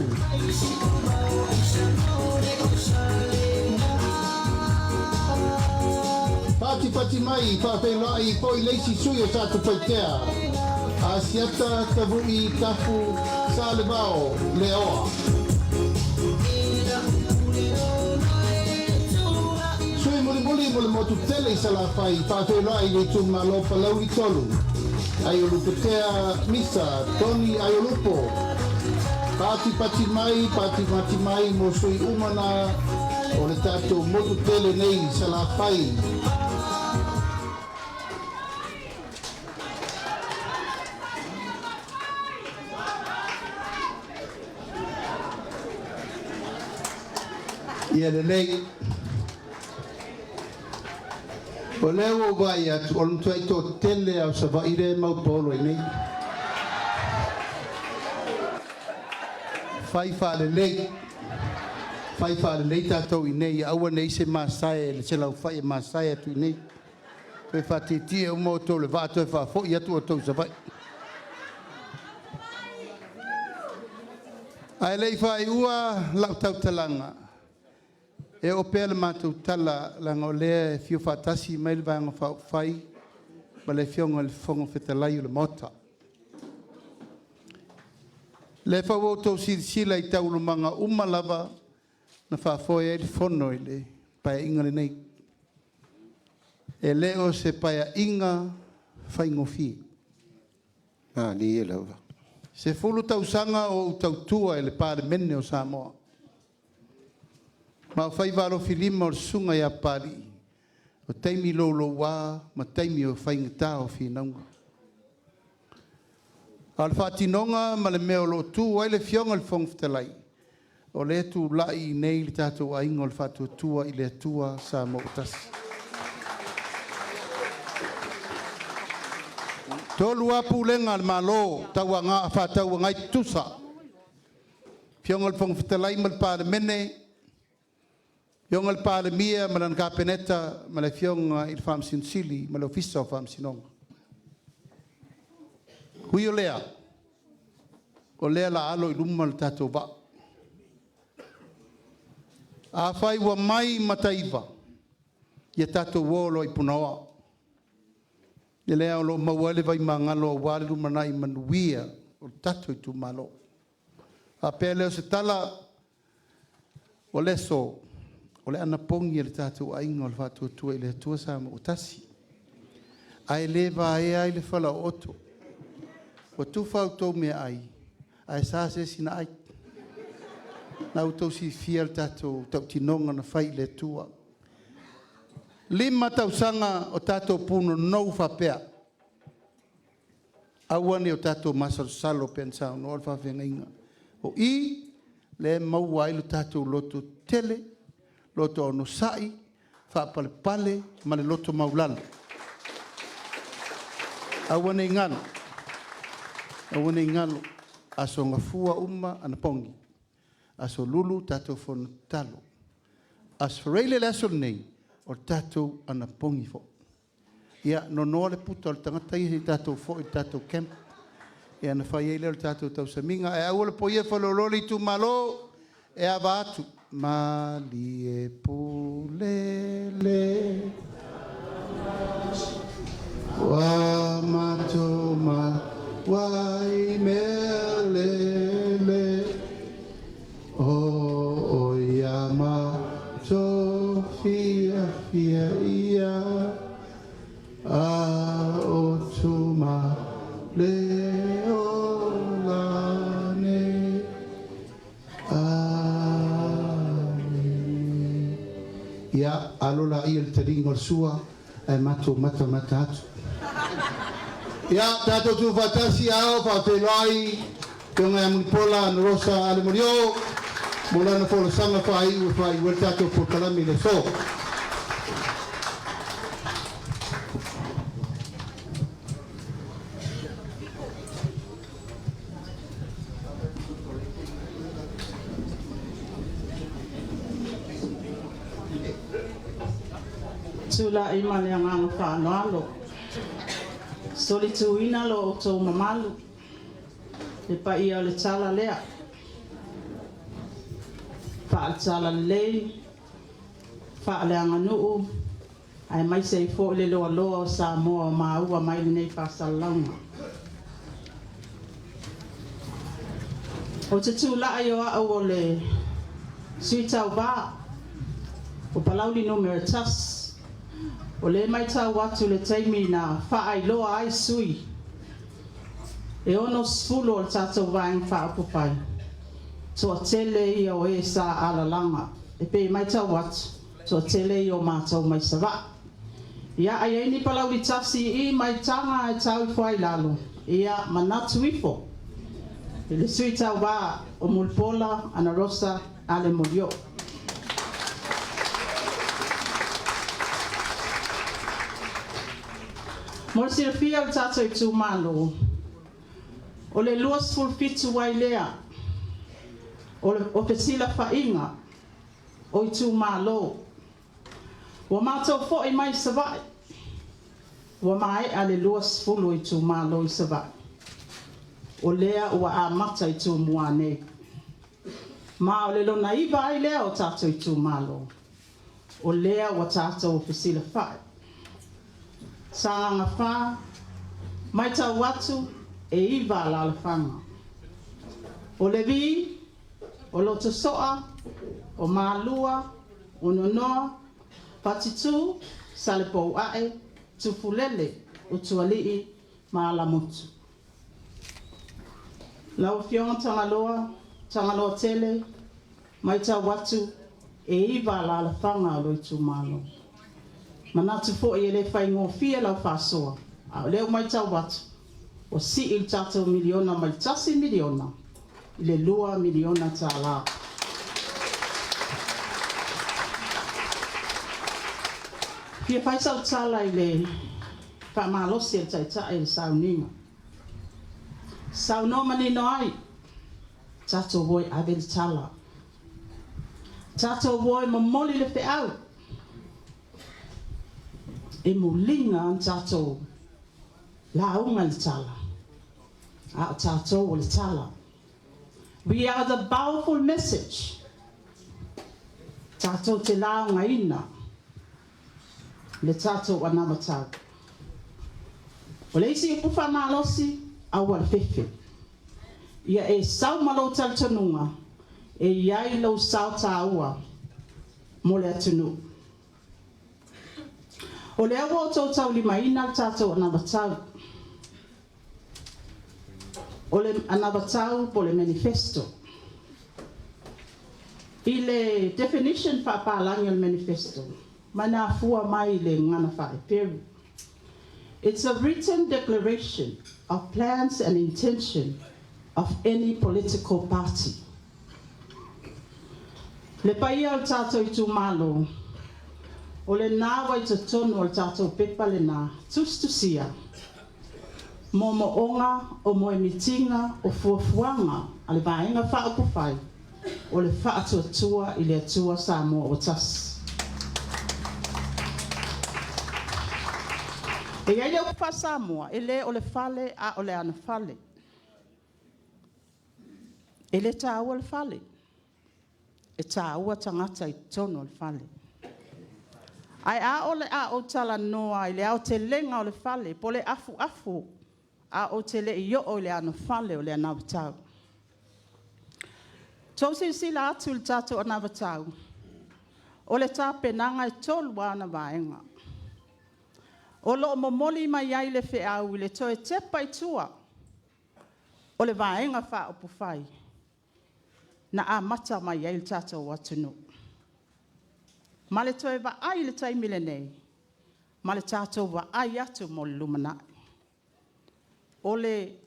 Speaker 2: Patipati mai faafeiloai po i le isi sui o Satupaitea, Asiata Tavui Tafu Salevao Leoa. Sui mulimuli mo le motu tele i Salafai, faafeiloai i le itumalo Palauli 3. Aiolupetea Misa, Tony Aiolupo. Pati pati mai, pati pati mai mo sui umana o le tatou motu tele nei i Salafai. Ia lelei. O lea ua ou vaai atu, o le matuai toatele lava o Savaii lea e mau paolo ai nei. Fai faalelei, fai faalelei tatou i inei, ia aua ne i i ai se masae, se laufai e masae atu i inei. Toe faatietie uma outou i le vaa toe faafoi atu outou i Savaii. Ae le i faaiua lau tautalaga, e oo pea le matou tala, leaga o lea e afio faatasi mai le Vaega Faaupufai ma le Afioga i le Fofoga Fetalai o le Maota. O lea foi ua outou silasila i taualumaga uma lava na faafoe ai le Fono i le Paeaiga lenei. E le o se Paeaiga faigofie.
Speaker 6: Malie lava.
Speaker 2: 10 tausaga o ou tautua i le Palemene o Samoa, ma o faiva alofilima o le susuga ia Papalii, o taimi louloua ma taimi o faigata o finauga. A o le faatinoga ma le mea o lo o tu ai le Afioga i le Fofoga Fetalai, o lea e tulai i inei le tatou Aiga o le Faatuatua i le Atua Samoa ua Tasi. E 3 lava Pulega a le Malo faatauagai tutusa, Afioga i le Fofoga Fetalai ma le Palemene, Afioga i le Palemia ma lana Kapeneta ma le Afioga i le Faamasino Sili ma le Ofisa o Faamasinoga. Ui o lea, o lea o le a alo i luma le tatou vaa. Afai ua mai Mataiva, ia tatou o loa i Punaoa. O lea o lo o maua ai le vaimagalo aua le lumanai manuia o le tatou itumalo. Faapea lea o se tala, o le aso, o le anapogi a le tatou Aiga o le Faatuatua i le Atua Samoa ua Tasi, ae le vaea ai le falaooto. Ua tufa a outou meaai, ae sa se isi na ai. Na outou silafia le tatou tautinoga na fai i le Atua. 5 tausaga o tatou punonou faapea, aua ne i o tatou masalosalo pei ona saunoa le faafeagaiga. O i lea e maua ai lo tatou lototele, loto onosai, faapalepale ma le loto maualalo. Aua ne i galo, aua ne i galo, Aso Gafua uma anapogi, Aso Lulu tatou fono tatalo, Aso Faraile le aso lenei, o le tatou anapogi foi. Ia nonoa le puta o le tagata ia se i tatou foi i le tatou camp ia ona fai ai lea o le tatou tausamiga. Ae aua le poia faleoloolo le itumalo e ava atu. Malie pule le ua matou maua i mea lelei o oi a matou fiafia ia a o tuma le ola nei. Amene. Ia, alo laia i le taliga o le sua ae matou matamata atu. Ia, tatou tuufaatasi a o faafeiloai Afioga ia Mulipola Anarosa Ale Molioo mo lana folasaga faaiu e faaiu ai le tatou polokalame i le aso.
Speaker 7: Tulai ma le agaga faaaloalo, solituina lo outou mamalu, le paia o le tala lea, faale-talalelei, faaleaganuu, aemaise ai foi le loaloa o Samoa o maua mai lenei faasalalauga. Ou te tulai o au o le sui tauvā o Palauli 1. O lea e matau atu i le taimi na faailoa ai sui e 60 o le tatou Vaega Faaupufai, toatele ia o e sa alalaga. E pei e matau atu, toatele ia o matou mai Savaii. Ia, a i ai ni Palauli 1 i i mai Taga ae tau ifo ai i lalo, ia manatu ifo i le sui tauvā o Mulipola Anarosa Ale Molioo. Mo le silafia o le tatou itumalo, o le 27 ai lea o fesilafaiga o itumalo. Ua matou foi mai Savaii, ua maea le 20 o itumalo i Savaii. O lea ua amata i Tumua nei. Ma o le lona 9 ai lea o tatou itumalo, o lea ua tatou fesilafai. Sagaga 4, matau atu e 9 alaalafaga. O Levi, o Lotosoa, o Malua, o Nonoa, Fatitu, Salepouae, Tufulele, Utualii ma Alamutu. Lau Afioga Tagaloa, Tagaloa Tele, matau atu e 9 alaalafaga o lou itumalo. Manatu foi e le faigofie lau faasoa, a o lea ua matau atu, ua sii le tatou miliona mai le $1 miliona i le $2 miliona. Fia fai sau tala i le faamalosi a le Taitai i le sauniga. Saunoa manino ai, tatou o e ave le tala. Tatou o e momoli le feau. E muliga ona tatou lauga i le tala. A o tatou o le tala. We are the powerful message. Tatou te laugaina le tatou anavatau. O le isi upu faamalosi, aua le fefe. Ia e sau ma lou talitonuga, e i ai lou sao tāua mo le atunuu. O lea ua outou taulimaina le tatou anavatau. O le anavatau po o le manifesto. I le definition faapalagi o le manifesto, ma na afua mai i le gagana faa-Eperu. It's a written declaration of plans and intention of any political party. Le paia o le tatou itumalo, o lena ua i totonu o le tatou pepa lena, tusitusia, moomooga o moemitiga o fuafuaga a le Vaega Faaupufai o le Faatuatua i le Atua Samoa ua Tasi. E i ai le upu faa-Samoa, e le o le fale a o le anofale. E le taua le fale, e taua tagata i totonu o le fale. Ae a o le a ou talanoa i le aotelega o le fale, po o le afuafu a ou te le i oo i le anofale o le anavatau. Tou silasila atu i le tatou anavatau, o le tapenaga e 3 lava ona vaega. O lo o momoli mai ai le feau i le toe tepa i tua o le Vaega Faaupufai na amata mai ai le tatou atunuu. Ma le toe vaai i le taimi lenei, ma le tatou vaai atu mo le lumanai. O le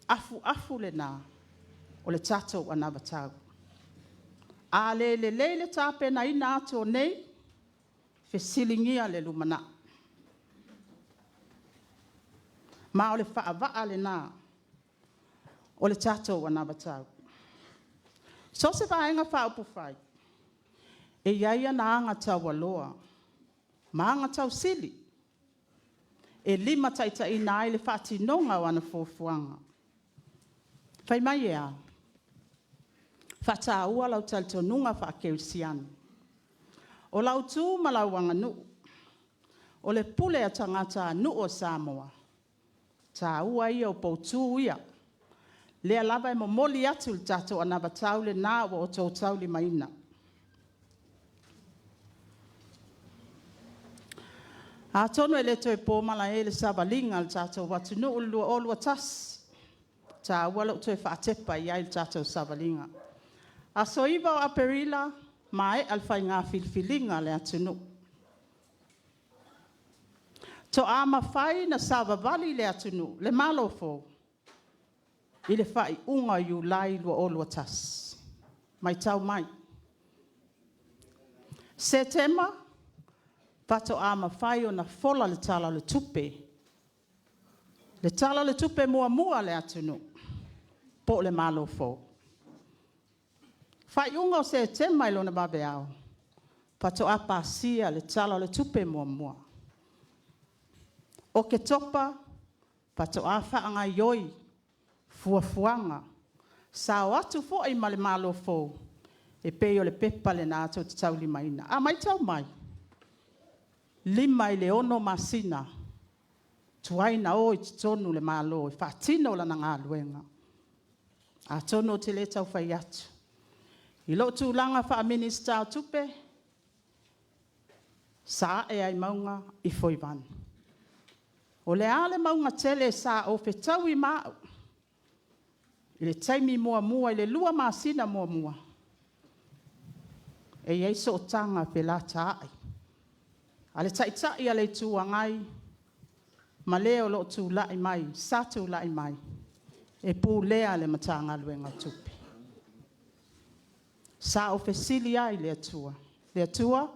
Speaker 7: afuafu lena o le tatou anavatau. A le lelei le tapenaina atu o nei, fesiligia le lumanai. Ma o le faavaa lena o le tatou anavatau. So o se Vaega Faaupufai, e i ai ana agataualoa ma agatausili e limataitaiina ai le faatinoga o ana fuafuaga. Fai mai e a? Faataua lau talitonuga faakerisiano. O lau tu ma lau aganuu, o le pule a tagatanuu o Samoa, taua ia o poutu ia. Lea lava e momoli atu le tatou anavatau lena ua outou taulimaina. Atonu e le toe po malae i le savaliga a le tatou atunuu i le 2021, e taua lou toe faatepa i ai i le tatou savaliga. Aso 9 o Aperila, maea le faiga filifiliga a le atunuu. Toa mafai ona savavali le atunuu, le Malo fou, i le faaiuga o Iulai 2021. Matau mai. Setema, faatoa mafai ona fola le Tala o le Tupe, le Tala o le Tupe muamua a le atunuu po o le Malo fou. Faaiuga o Setema i lona vaveao, faatoa pasia le Tala o le Tupe muamua. Oketopa faatoa faagaioi fuafuaga, sa o atu foi ma le Malo fou, e pei o le pepa lena tou te taulimaina. A matau mai, 5 i le 6 masina tuai ona o i totonu le Malo e faatino lana galuega. Atonu ou te le tau fai atu, i lou tulaga faa-Minisita o Tupe, sa ae lava i mauga, ifo i vane. O le a le mauga tele sa ou fetaui ma au i le taimi muamua i le 2 masina muamua? E i ai sootaga felataai a le Taitai o le Itu Agai ma le o lo o tulai mai sa tulai mai e pulea le Matagaluega o Tupe. Sa ou fesili ai i le Atua, le Atua,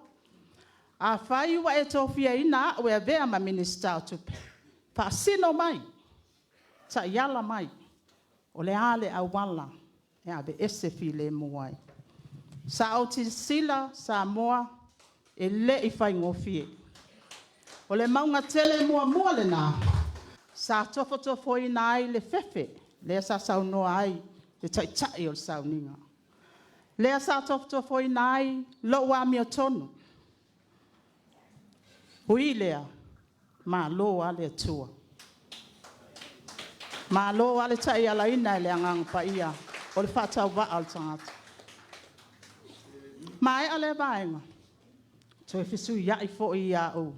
Speaker 7: afai ua e tofiaina au e avea ma Minisita o Tupe, faasino mai, taiala mai, o le a le auala e aveese filemu ai. Sa ou silasila Samoa, e le i faigofie. O le mauga tele muamua lena sa tofotofoina ai le fefe lea sa saunoa ai le Taitai o le sauniga. Lea sa tofotofoina ai lou amiotonu. Ui i lea, malo lava le Atua, malo lava le taialaina e le Agaga Paia o le faatauvaa o le tagata. Maea lea vaega, toe fesuiai foi au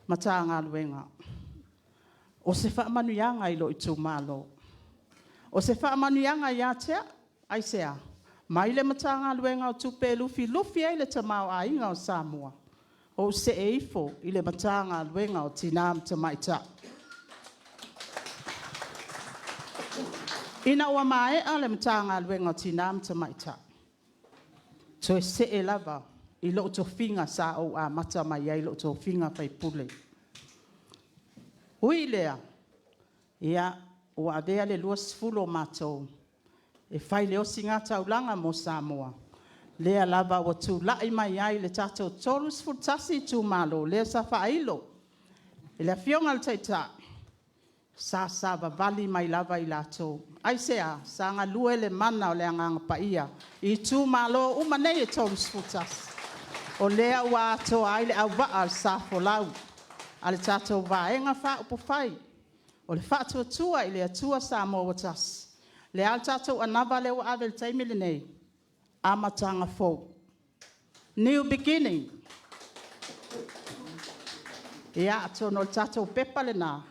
Speaker 7: Matagaluega. O se faamanuiaga i lou itumalo, o se faamanuiaga ia te au. Aisea? Mai le Matagaluega o Tupe e lufilufi ai le tamaoaiga o Samoa, ou see ifo i le Matagaluega o Tina ma Tamaitai. Ina ua maea le Matagaluega o Tina ma Tamaitai, toe see lava i lou tofiga sa ou amata mai ai i lou tofiga faipule. Ui i lea, ua avea le 20 o matou e fai le ositaulaga mo Samoa, lea lava ua tulai mai ai le tatou 31 itumalo, lea sa faailo e le Afioga i le Taitai, sa savavali mai lava i latou. Aisea? Sa galue le mana o le Agaga Paia i itumalo uma nei e 31, o lea ua atoa ai le auvaa o le sa folau a le tatou Vaega Faaupufai o le Faatuatua i le Atua Samoa ua Tasi. O le a le tatou anava lea ua ave i le taimi lenei? Amataga fou, new beginning. Ia, atonu o le tatou pepa lena,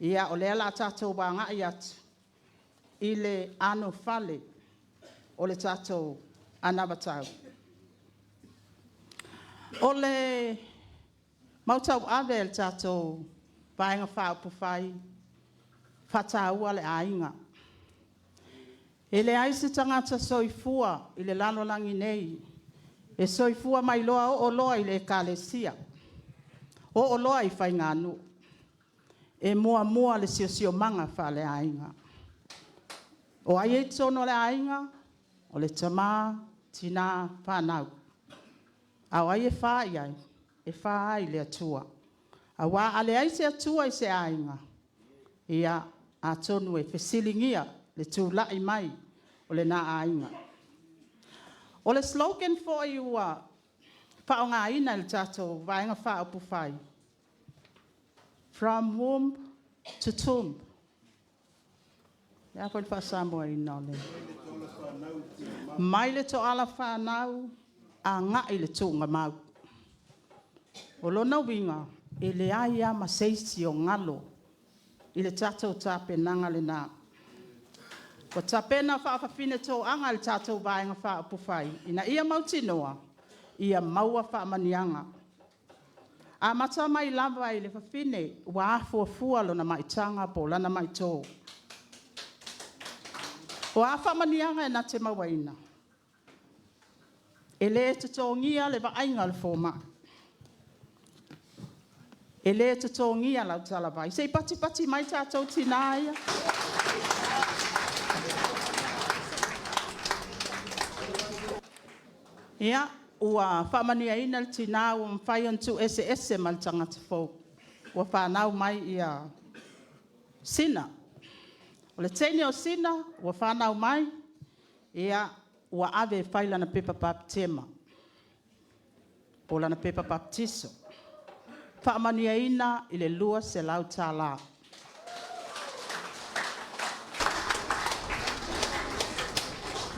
Speaker 7: o lea o le a tatou agai atu i le anofale o le tatou anavatau. O le mau tauave a le tatou Vaega Faaupufai, e faataua le aiga. E leai se tagata soifua i le lalolagi nei e soifua mai loa oo loa i le ekalesia, oo loa i faiganuu, e muamua le siosiomaga faaleaiga. O ai e i totonu o le aiga? O le tama, tina, fanau. A o ai e fa i ai? E fa ai le Atua. Aua a leai se Atua i se aiga, ia atonu e fesiligia le tulai mai o lena aiga. O le slogan foi ua faaaogaina e le tatou Vaega Faaupufai, From Womb to Tomb. Le a foi le faa-Samoa ina o le mai le toala fanau agai i le tuugamau. O lona uiga, e leai lava ma se isi o galo i le tatou tapenaga lena. Ua tapena faafafine toaga e le tatou Vaega Faaupufai ina ia mautinoa ia maua faamanuiaga. Amata mai lava i le fafine ua afuafua lona maitaga po o lana maito. O a faamanuiaga e na te mauaina? E le totogia le vaaiga a le fomai, e le totogia lau talavai. Se i patipati mai tatou tina ia. Ia, ua faamanuiaina le tina ua mafai ona tuueseese ma le tagata fou, ua fanau mai Sina. O le teine o Sina ua fanau mai, ua ave e fai lana pepa patema po o lana pepa papatiso, faamanuiaina i le $200.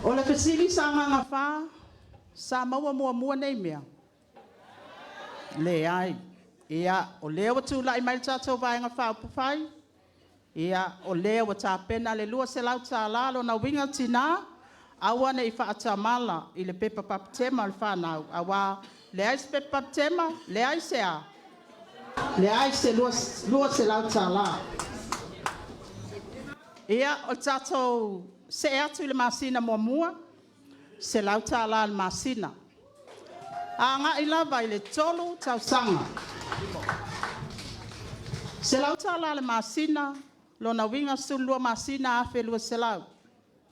Speaker 7: O le fesili Sagaga 4, sa maua muamua nei mea? Leai. Ia, o lea ua tulai mai le tatou Vaega Faaupufai, o lea ua tapena le $200. O lona uiga tinã, aua ne i faatamala i le pepa bapetema o le fanau aua e leai se pepa bapetema, leai se a? Leai se $200. Ia, o le tatou se'e atu i le masina muamua, $100 i le masina, agai lava i le 3 tausaga. $100 i le masina, o lona uiga e 12 masina, $1,200.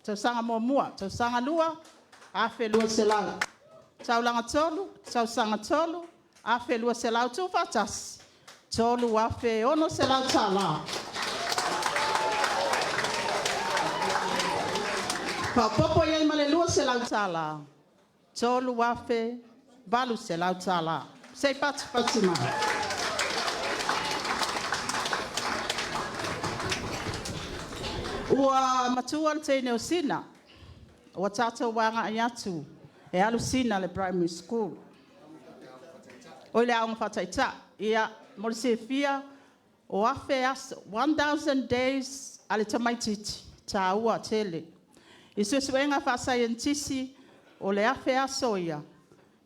Speaker 7: Tausaga muamua. Tausaga lua, $1,200. Tausaga tolu, $1,200. Tuufaatasi, $3,600. Faaopoopo i ai ma le $200, $3,800. Se i patipati mai. Ua matua le teine o Sina, ua tatou agai atu e alu Sina i le Primary School, oi le Aoga Faataitai. Ia, mo le silafia, o afe aso, 1,000 days a le tamaitiiti, e taua tele. I suesuega faasaienitisi, o le 1,000 aso ia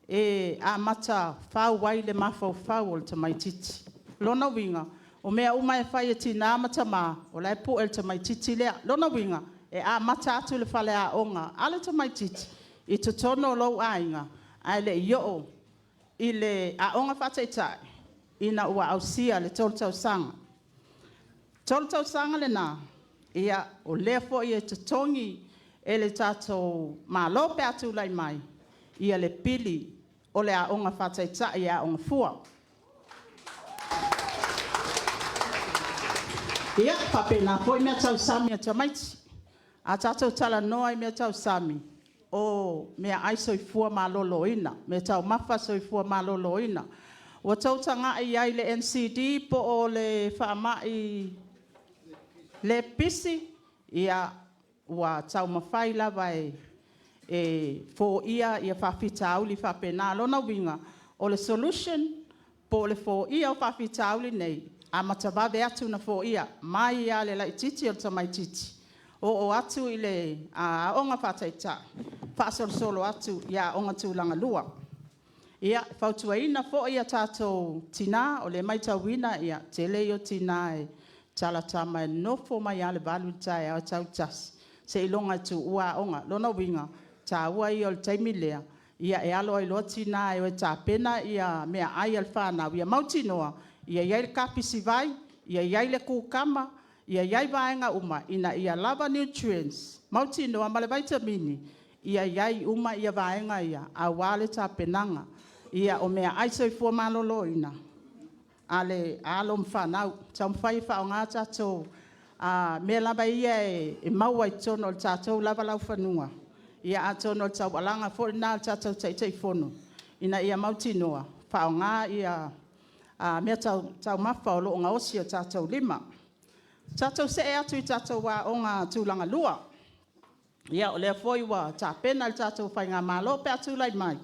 Speaker 7: e amata fau ai le mafaufau o le tamaitiiti. O lona uiga, o mea uma e fai e tina ma tama, o la e pue e le tamaitiiti lea. O lona uiga, e amata atu le faleaoga a le tamaitiiti i totonu o lou aiga, ae le i oo i le aoga faataitai ina ua ausia le 3 tausaga. 3 tausaga lena, o lea foi e totogi e le tatou Malo pe a tulai mai le pili o le aoga faataitai e aoga fua. Ia, e faapena foi meatausami a tamaiti. A tatou talanoa i meatausami, o meaai soifua maloloina, meataumafa a le soifua maloloina. Ua outou tagai i ai i le NCD po o le faamai le pipisi? Ia, ua taumafai lava e foia faafitauli faapena. O lona uiga, o le solution po o le foia o faafitauli nei, amata vave atu ona foia, mai lava i le laitiiti o le tamaitiiti, oo atu i le aoga faataitai, faasolosolo atu i aoga tulagalua. Ia, e fautuaina foi a tatou tina, o lea e maitauina o le tele ia o tina e talatama e nofo mai lava i le 8 i le taeao e tau i le 1 seiloga e tuua aoga. O lona uiga, o le taua ia o le taimi lea e alo ai loa tina e o e tapena meaai a le fanau, ia mautinoa ia i ai le kapisi vai, ia i ai le kukama, ia i ai vaega uma ina ia lava nutrients mautinoa ma le vaitamini, ia i ai uma vaega ia aua le tapenaga o meaai soifua maloloina a alo ma fanau. Taumafai e faaaoga tatou mea lava ia e maua i totonu o le tatou lava laufanua, atonu o le taualaga foi lena a le tatou Taitaifono ina ia mautinoa e faaaoga meataumafa o lo o gaosi e o tatou lima. Tatou se'e atu i tatou aoga tulagalua. Ia o lea foi ua tapena e le tatou faigamalo pe a tulai mai,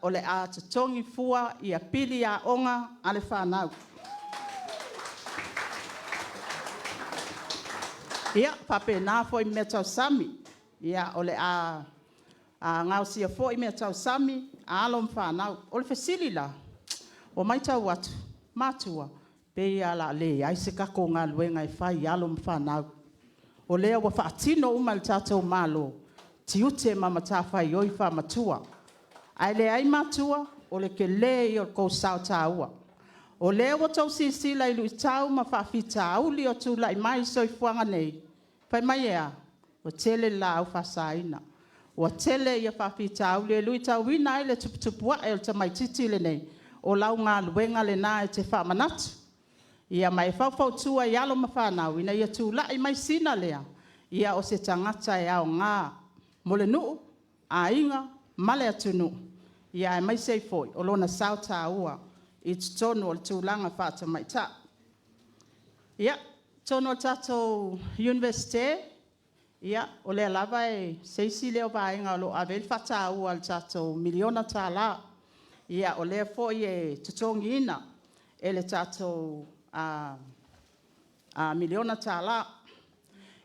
Speaker 7: o le a totogi fua pili aoga a le fanau. Ia, faapena foi i meatausami. O le a gaosia foi meatausami a alo ma fanau. O le fesili la; ua maitau atu matua, pei lava o le a leai se tatou galuega e fai i alo ma fanau, o lea ua faatino uma e le tatou Malo tiute ma matafaioi faamatua. Ae leai matua, o le tele ia o le tou sao taua. O lea ua outou silasila i luitau ma faafitauli o tulai mai i le soifuaga nei, fai mai e a? Ua tele le laau faasaina, ua tele faafitauli e luitauina ai le tuputupua'e o le tamaitiiti lenei. O lau galuega lena e te faamanatu ma e faufautua i alo ma fanau ina ia tulai mai sina lea o se tagata e aoga mo le nuu, aiga ma le atunuu, aemaise ai foi o lona sao taua i totonu o le tulaga faa-tamaitai. Ia, totonu o le tatou Iunivesite, o lea lava e… o se isi lea o vaega o lo o ave i ai le faataua a le tatou $1 miliona. O lea foi e totogiina e le tatou $1 miliona.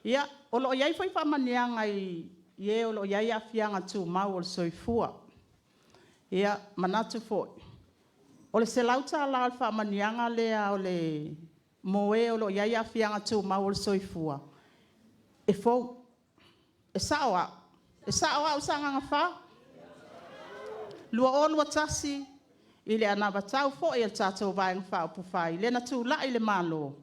Speaker 7: Ia, o lo o i ai foi faamanuiaga i e o lo o i ai aafiaga tumau o le soifua. E manatu foi, o le $100 o le faamanuiaga lea mo e o lo o i ai aafiaga tumau o le soifua, e fou. E sao au? E sao au Sagaga 4? 2021 i le anavatau foi a le tatou Vaega Faaupufai lea na tulai i le Malo,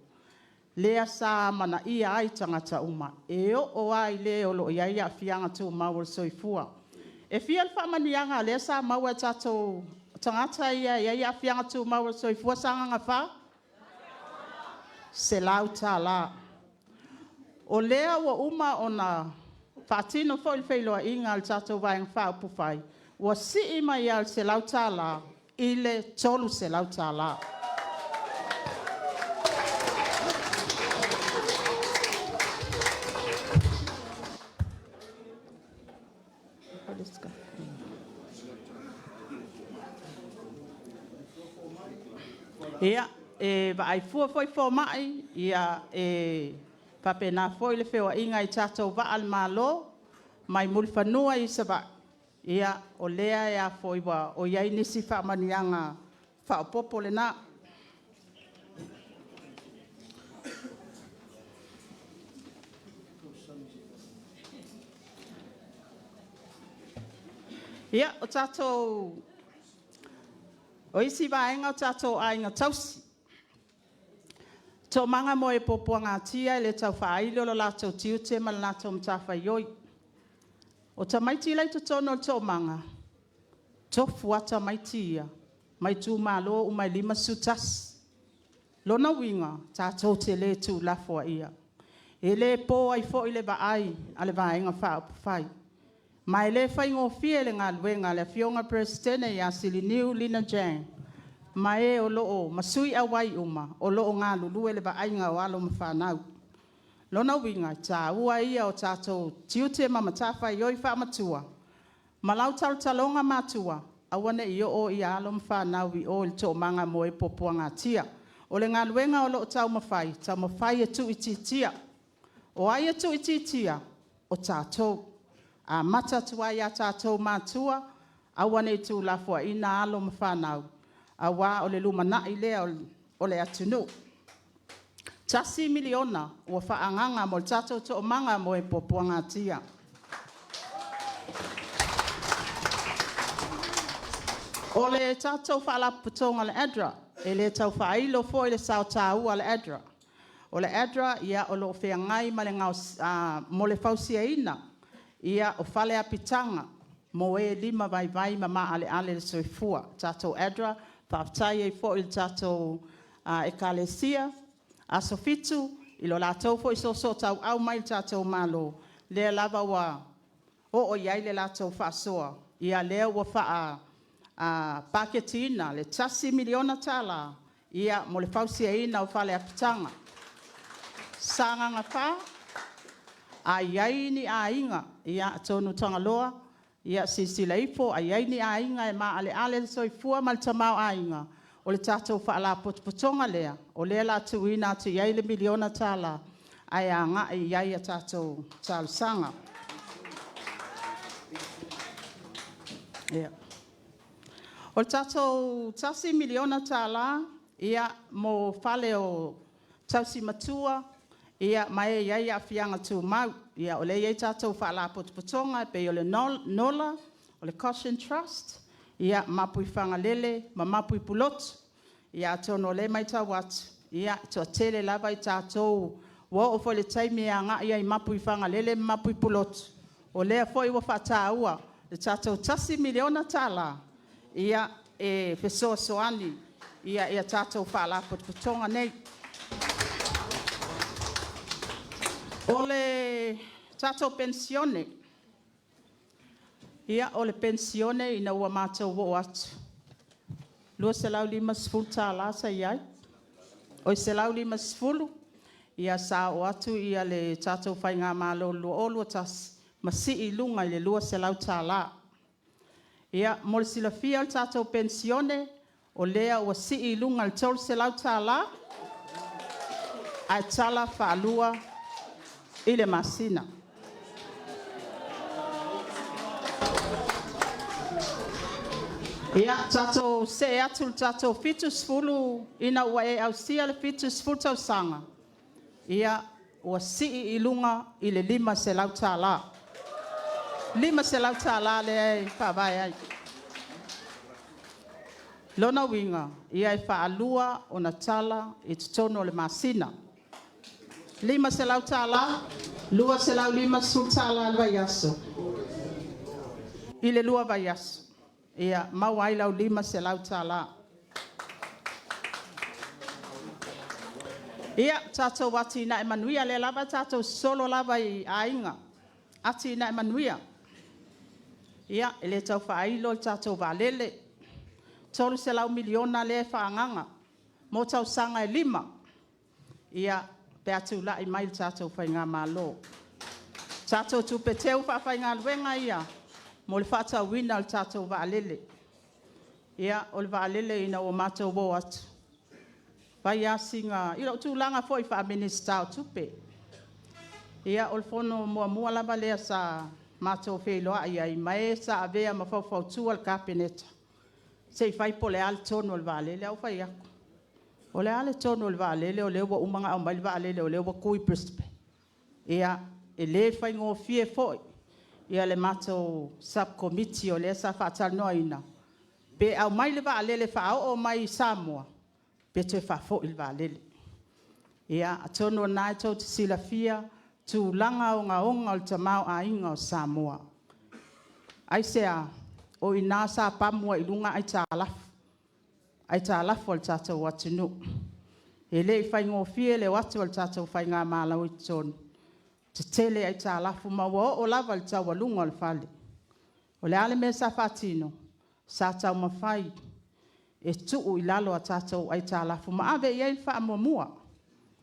Speaker 7: lea sa amanaia ai tagata uma, e oo lava i le o lo o i ai aafiaga tumau o le soifua. E fia le faamanuiaga lea sa maua e tatou tagata ia e i ai aafiaga tumau o le soifua Sagaga 4? E $100. O lea ua uma ona faatino foi le feiloaiga a le tatou Vaega Faaupufai, ua sii mai lava i le $100 i le $300. Ia, e vaai fua foi fomai, e faapena foi le feoaiga i tatou vaa a le Malo mai Mulifanua i Savaii, o lea ua i ai nisi faamanuiaga faaopoopo lena. Ia, o tatou... O isi vaega o tatou aiga tausi. Toomaga mo e Puapuagatia E le tau faailo lo latou tiute ma le latou matafaioi. O tamaiti la e i totonu o le Toomaga, e tofu lava tamaiti ia mai itumalo uma e 51. O lona uiga, tatou te le tuulafoaia. E le po ai foi le vaai a le Vaega Faaupufai. Ma e le faigofie le galuega a le Afioga i le Peresetene ia Siliniu Lina Jang ma sui auai uma o lo o galulue i le vaaiga o alo ma fanau. O lona uiga, o le taua ia o tatou tiute ma matafaioi faamatua ma lau talotaloga matua, aua ne i oo alo ma fanau i o i le toomaga mo e puapuagatia. O le galuega o lo o taumafai, taumafai e tuuitiitia. O ai e tuuitiitia? O tatou. Amata atu lava ia tatou matua, aua ne i tuulafoaiina alo ma fanau, aua o le lumanai lea o le atunuu. $1 miliona ua faaagaaga mo le tatou Toomaga mo e Puapuagatia. O le tatou Faalapotopotoga o le ADRA, e le tau faailo foi le sao taua o le ADRA. O le ADRA o lo o feagai mo le fausiaina o fale apitaga mo e limavaivai ma maaleale le soifua. Le tatou ADRA, faafetai ai foi i le tatou Ekalesia Aso Fitu i lo latou foi soosoo tauau mai i le tatou Malo, lea lava ua oo i ai le latou faasoa, lea ua faapaketiina le $1 miliona mo le fausiaina o fale apitaga. Sagaga 4, a i ai ni aiga, ia atonu Tagaloa, ia silasila ifo a i ai ni aiga e maaleale le soifua ma le tamaoaiga, o le tatou Faalapotopotoga lea o lea o le a tuuina atu i ai le $1miliona ae agai i ai a tatou talosaga. O le tatou $1 miliona ia mo fale o tausi matua ma e e i ai aafiaga tumau. O lea e i ai tatou Faalapotopotoga e pei o le NOLA, o le Goshen Trust, Mapuifagalele ma Mapuipulotu. Ia atonu o lea e maitau atu, e toatele lava i tatou ua oo foi i le taimi e agai ai i Mapuifagalele ma Mapuipulotu, o lea foi ua faataua le tatou $1 miliona e fesoasoani i tatou Faalapotopotoga nei. O le tatou Penisione, o le penisione ina ua matou oo atu, e $250 sa i ai, oi $150, ia sa oo atu le tatou Faigamalo i le 2021 ma sii i luga i le $200. Mo le silafia o le tatou penisione, o lea ua sii i luga i le $300 ae tala faalua i le masina. Ia, tatou see atu i le tatou 70 ina ua e ausia le 70 tausaga, ua sii i luga i le $500. $500 lea e faavae ai. O lona uiga, e faalua ona tala i totonu o le masina. $500, $250 i le vaiaso i le 2 vaiaso, maua ai lau $500. Ia, tatou atinae manuia, lea lava tatou te sosolo lava i aiga, atinae manuia. Ia, e le tau faailo le tatou vaalele, $300 miliona lea e faaagaga mo tausaga e 5 pe a tulai mai le tatou Faigamalo. O tatou tupe teu faafaigaluega ia mo le faatauina o le tatou vaalele. O le vaalele ina ua matou o atu, fai lava sina... I lou tulaga foi faa-Minisita o Tupe, o le fono muamua lava lea sa matou feiloai ai ma e sa avea ma faufautua i le Kapeneta, se i fai po o le a le tonu o le vaalele. Ae ou fai atu, o le a le tonu o le vaalele o lea ua uma ona aumai le vaalele o lea ua tu i Brisbane? Ia, e le faigofie foi le matou sub-Komiti o lea sa faatalanoaina, pe aumai le vaalele e faaoo mai i Samoa pe toe faafoi le vaalele. Ia, atonu o lena tou te silafia tulaga ogaoga o le tamaoaiga o Samoa. Aisea? O i ina sa pamu ai i luga aitalafu, aitalafu a le tatou atunuu. E le i faigofie le o atu a le tatou Faigamalo i totonu, tetele aitalafu ma ua oo lava i le taualuga o le fale. O le a le mea sa faatino? Sa taumafai e tuu i lalo a tatou aitalafu ma ave i ai le faamuamua.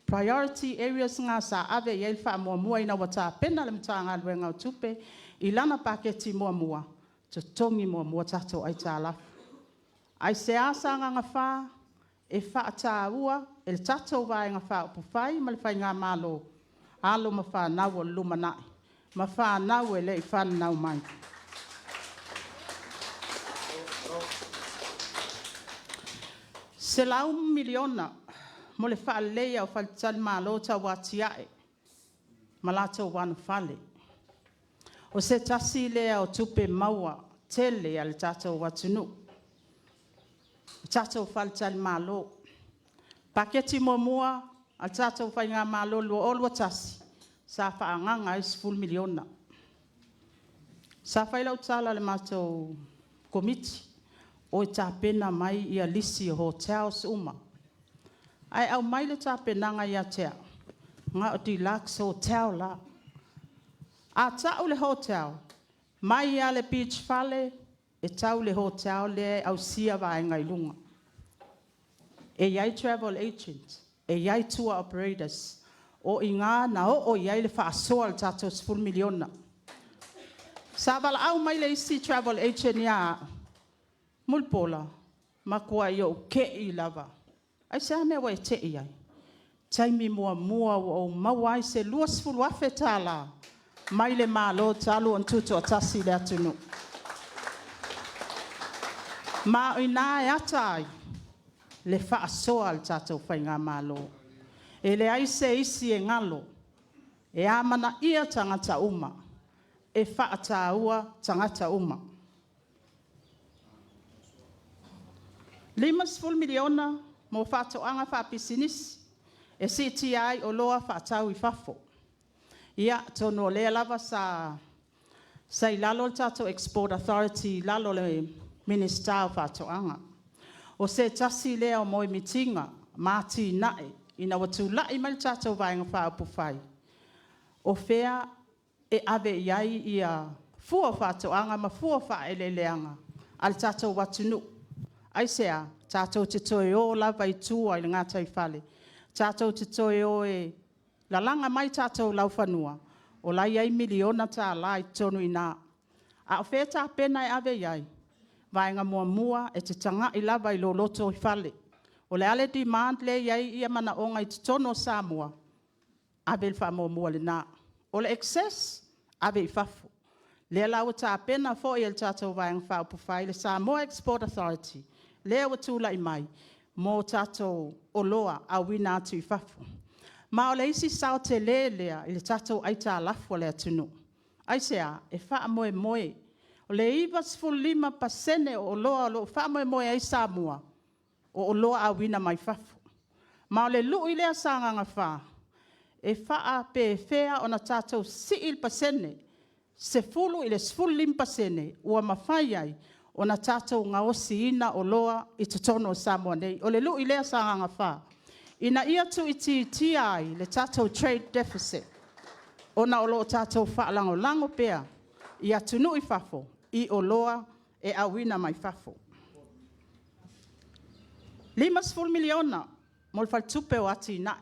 Speaker 7: Priority areas na sa ave i ai le faamuamua ina ua tapena le Matagaluega o Tupe i lana paketi muamua, totogi muamua tatou aitalafu. Aisea Sagaga 4 e faataua e le tatou Vaega Faaupufai ma le Faigamalo alo ma fanau o le lumanai ma fanau e le i fananau mai? $100 miliona mo le faaleleia o faletalimalo tauatia'e ma latou anofale. O se tasi lea o tupe maua tele a le tatou atunuu, o tatou faletalimalo. Paketi muamua a le tatou Faigamalo i le 2021, sa faaagaga ai le $10 miliona. Sa fai lau tala i le matou Komiti, o e tapena mai lisi o hotels uma. Ae aumai le tapenaga ia te au, na o deluxe hotel lava. A tau le hotel, mai lava i le beach fale e tau i le hotel lea e ausia vaega i luga. E i ai travel agent, e i ai tour operators. O i ina na oo i ai le faasoa a le tatou $10 miliona. Sa valaau mai le isi travel agent ia au, Mulipola, matuai ou te i lava. Aisea le mea ua e te i ai? Taimi muamua ua ou maua ai se $20,000 mai le Malo talu ona tutoatasi le atunuu. Ma o i ina e ata ai le faasoa a le tatou faigamalo. E leai se isi e galo, e amanaia tagata uma, e faataua tagata uma. $50 miliona mo faatoaga faapisinisi e siitia ai oloa faatau i fafo. Ia, atonu o lea lava sa i lalo le tatou Export Authority i lalo o le Minisita o Faatoaga. O se tasi lea o moemitiga ma atinae ina ua tulai mai le tatou Vaega Faaupufai, o fea e ave i ai fua o faatoaga ma fua o faaeleeleaga a le tatou atunuu. Aisea? Tatou te toe o lava i tua i le gataifale, tatou te toe o e lalaga mai tatou laufanua, o la e i ai miliona tala i totonu i ina. A o fea e tapena e ave i ai? Vaega muamua, e te tagai lava i lou lotoifale. O le a le demand lea e i ai manaoga i totonu o Samoa? Ave le faamuamua lena. O le excess, ave i fafo. Lea la ua tapena foi e le tatou Vaega Faaupufai le Samoa Export Authority lea ua tulai mai mo tatou oloa auina atu i fafo. Ma o le isi sao tele lea i le tatou aitalafu a le atunuu. Aisea? E faamoemoe. O le 95% o oloa o lo o faamoemoe ai Samoa, o oloa auina mai fafo. Ma o le lui lea a Sagaga 4, e faapefea ona tatou sii le pasene, 10 i le 15% ua mafai ai ona tatou gaosiina oloa i totonu o Samoa nei. O le lui lea Sagaga 4, ina ia tuuitiitia ai le tatou trade deficit, ona o lo o tatou faalagolago pea i atunuu i fafo i oloa e auina mai fafo. $50 miliona mo le Faletupe o Atinae.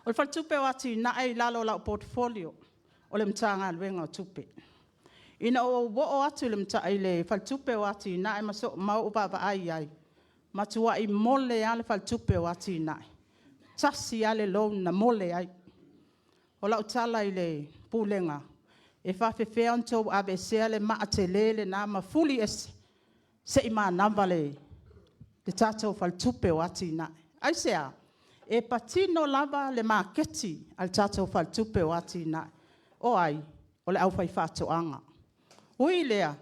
Speaker 7: O le Faletupe o Atinae i lalo o lau portfolio o le Matagaluega o Tupe. Ina ua ou oo atu i le Faletupe o Atinae ma ou vaavaai i ai, e matuai mole lava le Faletupe o Atinae. E tasi lava le loan na mole ai. O lau tala i le Pulega, e faapefea ona outou aveesea le maa tele lena ma fuli ese, se i manava le tatou Faletupe o Atinae. Aisea? E patino lava le maketi a le tatou Faletupe o Atinae. O ai? O le aufaifaatoaga. Ui i lea,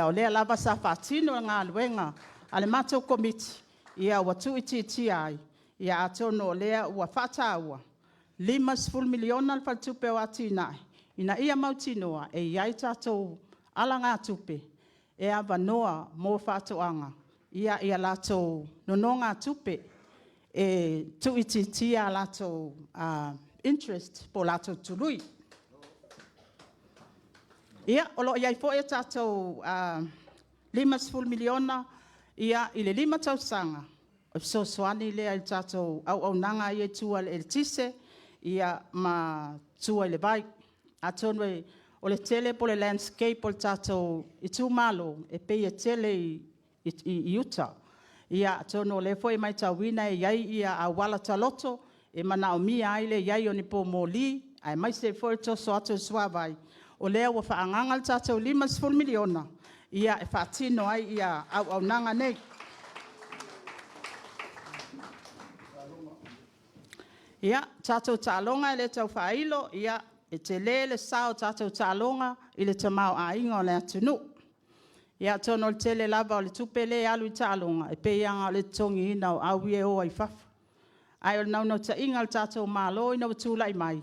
Speaker 7: o lea lava sa faatino le galuega a le matou Komiti, ua tuuitiitia ai, atonu o lea ua faataua, e $50 miliona le Faletupe o Atinae, ina ia mautinoa e i ai tatou alagatupe e avanoa mo faatoaga i latou nonogatupe, e tuuitiitia a latou interest po o latou tului. Ia, o lo o i ai foi a tatou $50 miliona i le 5 tausaga, o le fesoasoani lea i le tatou auaunaga lea i tua i le eletise ma tua i le vai. Atonu o le tele po o le landscape o le tatou itumalo, e pei e tele i uta. Ia atonu o lea foi e matauina e i ai auala taloto e manaomia ai le i ai o ni poumoli, aemaise ai foi o le toso atu o le suavai. O lea ua faaagaaga le tatou $50 miliona e faatino ai auaunaga nei. Ia, tatou taaloga e le tau faailo, e tele le sao o tatou taaloga i le tamaoaiga o le atunuu. Ia atonu o le tele lava o le tupe lea e alu i taaloga, e pei lava na o le totogiina o au ia e o ai i fafo. Ae o le naunautaiga o le tatou Malo ina ua tulai mai,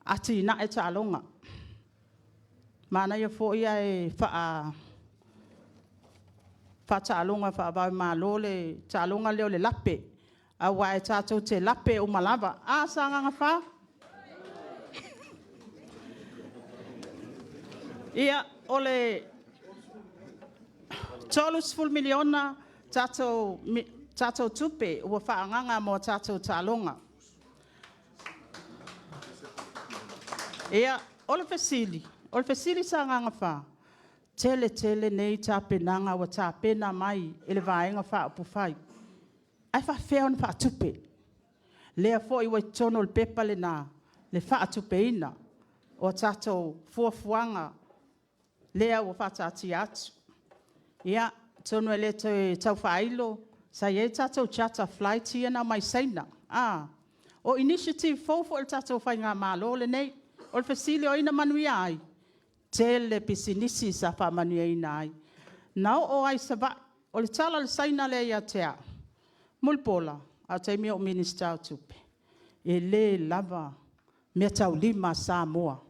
Speaker 7: atinae taaloga. Manaia foi ae faataaloga faava-o-Malo le taaloga lea o le lape, aua e tatou te lape uma lava. A Sagaga 4? Ia, o le $30 miliona tatou tupe ua faaagaaga mo a tatou taaloga. Ia, o le fesili, o le fesili Sagaga 4, tele tele nei tapenaga ua tapena mai e le Vaega Faaupufai, ae faapefea ona faatupe? Lea foi ua i totonu o le pepa lena le faatupeina o tatou fuafuaga lea ua faataatia atu. Ia, atonu e le toe tau faailo, sa i ai tatou charter flights ia na omai Saina, o initiative fou foi a le tatou faigamalo lenei. O le fesili o ai na manuia ai? Tele pisinisi sa faamanuiaina ai. Na oo lava i Savaii. O le tala a le Saina lea ia te au, Mulipola, a o le taimi o ou Minisita o Tupe, e le lava meataulima a Samoa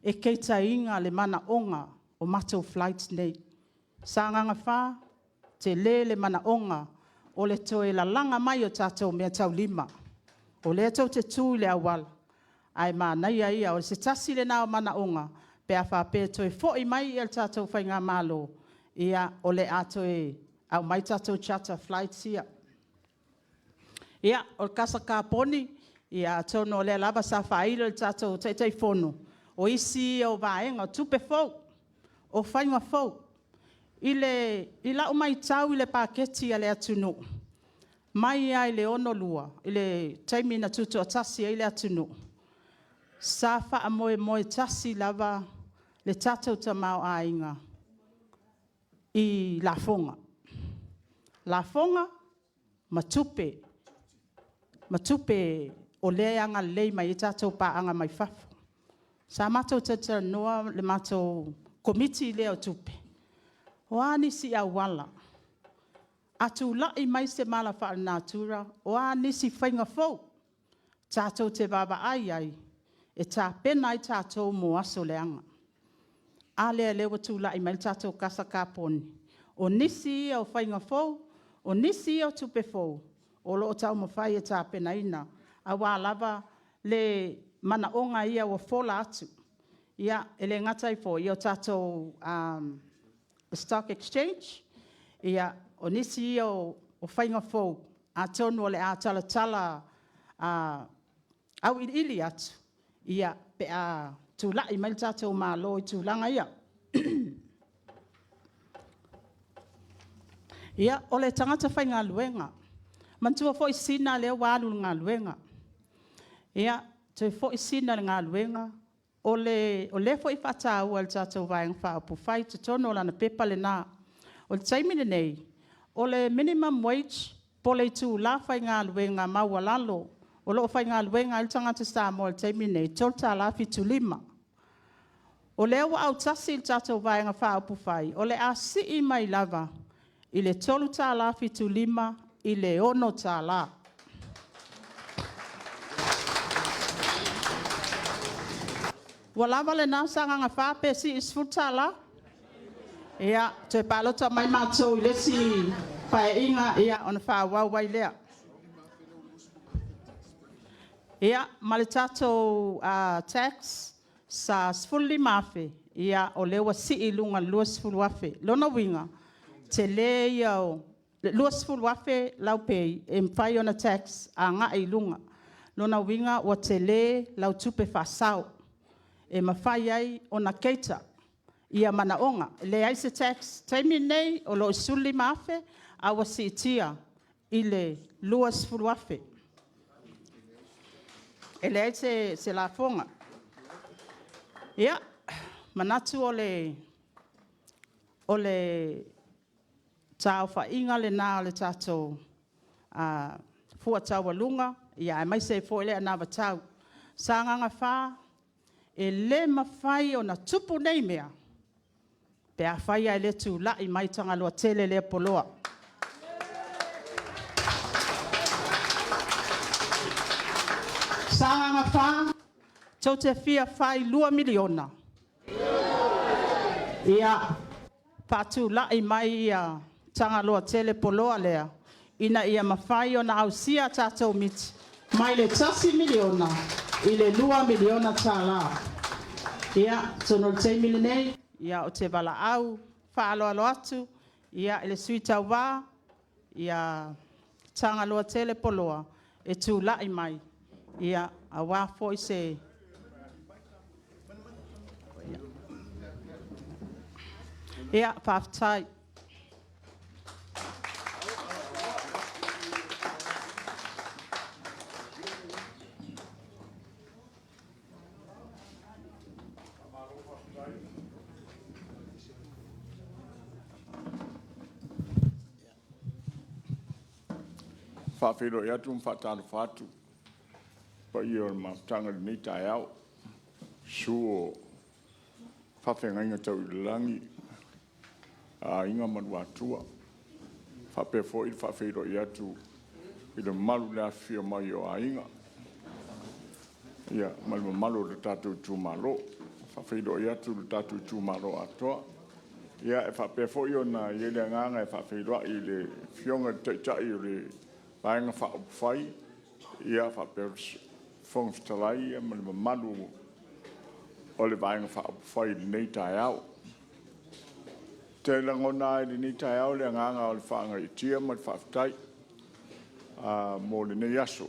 Speaker 7: e cater ina le manaoga o matou flights nei. Sagaga 4, tele le manaoga o le toe lalaga mai o tatou meataulima. O lea tou te tu i le auala, ae manaia ia, o se tasi lena o manaoga pe a faapea e toe foi mai le tatou faigamalo, ia o le a toe aumai tatou charter flights ia. Ia, o le kasa kaponi, atonu o lea lava sa faailo e le tatou Taitaifono, o isi ia o vaega o tupe fou, o faiga fou. I lau matau i le paketi a le atunuu, mai lava i le 1962 i le taimi na tutoatasi ai le atunuu, sa faamoemoe tasi lava le tatou tamaoaiga i lafoga. Lafoga ma tupe, ma tupe o lea e agalelei mai ai tatou paaga mai fafo. Sa matou talatalanoa le matou Komiti lea o Tupe, o a nisi auala, a tulai mai se mala faalenatura, o a nisi faiga fou tatou te vaavaai i ai e tapena ai tatou mo aso leaga. A lea o lea ua tulai mai le tatou kasa kaponi? O nisi ia o faiga fou, o nisi ia o tupe fou o lo o taumafai e tapenaina aua lava le manaoga ia ua fola atu. Ia, e le gata ai foi o tatou stock exchange, o nisi ia o faiga fou atonu o le a talatala auiliili atu pe a tulai mai le tatou Malo i tulaga ia. Ia, o le tagata faigaluega. Manatua foi Sina lea ua alu i le galuega. Ia, toe foi Sina i le galuega, o lea foi e faataua e le tatou Vaega Faaupufai i totonu o lana pepa lena. O le taimi lenei, o le minimum wage po o le itula faigaluega maualalo o lo o faigaluega ai le tagata Samoa i le taimi lenei, e $3.75. O lea ua autasi le tatou Vaega Faaupufai o le a sii mai lava i le $3.75 i le $6. Ua lava lena Sagaga 4 pe sii i le $10? Ia, toe palota mai matou i le isi Paeaiga ona faaauau ai lea. Ia, ma le tatou tax sa $15,000, o lea ua sii i luga i le $20,000. O lona uiga, tele ia o le $20,000 lau pay e mafai ona tax agai i luga. O lona uiga ua tele lau tupe faasao e mafai ai ona cater manaoga. E leai se tax. O le taimi lenei o lo o i le $15,000 ae ua siitia i le $20,000. E leai se lafoga. Ia, manatu o le taaofaiga lena o le tatou fua taualuga aemaise ai foi le anavatau. Sagaga 4, e le mafai ona tupu nei mea pe afai ae le tulai mai Tagaloa tele lea poloa. Sagaga 4, tou te fia fai $2 miliona? Ia, faatulai mai Tagaloa tele poloa lea ina ia mafai ona ausia a tatou miti mai le $1 miliona i le $2 miliona. Ia, atonu o le taimi lenei, ou te valaau faaaloalo atu i le Sui Tauva ia Tagaloatele Poloa e tulai mai aua foi se... Ia, faafetai.
Speaker 3: Faafeiloai atu ma faatalofa atu i le paia o le mafutaga i lenei taeao. Susu o faafeagaiga tau i le lagi, Aiga ma Luatua. E faapea foi ona faafeiloai atu i le mamalu i le afifio mai o Aiga ma le mamalu o le tatou itumalo. E faafeiloai atu i le tatou itumalo atoa. Ia e faapea foi ona i ai le agaga e faafeiloai i le Afioga i le Taitai o le Vaega Faaupufai faapea le Fofoga Fetalai ma le mamalu o le Vaega Faaupufai i lenei taeao. Ou te lagona lava i lenei taeao le agaga o le faagaeetia ma le faafetai mo lenei aso.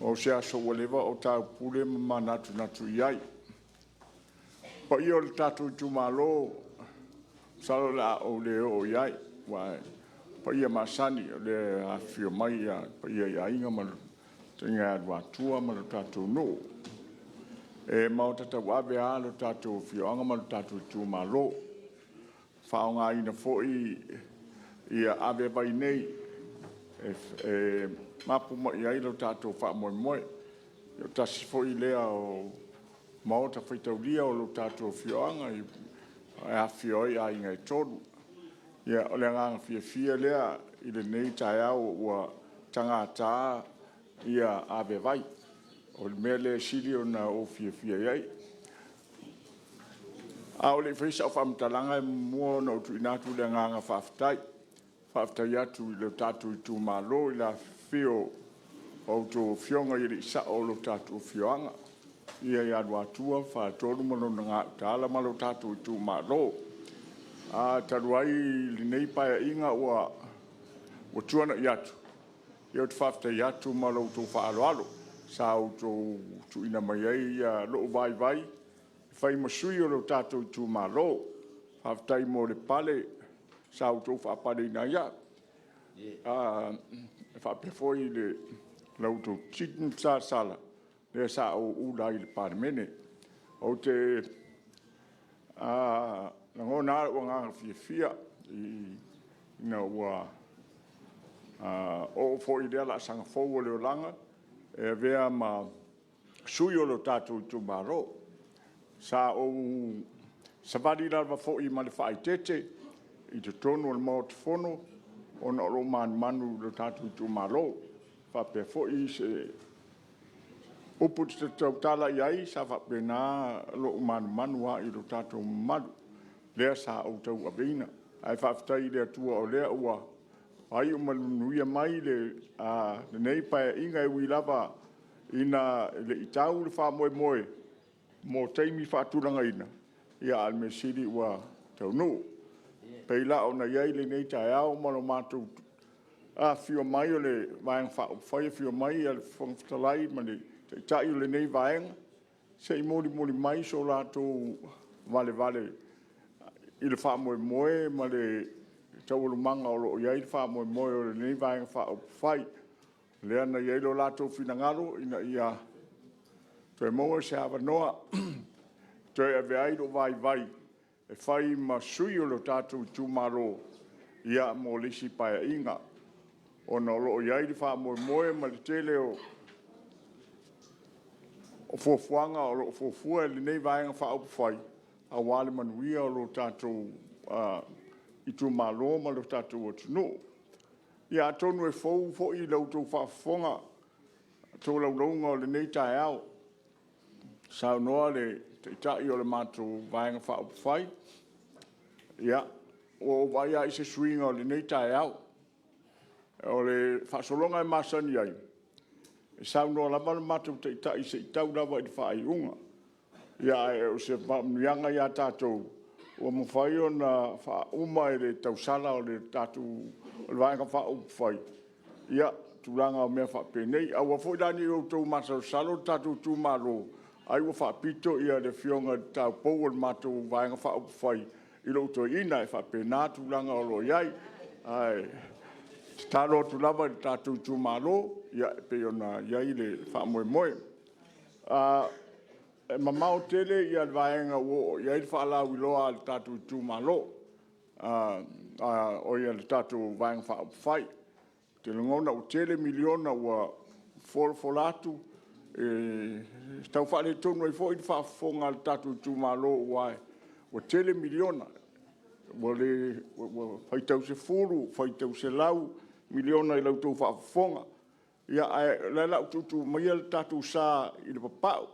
Speaker 3: O se aso ua leva o taupule ma manatunatu i ai. Le paia o le tatou itumalo, masalo o le a ou le oo i ai, aua o paia masani o lea e afifio mai le paia i Aiga ma le Fetalaiga ia Luatua ma le tatou nuu. E maota tauave lava le tatou afioaga ma le tatou itumalo, e faaaogaina foi avea vai nei e mapu mai i ai lo tatou faamoemoe. O se tasi foi lea o maota faitaulia o le tatou afioaga e afifio ai aiga e tolu. Ia, o le agaga fiafia lea i lenei taeao ua tagata avea vai, o le mea lea e sili ona ou fiafia i ai. A o le i faia sau faamatalaga, e muamua ona ou tuuina atu le agaga faafetai. Faafetai atu i le tatou itumalo i le afifio o a outou Afioga i Alii Sao o le tatou afioaga, le afio o Luatua ma Faletolu ma lona Gautaala ma le tatou itumalo. Talu ai lenei Paeaiga ua tuanai atu, ia ou te faafetai atu ma la outou faaaloalo sa outou tuuina mai ai lou vaivai e fai ma sui o le tatou itumalo. Faafetai mo le pale sa outou faapaleina ai au, e faapea foi la outou titi ma salasala lea sa ou ula ai i le Palemene. Ou te lagona lava lou agaga fiafia ina ua oo foi i lea laasaga fou o le olaga e avea ma sui o le tatou itumalo. Sa ou savali lava foi ma le faaeteete i totonu o le Maota Fono ona o lou manumanu i lo tatou itumalo. E faapea foi se upu ou te tautala i ai, sa faapena lou manumanu lava i lo tatou mamalu lea sa ou tauaveina. Ae faafetai i le Atua o lea ua faaiu ma le manuia mai lenei Paeaiga, e ui lava ina e le i tau le faamoemoe mo taimi faatulagaina, a o le mea sili ua taunuu. E pei la ona i ai lenei taeao ma le matou afifio mai o le Vaega Faaupufai, afio mai le Fofoga Fetalai ma le Taitai o lenei Vaega, se i molimoli mai so latou valevale i le faamoemoe ma le taualumaga o lo o i ai le faamoemoe o lenei Vaega Faaupufai. Lea na i ai lo latou finagalo ina ia toe maua se avanoa e toe ave ai lou vaivai e fai ma sui o le tatou itumalo mo le isi Paeaiga, ona o lo o i ai le faamoemoe ma le tele o fuafuaga o lo o fuafua e lenei Vaega Faaupufai aua le manuia o lo tatou itumalo ma lo tatou atunuu. Ia atonu e fou foi i la outou faafofoga le tolaulauga o lenei taeao, saunoa le Taitai o le matou Vaega Faaupufai. Ia, ua ou vaai lava i se suiga o lenei taeao. O le faasologa e masani ai, e saunoa lava le matou Taitai se i tau lava i le faaiuga. Ae o se faamanuiaga ia tatou ua mafai ona faauma e le tausala o le tatou Vaega Faaupufai tulaga o mea faapenei. Aua foi la ne i outou masalosalo le tatou itumalo, ai ua faapito le Afioga i le taupou o le matou Vaega Faaupufai
Speaker 8: i lou toeaina, e faapena tulaga o lo o i ai. Ae tatalo atu lava i le tatou itumalo e pei ona i ai le faamoemoe. E mamao tele le vaega ua oo i ai le faalauiloa a le tatou itumalo, oi le tatou Vaega Faaupufai. Ou te lagona ua tele miliona ua folafola atu, e tau faaletonu ai foi le faafofoga a le tatou itumalo aua ua tele miliona, ua faitau sefulu, faitau selau miliona i la outou faafofoga. Ae o lea o le a ou tuutuu maia le tatou sa i le papa'u.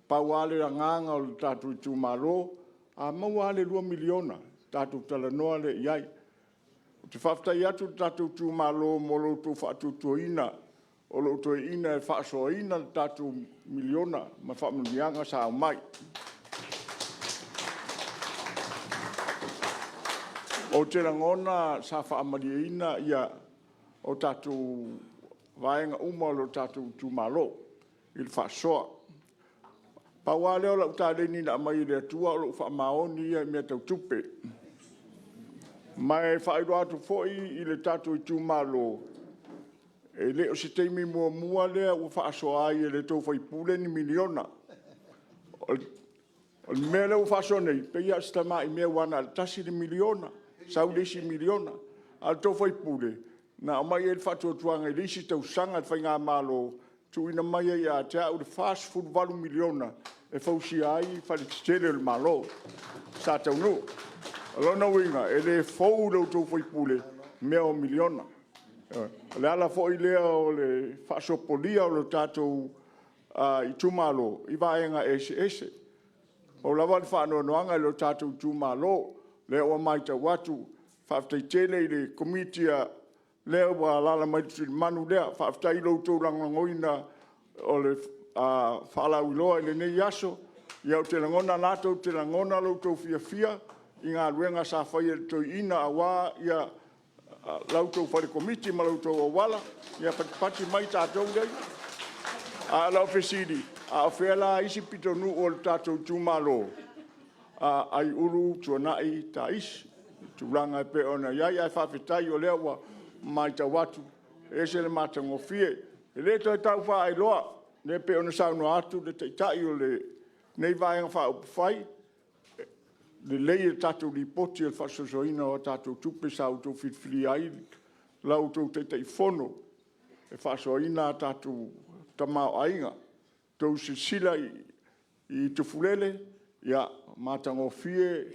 Speaker 8: Pau lava le agaga o le tatou itumalo, a maua lava le $2 miliona ona tatou talanoa lea i ai. Ou te faafetai atu i le tatou itumalo mo lo outou faatuatuaina o lou toeaina e faasoaina le tatou miliona ma faamanuiaga sa aumai. Ou te lagona sa faamalieina o tatou vaega uma o le tatou itumalo i le faasoa. Pau lava lea o lau taleni na aumai e le Atua o lou faamaoni ia i mea tau tupe. Ma e faailoa atu foi i le tatou itumalo, e le o se taimi muamua lea ua faasoa ai e le tou sui usufono ni miliona. O le mea lea ua faasoa nei, pei lava o si tamai mea aua na o le $1 le miliona, sau le isi miliona. A o le tou sui usufono, na aumai i ai le faatuatuaga i le isi tausaga i le faigamalo, tuuina mai ai ia te au le $48 miliona e fausia ai faletetele o le Malo sa taunuu. O lona uiga, e le fou i lo outou sui usufono mea o miliona. Ioe. O le ala foi lea o le faasopolia o le tatou itumalo i vaega eseese. Pau lava le faanoanoaga i lo tatou itumalo, lea ua matau atu, faafetai tele i le Komiti lea ua alaala mai le Tulimanu lea. Faafetai i lo outou lagolagoina o le faalauiloa i lenei aso. Ia ou te lagona o lena tou te lagona lo outou fiafia i galuega sa faia e le toeaina aua la outou fale komiti ma lo outou auala. Ia patipati mai tatou lea. A o lau fesili, a o fea la isi pitonuu o le tatou itumalo? Aiulu, Tuanai, Taisi i tulaga e pei ona i ai. Ae faafetai o lea ua matau atu e ese le matagofie. E le toe tau faailoa, lea e pei ona saunoa atu le Taitai o lenei Vaega Faaupufai, lelei le tatou Lipoti o le faasoasoaina o tatou tupe sa outou filifilia ai la outou Taitaifono e faasoaina a tatou tamaoaiga. Ua outou silasila i Tufulele, ia, matagofie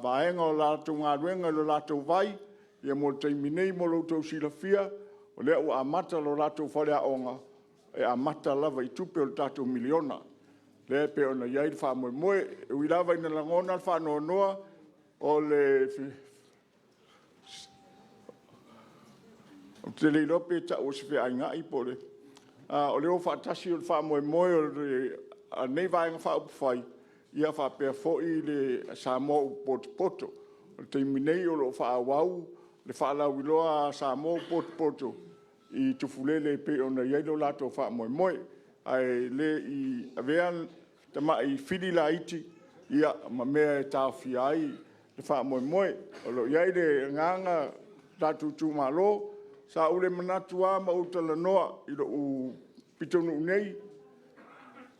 Speaker 8: vaega o le latou galuega i le latou vai. Mo le taimi nei mo lo outou silafia, o lea ua amata le latou faleaoga, e amata lava i tupe o le tatou miliona lea e pei ona i ai le faamoemoe. E ui lava ina lagona le faanoanoa o le… Ou te le iloa pe tau o se feainai po o le… A o le o faatasi o le faamoemoe o lenei Vaega Faaupufai faapea foi le Samoa ua potopoto. O le taimi nei o lo o faaauau le faalauiloa a Samoa ua potopoto i Tufulele e pei ona i ai lo latou faamoemoe, ae le i avea le tamai fili laiti ma mea e taofia ai le faamoemoe. O lo o i ai le agaga o le tatou itumalo. Sa ou le manatu lava ma ou talanoa i lou pitonuu nei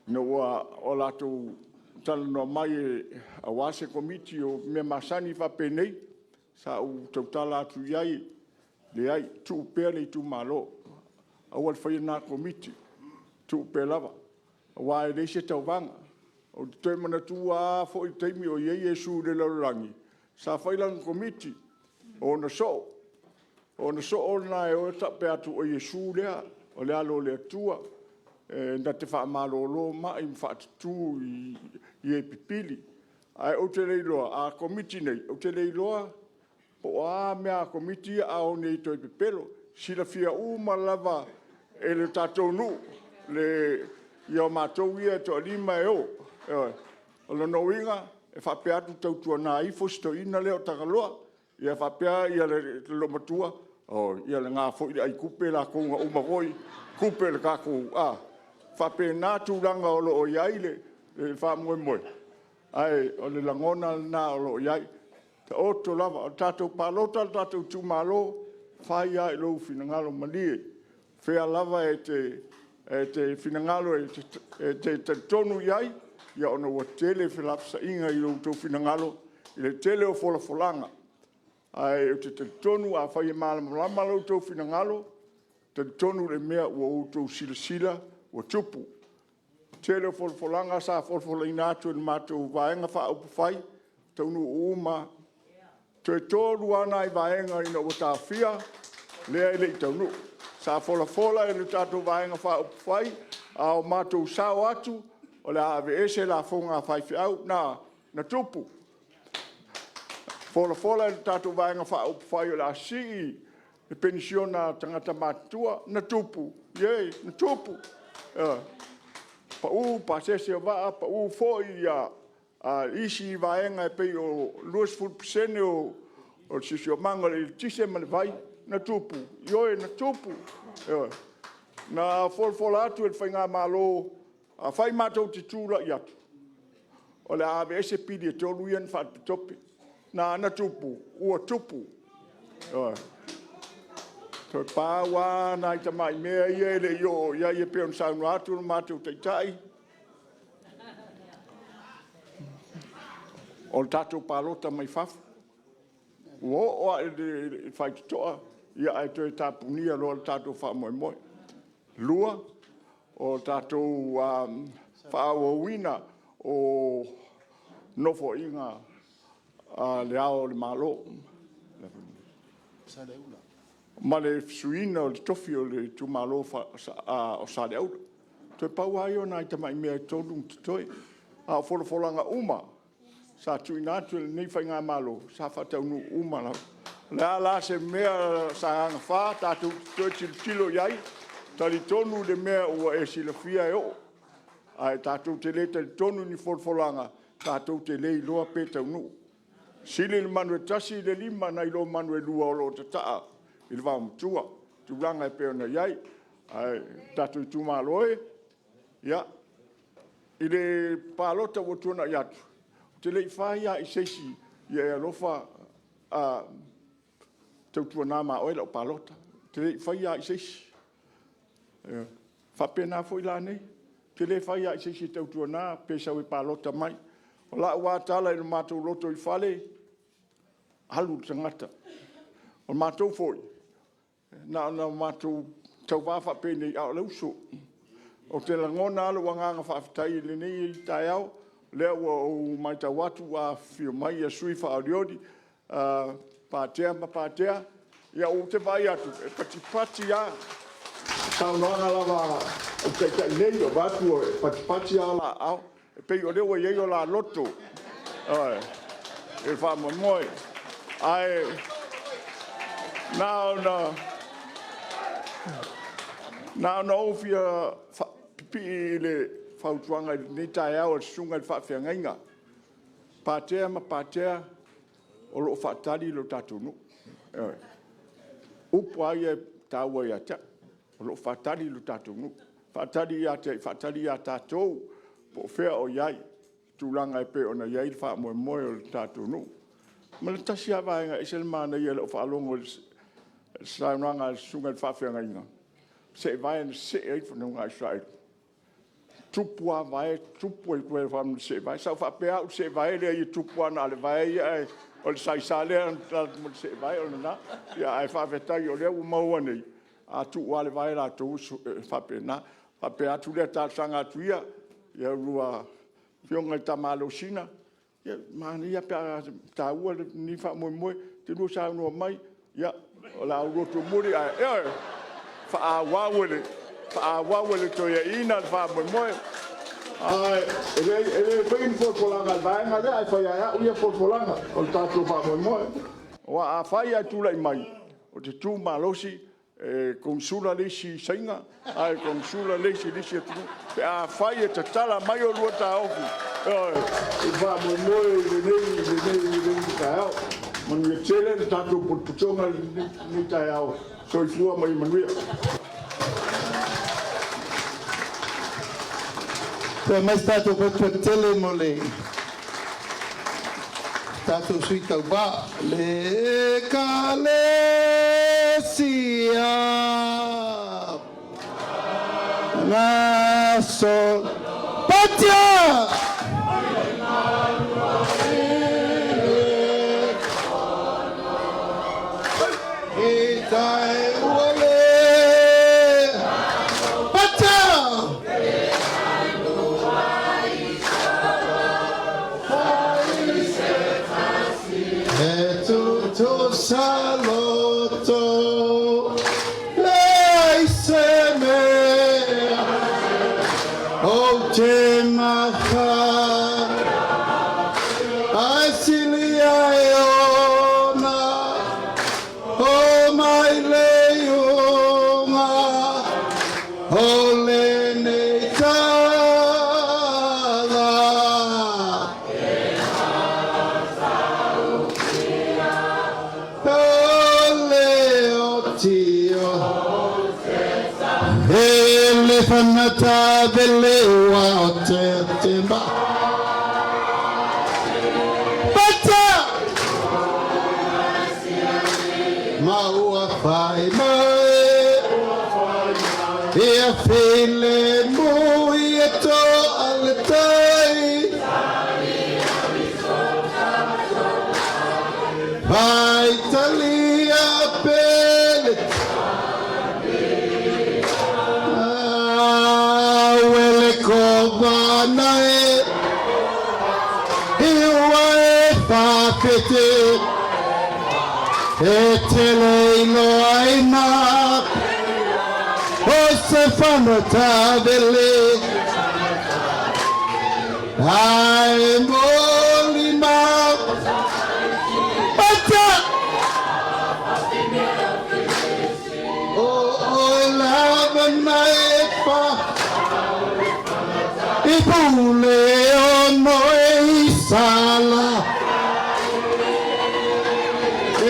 Speaker 8: ina ua latou talanoa mai aua se Komiti o mea masani faapenei, sa ou tautala atu i ai, leai, tuu pea le itumalo, aua le faia lena Komiti, tuu pea lava aua e leai se tauvaga. Ou te toe manatua lava foi le taimi o i ai Iesu i le lalolagi, sa fai lana Komiti ma ona soo. O ona soo lena e o e faapea atu, o Iesu lea, o le Alo o le Atua na te faamalolo mai ma faatutu i e pipili. Ae ou te le iloa a Komiti nei, ou te le iloa po o a mea a Komiti ia a o nei toe pepelo. E silafia uma lava e le tatou nuu matou ia e toalima e o. Ioe. O lona uiga e faapea atu, tautuana ifo si toeaina lea o Tagaloa, ia faapea le loomatua, oi, ia lena foi le aitupe latou na uma foi tupe o le tatou… E faapena tulaga o lo o i ai le faamoemoe. Ae o le lagona lena o lo o i ai. Taoto lava, o le tatou palota o le tatou itumalo, fai lava i lou finagalo malie. O fea lava e te finagalo e te talitonu i ai, ia ona ua tele felafolafoaiga i lo outou finagalo i le tele o folafolaga. Ae ou te talitonu afai e malamalama lo outou finagalo, e talitonu i le mea ua outou silasila ua tupu. O le tele o folafolaga sa folafolaina atu e le matou Vaega Faaupufai, e taunuu uma lava. Toe 3 lava nai vaega ina ua taofia lea e le i taunuu. Sa folafola e le tatou Vaega Faaupufai a o matou sao atu o le a aveese lafoga a faifeau. Na tupu. Folafola e le tatou Vaega Faaupufai o le a sii le penisiona a tagata matutua. Na tupu? Ioe, na tupu. Ioe. Pau pasese o vaa, pau foi isi vaega e pei o le 20% o le siosiomaga, o le eletise ma le vai. Na tupu? Ioe, na tupu. Ioe. Na folafola atu e le faigamalo, afai matou te tulai atu, o le a aveese pili e 3 ia na faapitope. Na tupu? Ua tupu. Ioe. Toe pau lava nai tamai mea ia e le i oo i ai e pei ona saunoa atu le matou Taitai, o le tatou palota mai fafo. Ua oo lava i le faitotoa ae toe tapunia loa le tatou faamoemoe. Lua, o le tatou faaauauina o Nofoaiga a Le Ao o le Malo ma le suiina o le tofi o le itumalo o Saleaula. Toe pau lava ia o nai tamai mea e 3 o totoe, a o folafolaga uma sa tuuina atu e lenei faigamalo, sa faataunuu uma lava. O le a la se mea Sagaga 4 tatou te toe tilotilo i ai? Talitonu i le mea ua e silafia e oo, ae tatou te le talitonu i ni folafolaga tatou te le iloa pe taunuu. Sili le manu e tasi i le lima nai lo manu e lua o lo o tataa i le vaomatua i tulaga e pei ona i ai. Ae le tatou itumalo e, ia, i le palota ua tuanai atu, ou te le i fai lava i se isi, ia e alofa tautuana ma oe lau palota. Ou te le i faia lava i se isi. E faapena foi la nei, ou te le fai lava i se isi e tautuana pe sau e palota mai. O lau lava tala i le matou lotoifale, alu le tagata. O matou foi, na ona matou tauva faapenei, a o le uso. Ou te lagona lava lou agaga faafetai i lenei taeao, o lea ua ou matau atu ua afifio mai sui usufono faolioli, Patea ma Patea, ia ou te vaai atu e patipati lava. O saunoaga lava a le Taitai nei, vaeatu e patipati lava o la aao, e pei o lea ua i ai o la loto i le faamoemoe. Ae na ona ou fia faapipii i le fautuaga i lenei taeao a le susuga i le faafeagaiga, Patea ma Patea, o lo o faatali lo tatou nuu. Ioe. O upu lava ia e taua ia te au, o lo o faatali lo tatou nuu, faatali ia te ai? Faatali ia tatou po o fea o i ai tulaga e pei ona i ai le faamoemoe o le tatou nuu. Ma le tasi lava vaega e ese le manaia i lau faalogo i le saunoaga a le susuga i le faafeagaiga, o le seevae na see ai le fanauga a Isaraelu, tupu lava vae tupu ai ma le seevae. Sa ou faapea au o le seevae lea e tupu lava na o le vae ia ae o le saisa lea na alu atu ma le seevae o lena. Ae faafetai o lea ua maua nei, a tuu lava le vae latou e faapena. Faapea atu lea, talosaga atu ia i a oulua Afioga i Tama Alosina, ia e manaia pe a taua lenei faamoemoe. Ta te lua saunoa mai, ia o le a ou loto mulimuli ae, ioe, faaauau e le toeaina le faamoemoe. Ae le faia ni folafolaga a le vaega lea, ae fai lava e au ia folafolaga o le tatou faamoemoe. Aua afai ae tulai mai, ou te tu malosi e konesula le isi Saina ae konesula le isi i le isi atunuu pe afai e tatala mai oulua taofi, ioe, i le faamoemoe i lenei taeao. Manuia tele le tatou potopotoga i lenei taeao. Soifua ma ia manuia.
Speaker 2: Toe aumai se tatou poto tele mo le Tatou sui tauva le Ekalesia Naso Patia I tai ua le Patia E tutusa loto leai se mea ou te mafa Ae silia e ona o mai le iuga o lenei tala. O le otio e le fanata veleua o te temba. Pata! Ma ua fai mai ia filemu i e toa le tai. Vai talia pele. Auele kovana e iua e fapete e tele iloaina o se fanatavele ae molima pata o oe lava na e fa i pule ono e i sala e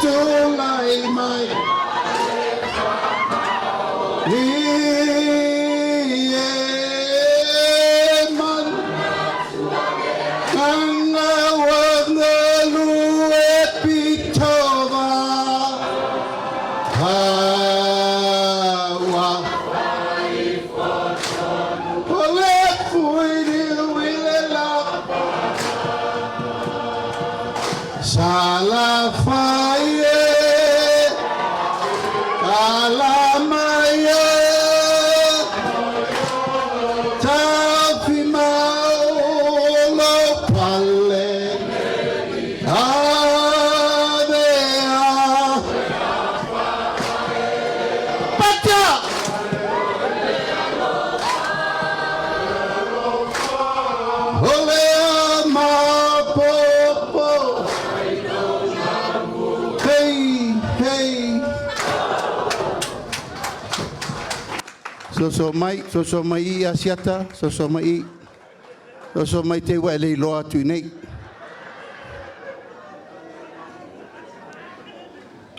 Speaker 2: tulai mai i e man anga wangalu e pitova haua o le fuiri uile la Salafai e alamai e tafi maulo pale avea Pata! Ole mapopo Hey, hey Soso mai, soso mai i Asiata, soso mai i. Soso mai te ua e le iloa atu i nei.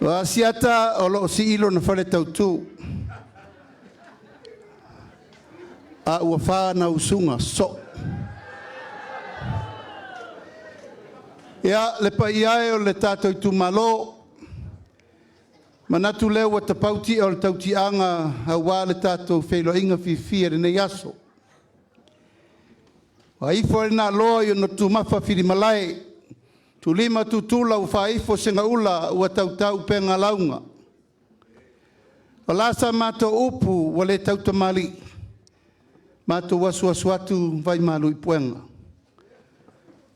Speaker 2: O Asiata o loo sii lona fale tautu. A ua fa na usuga so. Ia, le paia e o le tatou itumalo, manatu lea ua tapau ti'a o le tautiaga auā le tatou feiloaiga fiafia i lenei aso. Ua ifo le naloa i ona tumafa filimalae, tulima tutula ua faaifo segaula ua tautau upega lauga. O la sa matou upu ua le tautamalii, matou asuasu atu vai malu i puega.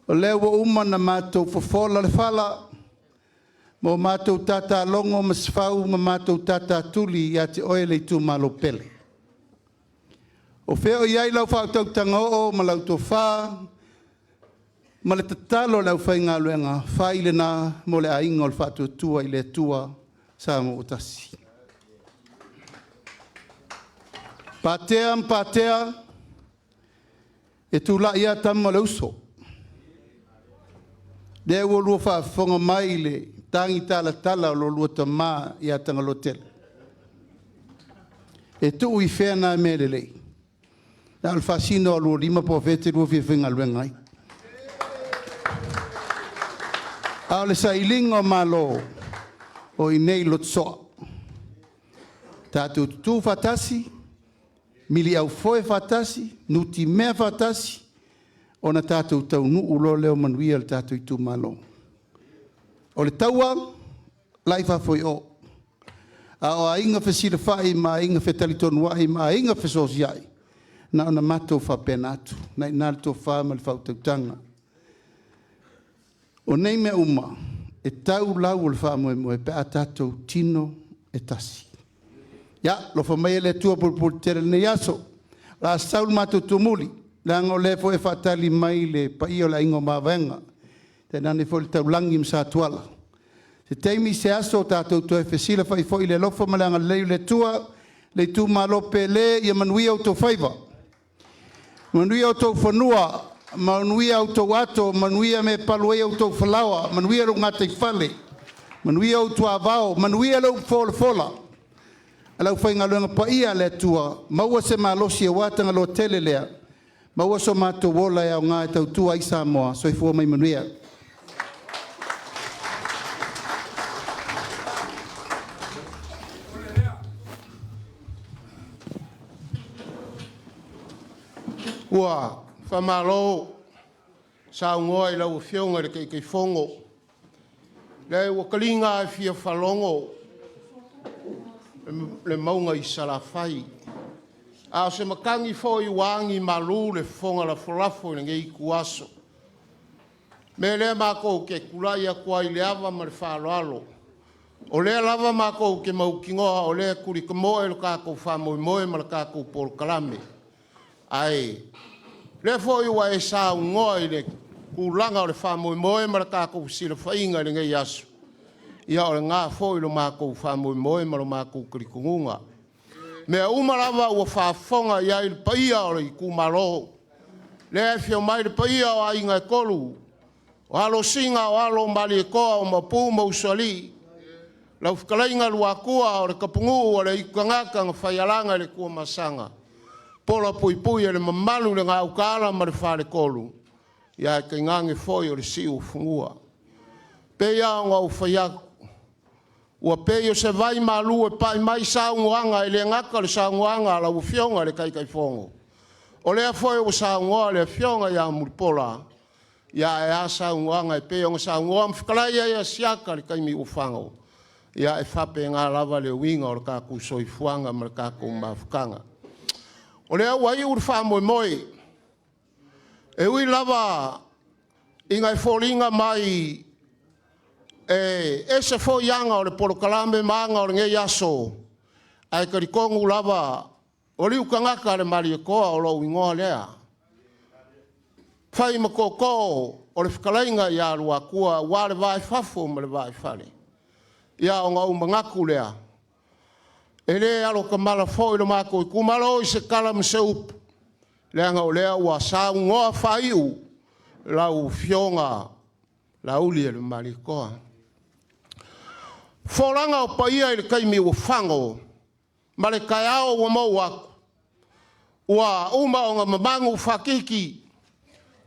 Speaker 2: O lea ua uma na matou fofola le fala, ma o matou tatalogo ma sefau ma matou tatatuli ia te oe le itumalo pele. O fea o i ai lau faautautaga oo ma lau tofa ma le tatalo a le aufaigaluega, fai lena mo le aiga o le Faatuatua i le Atua Samoa ua tasi. Patea ma patea, e tulai lava tama o le uso. Lea ua lua faafofoga mai i le tagi talatala o lo lua tama ia Tagaloatele. E tuu i fea na mea lelei? Na o le faasino o lua lima po o fea e te lua fia faigaluega ai. A o le sailiga o Malo o i inei i Lotosoa. Tatou tutu faatasi, miliaufoe faatasi, nutimea faatasi, ona tatou taunuu loa lea o manuia le tatou itumalo. O le taua, la e i fafo i o. A o aiga fesilafai ma aiga fetalitonuai ma aiga fesoosiai, na ona matou faapena atu, o lena e i ina le tofa ma le faautautaga. O nei mea uma, e tau lau o le faamoemoe pe a tatou tino e tasi. Ia, alofa maia le Atua pulepuletetele i lenei aso, o le a sau le matou tumuli, leaga o lea foi e faatali mai le paia o le Aiga o Mavaega, tainane foi le Taulagi ma Satuala. Se taimi se aso tatou toe fesilafai foi i le alofa ma le agalelei o le Atua. Le itumalo pele, ia manuia outou faiva, manuia outou fanua, manuia outou ato, manuia mea e palu ai outou falaoa, manuia lou gataifale, manuia ou tuavao, manuia le upu folafola a le aufaigaluega paia a le Atua, maua se malosi aua Tagaloa tele lea, maua so matou ola e aoga e tautua ai Samoa. Soifua ma ia manuia.
Speaker 1: Ua faamalo saunoa i lau Afioga i le Taitaifono. Leai ua taliga lava e fia faalogo le mauga i Salafai, a o se matagi foi ua agi malu le fofoga lafolafo i lenei ituaso. O le mea lea matou te tulai atu ai i le ava ma le faaaloalo, o lea lava matou te mautinoa o lea e tulitamoe lo tatou faamoemoe ma le tatou polokalame. Ae o lea foi ua e saunoa i le tulaga o le faamoemoe ma le tatou fesilafaiga i lenei aso, ia o lena foi lo matou faamoemoe ma lo matou talitonuga. O mea uma lava ua faafofoga i ai le paia o le itumalo, lea e afio mai le paia o Aiga e Tolu, o Alo o Sina, o Alo o Malietoa, o Maopu ma Usoalii, lau Fetalaiga Luatua o le Tapunuu a le aitu tagata na faialaga i le Tuamasaga, pola puipui e le mamalu i le Gautaala ma le Faletolu, ae tainane foi o le Siuofanua. E pei lava ona ou fai atu, ua pei o se vai malu e pai mai saunoaga, e le gata o le saunoaga a lau Afioga i le Taitaifono, o lea foi ua saunoa le Afioga ia Mulipola, ae a saunoaga e pei ona saunoa ma fetalai ai Asiata i le taimi ua fano? Ia e faapena lava le uiga o le tatou soifuaga ma le tatou mafutaga. O lea ua iu le faamoemoe, e ui lava ina e foliga mai e ese foi aga o le polokalame ma aga o lenei aso, ae talitonu lava o liu tagata a le Malietoa o lou igoa lea, fai ma tootoo o le fetalaiga ia Luatua aua le va i fafo ma le va i fale. Ia ona ou manatu lea, e le alotamala foi lo matou itumalo i se tala ma se upu, leaga o lea ua saunoa faaiu lau Afioga Laaulialemalietoa. Folafolaga o paia i le taimi ua fano ma le taeao ua maua atu, ua uma ona mamanu faatiki,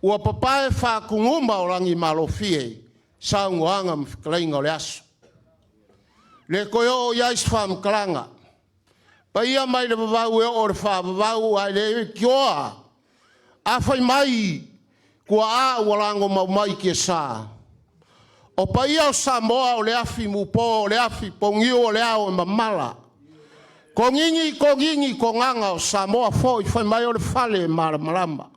Speaker 1: ua papae faatuguma o lagimalofie saunoaga ma fetalaiga o le aso. E le toe oo i ai se faamatalaga, paia mai le vavau e oo i le faavavau ae le leitioa. A fai mai tuaa ua lagomau mai tiasa, o paia o Samoa o le afi mupo, o le afi pouniu o le ao e mamala. Togigi, togigi togaga o Samoa foi fai mai o le fale e malamalama. O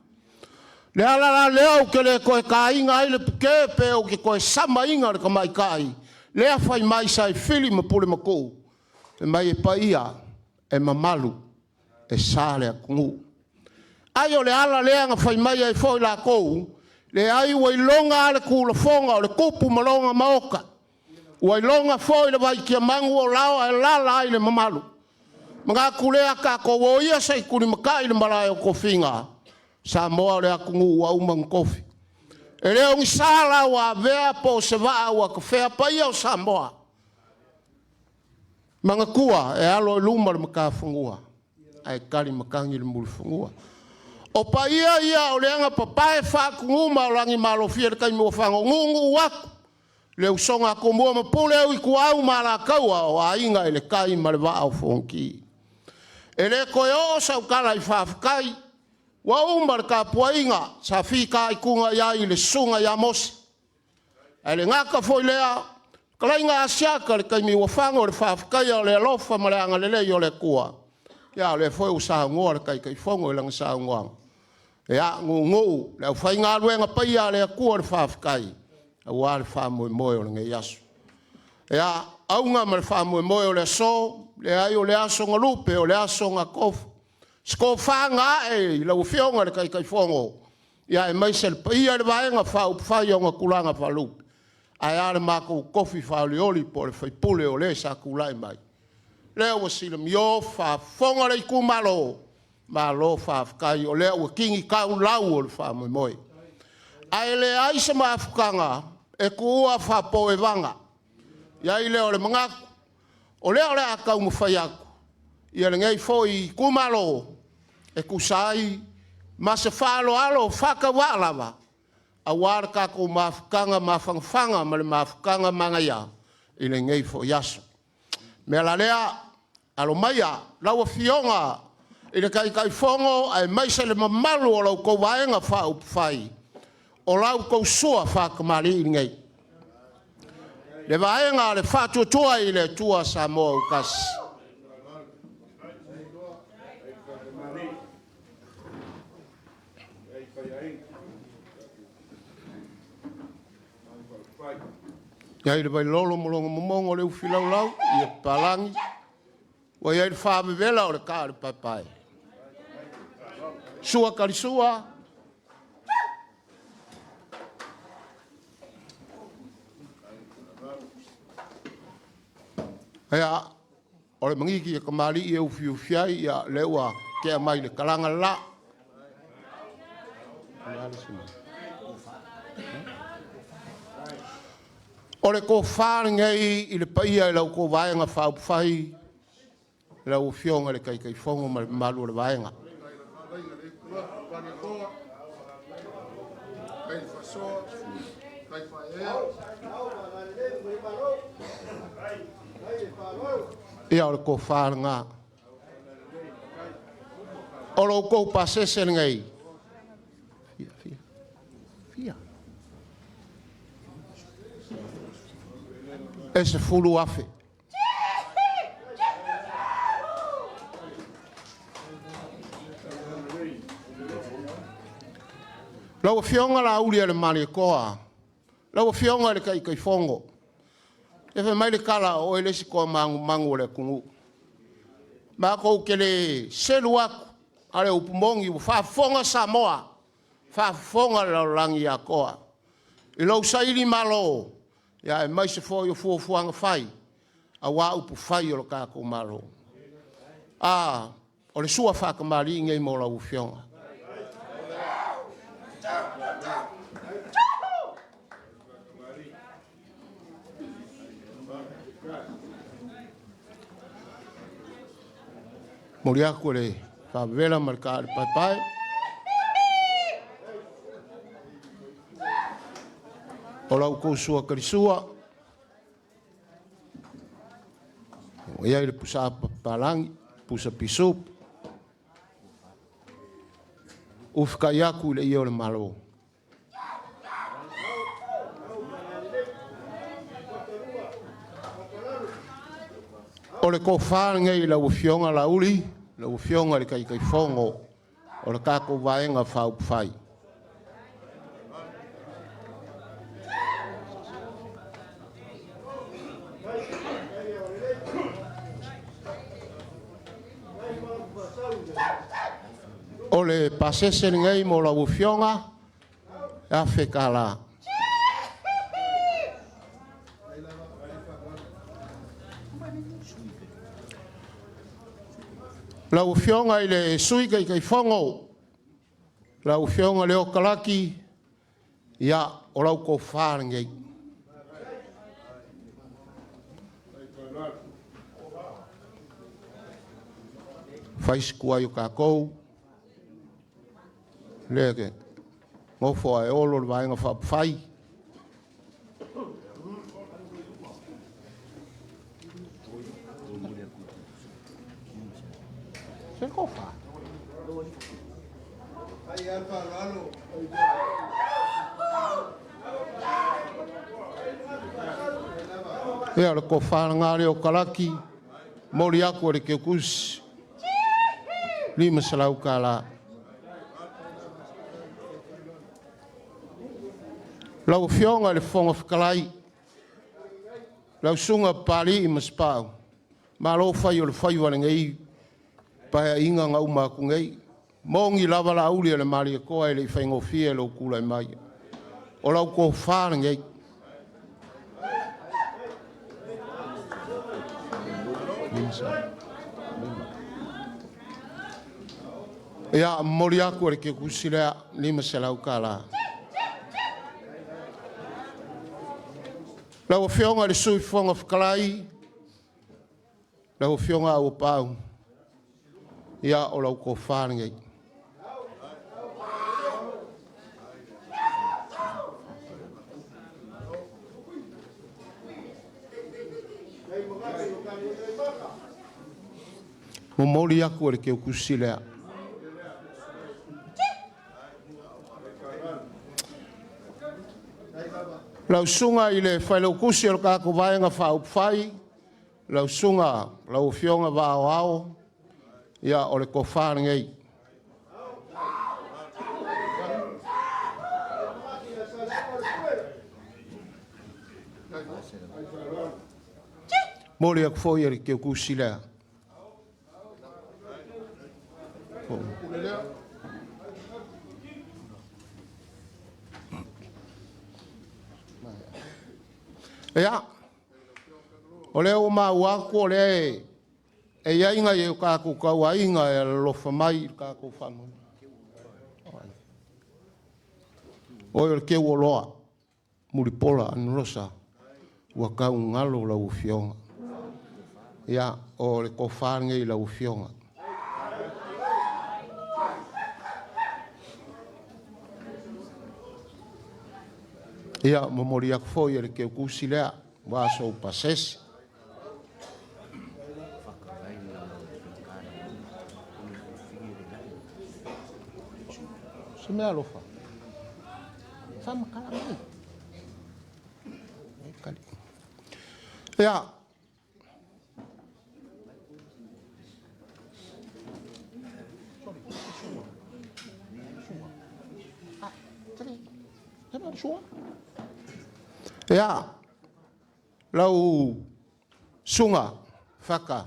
Speaker 1: le ala la lea ou te le toe taina ai le pute pe ou te toe samaina le tamaitai lea fai mai sa e fili ma Pulematuu, fai mai e paia, e mamalu, e sa le atunuu. Ai o le ala lea na fai mai ai foi latou, leai ua iloga lava le tulafoga o le tupu ma lona maota, ua iloga foi le vaitiamanu o lao ae alaala ai le mamalu. Manatu lea, tatou o ia se i tulimatai le malae o tofiga, Samoa o le atunuu ua uma ona tofi. E le o ni sa la ua avea po o se vaa ua tafea, paia o Samoa, manatua e alo i luma le matafanua ae talimatagi le mulifanua. O paia ia o lea na papae faatuguma o lagimalofie i le taimi ua fano, nuunuu atu. Le usoga a Tumua ma Pule, Ituau ma Alataua, o Aiga i le Tai ma le Vaa o Fonoti. E le toe oo sau tala i faafetai, ua uma le tapuaiga sa fitaituga i ai le susuga ia Mose. Ae le gata foi lea, fetalaiga Asiata i le taimi ua fano i le faafetaia o le alofa ma le agalelei o le Atua, ia o lea foi ua saunoa le Taitaifono i lana saunoaga, ia nuunuu le aufaigaluega paia a le Atua le faafetai aua le faamoemoe o lenei aso. Ia, auga ma le faamoemoe o le aso, leai o le aso na lupe, o le aso na tofa, se tofa na ae i lau Afioga i le Taitaifono, aemaise le paia i le Vaega Faaupufai i ona tulaga faalupe, ae a le matou tofi faolioli po o le sui usufono o le sa tulai mai, lea ua silamio faafofoga le itumalo, malo faafetai o lea ua tini tau lau o le faamoemoe. Ae leai se mafutaga e tuua faapopoevaga. Ona i ai lea o le manatu, o lea o le a taumafai atu lenei foi itumalo e tusa ai ma se faaaloalo faatauvaa lava aua le tatou mafutaga mafanafana ma le mafutaga manaia i lenei foi aso. O le mea la lea, alo maia lau Afioga i le Taitaifono aemaise le mamalu o la outou Vaega Faaupufai, o la outou sua faatamalii lenei, le Vaega o le Faatuatua i le Atua Samoa ua Tasi. E i ai le vailolo ma lona momono, le ufi laulau, ia papalagi, ua i ai le faavevela o le ta o le paepae. Sua talisua, ia, o le magigi a tamalii e ufiufi ai, ia lea ua tea mai le talaga le la. O le tofa lenei i le paia i la outou Vaega Faaupufai, lau Afioga i le Taitaifono ma le mamalu o le Vaega. Ia o le tofa lena. O lo outou pasese lenei. Fia, fia, fia. E 10,000. Lau Afioga Laaulialemalietoa, lau Afioga i le Taitaifono, se fai mai le tala o oe le isi toa manumanu o le atunuu. Matou te le selu atu, a o le upu moni ua faafofoga Samoa, faafofoga le lalolagi atoa i lou sailimalo, aemaise foi o fuafuaga fai aua upufai o le tatou Malo. A, o le sua faatamalii lenei mo lau Afioga. Momoli atu le faavela ma le taale paepae. O la outou sua talisua, ua i ai le pusaa papalagi, pusa pisup, ufikai atu i le ie o le Malo. O le tofa lenei i lau Afioga Laauli, lau Afioga i le Taitaifono o le tatou Vaega Faaupufai. O le pasese lenei mo lau Afioga, e $1,000. Lau Afioga i le Sui Taitaifono, lau Afioga Leo Talaki, ia, o lau tofa lenei. Fai si tuai o tatou, lea ke nofo ae olo le Vaega Faaupufai. Se kofa. Ia o le kofalagale o Kalaki, moli aku e le keukusi, 500 tala. Lau Afioga i le Fofoga Fetalai, lau Susuga Papalii ma Sapau, malo fai o le faiva i lenei Paeaiga na uma atu nei. Moni lava Laauli o le Malietoa e le i faigofie lou tulai mai. O lau tofa lenei. Ia, momoli atu e le keukusi lea, 500 tala. Lau Afioga i le Sui Fofoga Fetalai, lau Afioga Auuapaau, ia o lau tofa lenei. Momoli atu e le keukusi lea. Lau Susuga i le Failautusi o le tatou Vaega Faaupufai, lau Susuga lau Afioga Vaa o Ao, ia o le tofa lenei. Momoli atu foi e le keukusi lea. Ia, o lea ua maua atu o lea e i ai nai o tatou tauaiga e alolofa mai i le tatou faamoemoe. Oi o le teu o loa, Mulipola Anarosa, ua tau galo lau Afioga. Ia, o le tofa lenei i lau Afioga. Ia, momoli atu foi e le keukusi lea, ua sou pasese. Se mea alofa, faamatala mai. Ia, ia, lau Susuga Faka,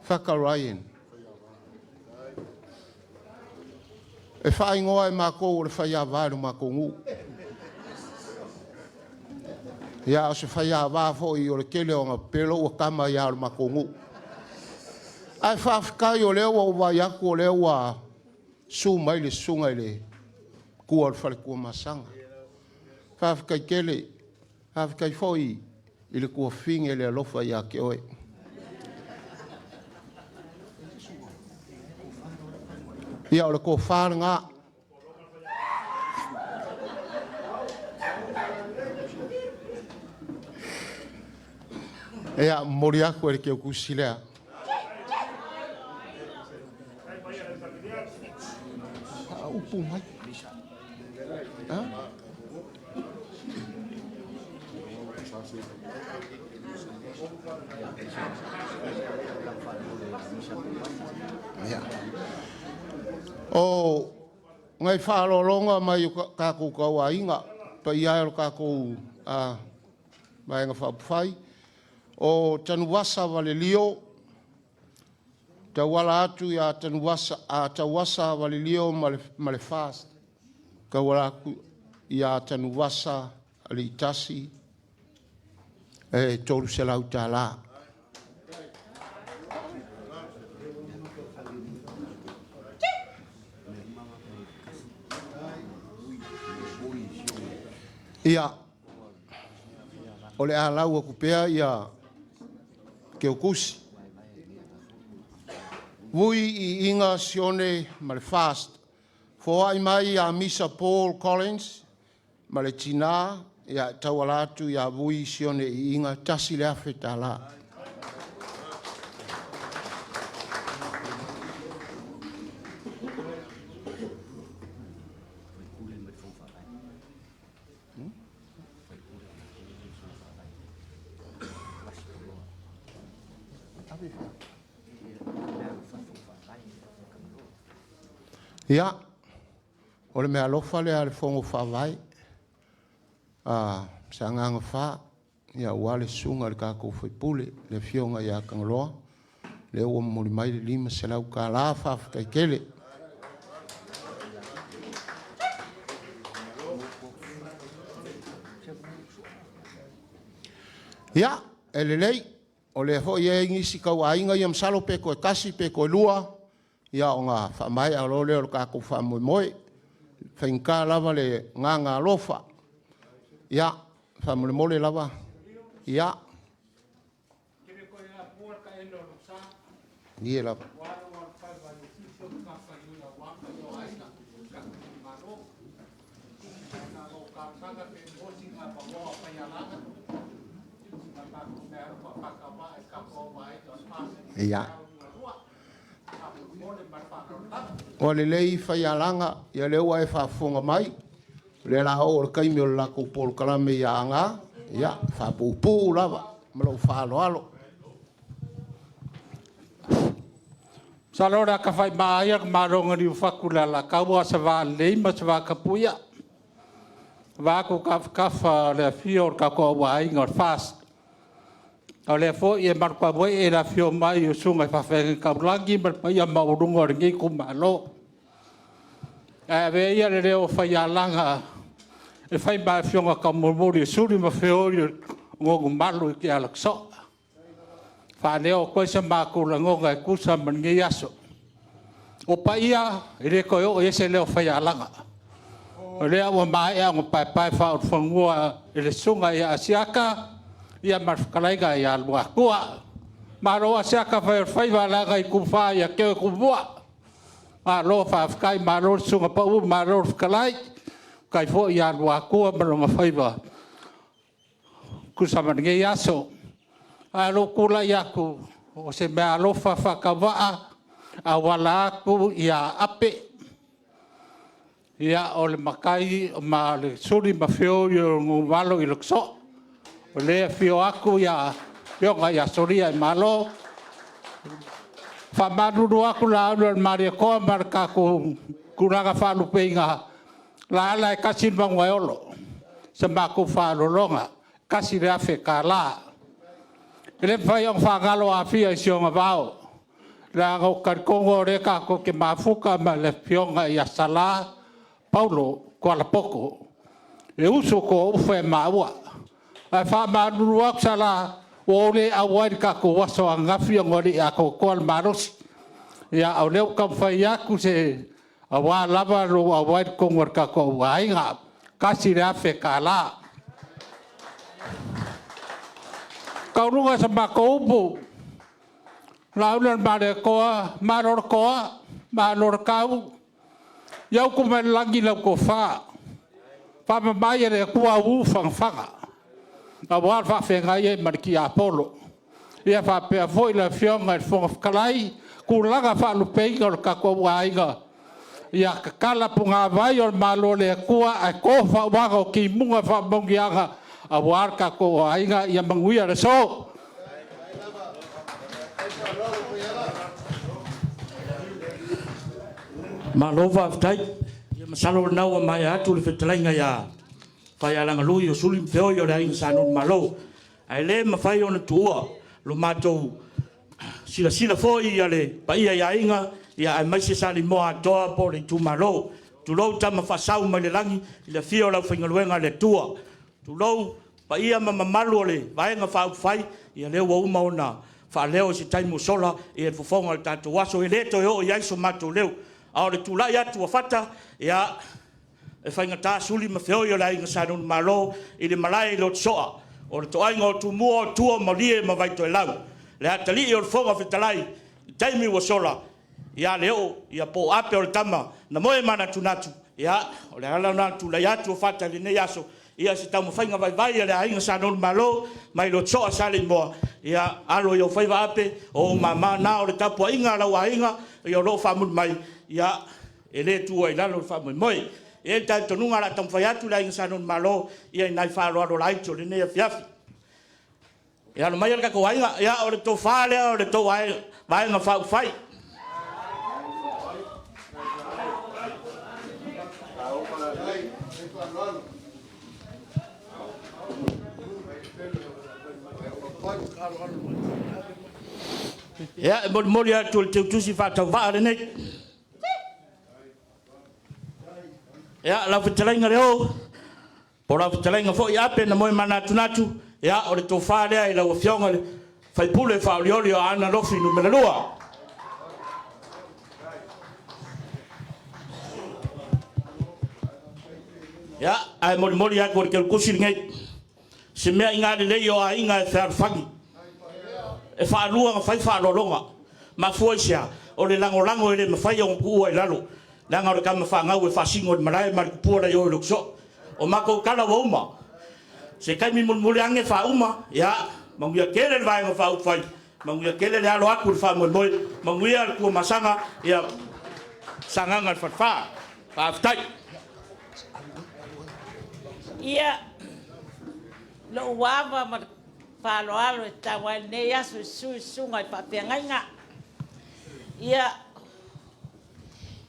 Speaker 1: Faka Ryan, e faaigoa e matou o le faiava i lo matou nuu. Ia, o se faiava foi o le tele o ana pepelo ua tama ai lava o le matou nuu. Ae faafetai o lea ua ou vaai atu o lea ua susu mai le susuga i le matua o le faletua Masaga. Faafetai tele, faafetai foi i le tuafafine i le alofa ia te oe. Ia, o le tofa lena. Ia, momoli atu e le keukusi lea. Upu mai. Ha? Ia. O nai faaaloaloga mai o tatou tauaiga, paia e o le tatou Vaega Faaupufai, o Tanuvasa Valelio, tauala atu ia Tanuvasa, Tauasa Valelio ma le FAST, tauala atu ia Tanuvasa Aliitasi, e $300 tala. Ia, o le a lau atu pea ia keukusi. Vui i Iga Sione ma le FAST, foai mai ia Misa Paul Collins ma le tina, ia tauala atu ia Vui Sione i Iga, $1,000. Ia, o le meaalofa lea a le Fono Faavae a Sagaga 4 aua le susuga i le tatou sui usufono le Afioga ia Tagaloa, lea ua momoli mai le $500, faafetai tele. Ia, e lelei, o lea foi e i ai nisi tauaiga ia masalo pe toe tasi pe toe lua ona faamaea loa lea o le tatou faamoemoe. E faigata lava le agaga alofa. Ia, faamolemole lava. Ia. Malie lava. Ia. Ua lelei Faialaga, ia lea ua e faafofoga mai, o lea o le a oo i le taimi o le latou polokalame i Aana, ia faapuupuu lava ma lou faaaloalo.
Speaker 5: Masalo o le a tafaimaa ia le malo na liufatu e le Alataua, o se va lelei ma se va tapuia, vaeatu tafatafa o le afio o le tatou aiga o le FAST, a o lea foi e malutauee le afifio mai o susuga i faafeagaiga taulagi ma le paia maualuga o lenei itumalo. Ae avea ia le leo o Faialaga e fai ma afioga taumolimoli e suli ma feoi o nonumalo i Alatasoa e faaleo atu ai so matou lagona e tusa ma lenei aso. O paia, e le toe oo i ai se leo o Faialaga, o lea ua maea ona paepae faaulufanua e le Susuga ia Asiata ma le fetalaiga ia Luatua. Malo Asiata fai o le faiva leaga e itufa ia te oe Tumua. Malo faafetai, malo le susuga pau, malo le fetalai. Faafetai foi ia Luatua ma lona faiva e tusa ma lenei aso. Ae o lou tulai atu, o se meaalofa faatauvaa e auala atu ia Ape, o le matai ma le suli ma feoi o Nonumalo i Letosoa. O lea e afio atu le Afioga ia Soliaimalo. E faamalulu atu Laulu-a-le-Malietoa ma le tatou tulaga faalupeina, Laala e tasi le mauga e olo. O sa matou faaaloaloga, e $1,000. E le mafai ona faagalo Afia i si ona vao, leaga ou te talitonu o lea tatou te mafuta ma le Afioga ia Sala Paulo Tualapoto, le uso toaufa e maua. Ae faamalulu atu Sala, ua ou le auai i le tatou aso ananafi ona e le i atoatoa le malosi. A o lea ua taumafai atu aua lava lou auai i totonu o le tatou aiga. $1,000. Taualuga e sa matou upu, Laauli-a-le-Malietoa, malo le toa, malo le tau, ia utu mai le lagi lau tofa, faamama e le Atua au ufagafaga aua le faafeagai ai ma le tiapolo. Ia faapea foi le Afioga i le Fofoga Fetalai, tulaga faalupeina o le tatou aiga, ia tatala punavai o le Malo o le Atua ae to faauaga o timuga o faamanuiaga aua le tatou aiga. Ia manuia le aso.
Speaker 9: Malo faafetai. Ia masalo o lena ua maea atu le fetalaiga ia Faialaga Lui o Suli ma Feoi o le Aiga Sa Nonumalo. Ae le mafai ona tuua lo matou silasila foi i le paia i aiga aemaise Salimoa atoa po o le itumalo. Tulou Tama Faasau mai le lagi i le afio o le aufaigaluega a le Atua. Tulou paia ma mamalu o le Vaega Faaupufai, ia lea ua uma ona faaleo i se taimi ua sola le fofoga o le tatou aso, e le toe oo i ai so matou leo. A o le tulai atu o Fata, ia, e faigata suli ma feoi o le Aiga Sa Nonumalo i le malae i Lotosoa, o le toaiga o Tumua o Tua o Malie ma Vaitoelau, le atalii o le Fofoga Fetalai i taimi ua sola ia Leoo po o Ape o le tama na moe manatunatu. Ia, o le ala lena o le tulai atu o Fata i lenei aso, ia o se taumafaiga vaivai a le Aiga Sa Nonumalo mai Lotosoa Saleimoa, ia alo i ou faiva Ape, o ou mama na, o le tapuaiga a lau aiga o lo o faamuli mai, ia e le tuua i lalo le faamoemoe. E i ai le talitonuga o le a taumafai atu le Aiga Sa Nonumalo i nai faaaloalo laiti o lenei afiafi. Ia alo mai le tatou aiga, ia o le tofa lea o le tou Vaega Faaupufai. Ia, e molimoli atu e le Teutusi faatauvaa lenei. Ia, lau fetalaiga Leo, po o lau fetalaiga foi Ape na moe manatunatu, ia, o le tofa lea i lau Afioga i le sui usufono faaolioli o Aana Alofi Nu.2. Ia, ae molimoli atu e le Teutusi lenei, se mea i lelei o aiga e fealofani, e faalua ona fai faaaloaloga. Mafua i se a? O le lagolago e le mafai ona tuua i lalo, leaga o le tama fanau e faasino i le malae ma le tupua laioe i le soo. O matou tala ua uma. Se taimi mulimuli ane faauma, ia, manuia tele le Vaega Faaupufai, manuia tele le alo atu i le faamoemoe, manuia le Tuamasaga, ia, Sagaga le Falefa. Faafetai.
Speaker 10: Ia, lou ava ma le faaaloalo e tatau ai lenei aso i susu i susuga i faafeagaiga. Ia,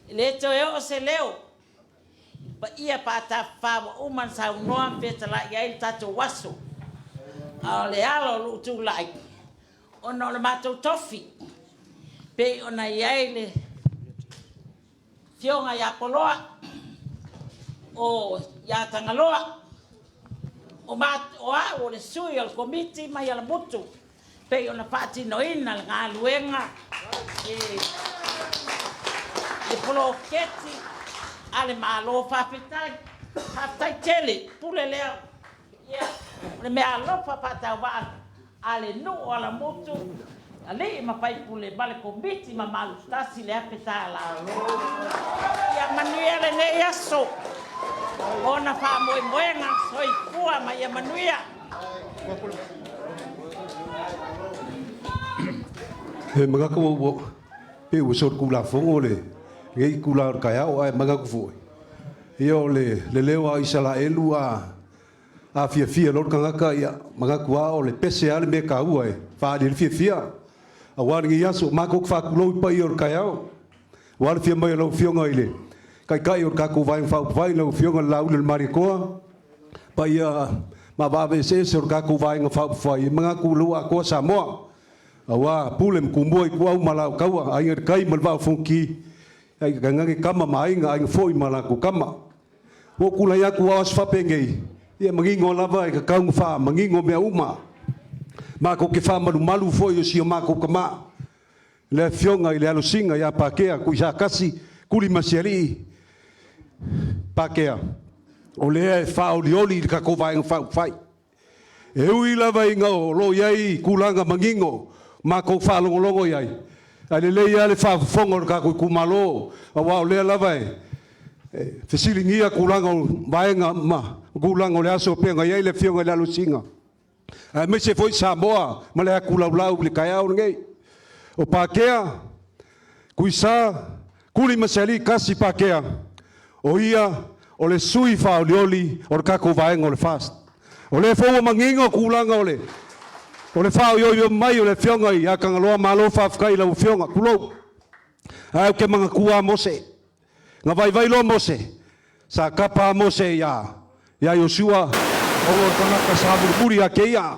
Speaker 10: e le toe oo se leo i paia faatafafa ua uma ona saunoa ma fetalai ai le tatou aso. A o le ala o lou tulai, ona o le matou tofi, pei ona i ai le Afioga ia Poloa, o ia Tagaloa, o au o le sui o le Komiti mai Alamutu, pei ona faatinoina le galuega le poloketi a le Malo. Faafetai, faafetai tele, pule lea. Ia, o le meaalofa faatauvaa a le nuu o Alamutu, alii ma faipule ma le Komiti mamalu, $1,000. Ia manuia lenei aso, ona faamoemoega, soifua ma ia manuia.
Speaker 6: E manatu ua pei ua solitulafono lenei itula o le taeao, ae manatu foi, ia o le leo a Isaraelu a afiafia loa le tagata, ia manatu lava o le pese lava le mea taua e faaali ai le fiafia. Aua lenei aso, matou te faatulou i paia o le taeao, aua le afio mai o lau Afioga i le Taitai o le tatou Vaega Faaupufai, lau Afioga i le Laauli o le Malietoa, paia mavaave eseese o le tatou Vaega Faaupufai, e manatu o lea ua atoa Samoa, aua Pule ma Tumua, Ituau ma Alataua, Aiga i le Tai ma le Vaa o Fonoti, ae tainane Tama ma Aiga, Aiga foi ma latou Tama. Ua ou tulai atu aua o aso faapenei, ia e manino lava e tatau ona faamanino mea uma. Matou te faamalumalu foi o si o matou tama, le Afioga i le Alosina ia Pakea Tuisatasi Tulimasialii Pakea, o lea e faaolioli i le tatou Vaega Faaupufai. E ui lava ina o lo o i ai tulaga manino matou faalogologo i ai, ae lelei lava le faafofoga o le tatou itumalo, aua o lea lava e fesiligia tulaga o vaega ma tulaga o le aso e pei ona i ai le Afioga i le Alosina, aemaise foi Samoa ma le atulaulau i le taeao lenei. O Pakea, Tuisa, Tulimasialii Kasi Pakea, o ia o le sui faaolioli o le tatou vaega o le FAST. O lea foi ua manino tulaga o le o le faaoioio mai o le Afioga ia Tagaloa, malo faafetai i lau Afioga, tulou. Ae ou te manatua lava Mose, na vaivai loa Mose, sa tapa lava Mose ia Iosua, ona o le tagata sa mulimuli ia te ia.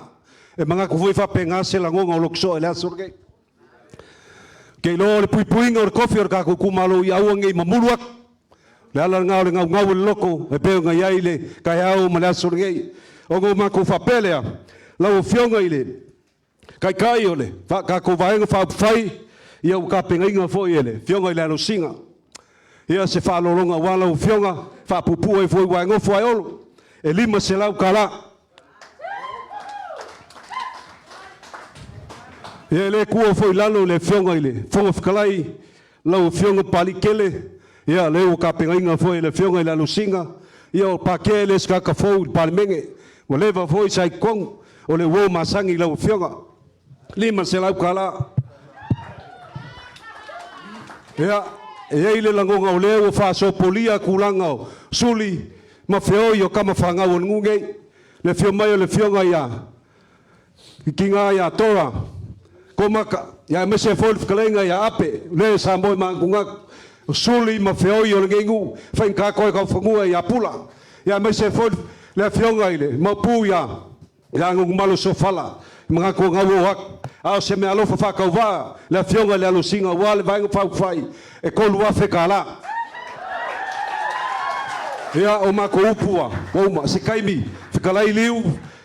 Speaker 6: E manatu foi faapena se lagona o lou soo i le aso lenei. Ou te iloa o le puipuiga o le tofi o le tatou itumalo ia aua ne i mamulu atu. O le ala lena o le naunau o le loto e pei ona i ai le taeao ma le aso lenei. Ona o matou faapea lea, lau Afioga i le Taitai o le tatou Vaega Faaupufai, ia ua tapenaina foi e le Afioga i le Alosina ia se faaaloaloga aua lau Afioga, faapuupuu ai foi aua e nofo lava e Olo, e $500. Ia e le tuua foi i lalo le Afioga i le Fofoga Fetalai, lau Afioga Papalii Kele, ia lea ua tapenaina foi e le Afioga i le Alosina, ia o Patea e le o se tagata fou i le Palemene, ua leva foi sa i totonu, o le uo masani i lau Afioga. $500. Ia, e i ai le lagona o lea ua faasopolia tulaga o suli ma feoi o tama fanau a le nuu nei. Le afio mai o le Afioga ia Kikiga ia Tora Komaka, ia aemaise ai foi le fetalaiga ia Ape, le sa moe maagugagu, o Suli ma Feoi o lenei nuu, faigata koe kaufanua ia Pula, ia aemaise ai foi le afioga i le Maopu ia Agugumalo Sofala, manatu o gau o atu, a o se meaalofa faatauvaa le afioga i le Alosina aua le Vaega Faaupufai e $3,000. Ia, o matou upu ua uma. Se taimi fetalai Liu,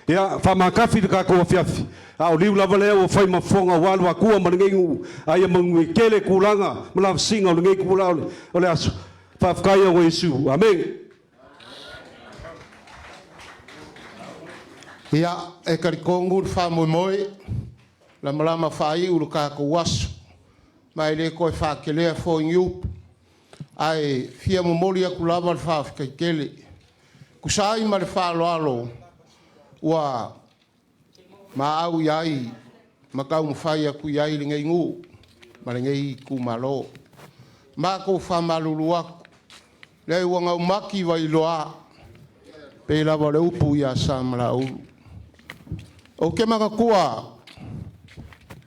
Speaker 6: ia faamatafi le tatou afiafi, a o Liu lava lea ua fai ma fofoga aua Luatua ma lenei nuu, a ia manuia tele tulaga ma lavasiga o lenei itula o le aso. Faafetai ona o Iesu. Amene.
Speaker 2: Ia, e talitonu le faamoemoe, lamalama faaiu le tatou aso, ma e le toe faatelea foi ni upu, ae fia momoli atu lava le faafetai tele. E tusa ai ma le faaaloalo ua maau i ai ma taumafai atu i ai lenei nuu ma lenei itumalo. Matou faamalulu atu, leai ua gaumati vailoa, pei lava o le upu ia Samalaeulu. Ou te manatua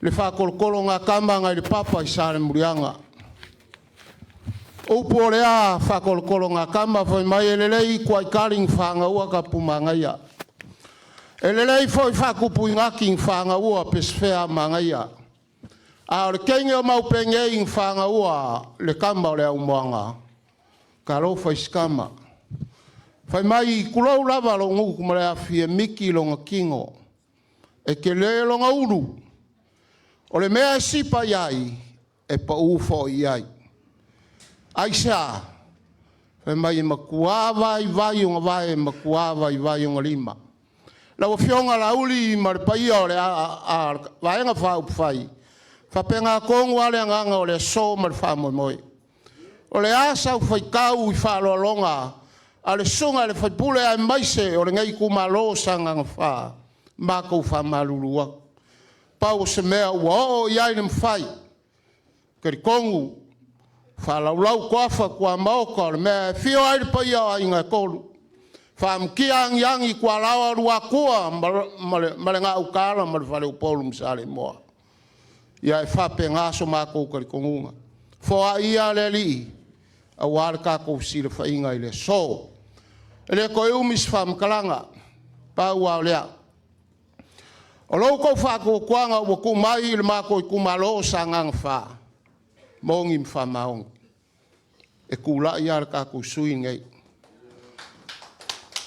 Speaker 2: le faatolotolo a tama nai le papa i Salemuliaga. O upu o lea faatolotolo a tama, fai mai e lelei tuaitali na fanaua tapuamanaia. E lelei foi faatupuinati na fanaua Pesefea manaia. A o le teine o Maupei nei na fanaua le tama o le aumoaga. Talofa i si tama. Fai mai, tulou lava lou gutu ma le afi e miti lona tino, e tele lona ulu, o le mea e sipa i ai, e pau foi i ai. Aisea? Fai mai e matua vaivai ona vae, e matua vaivai ona lima. Lau Afioga Laauli ma le paia o le Vaega Faaupufai, e faapena tonu lava le agaga o le aso ma le faamoemoe. O le a sau faitau i faaaloaloga a le susuga i le sui usufono aemaise o lenei itumalo o Sagaga 4, matou faamalulu atu. Pau o se mea ua oo i ai le mafai, e talitonu ua faalaulau toafa tuamaota o le mea e afio ai le paia o Aiga e Tolu, faamutia agiagi i tualaoa o Luatua ma le Gautaala ma le Faleupolu ma Saleimoa. Ia e faapena so matou talitonuga. Foai ia le Alii aua le tatou fesilafaiga i le aso. E le toe umi se faamatalaga, pau lava o lea, o lo outou faatuatuaga ua tuu mai i le matou itumalo o Sagaga 4, moni ma faamaoni, e tulai lava le tatou sui usufono lenei.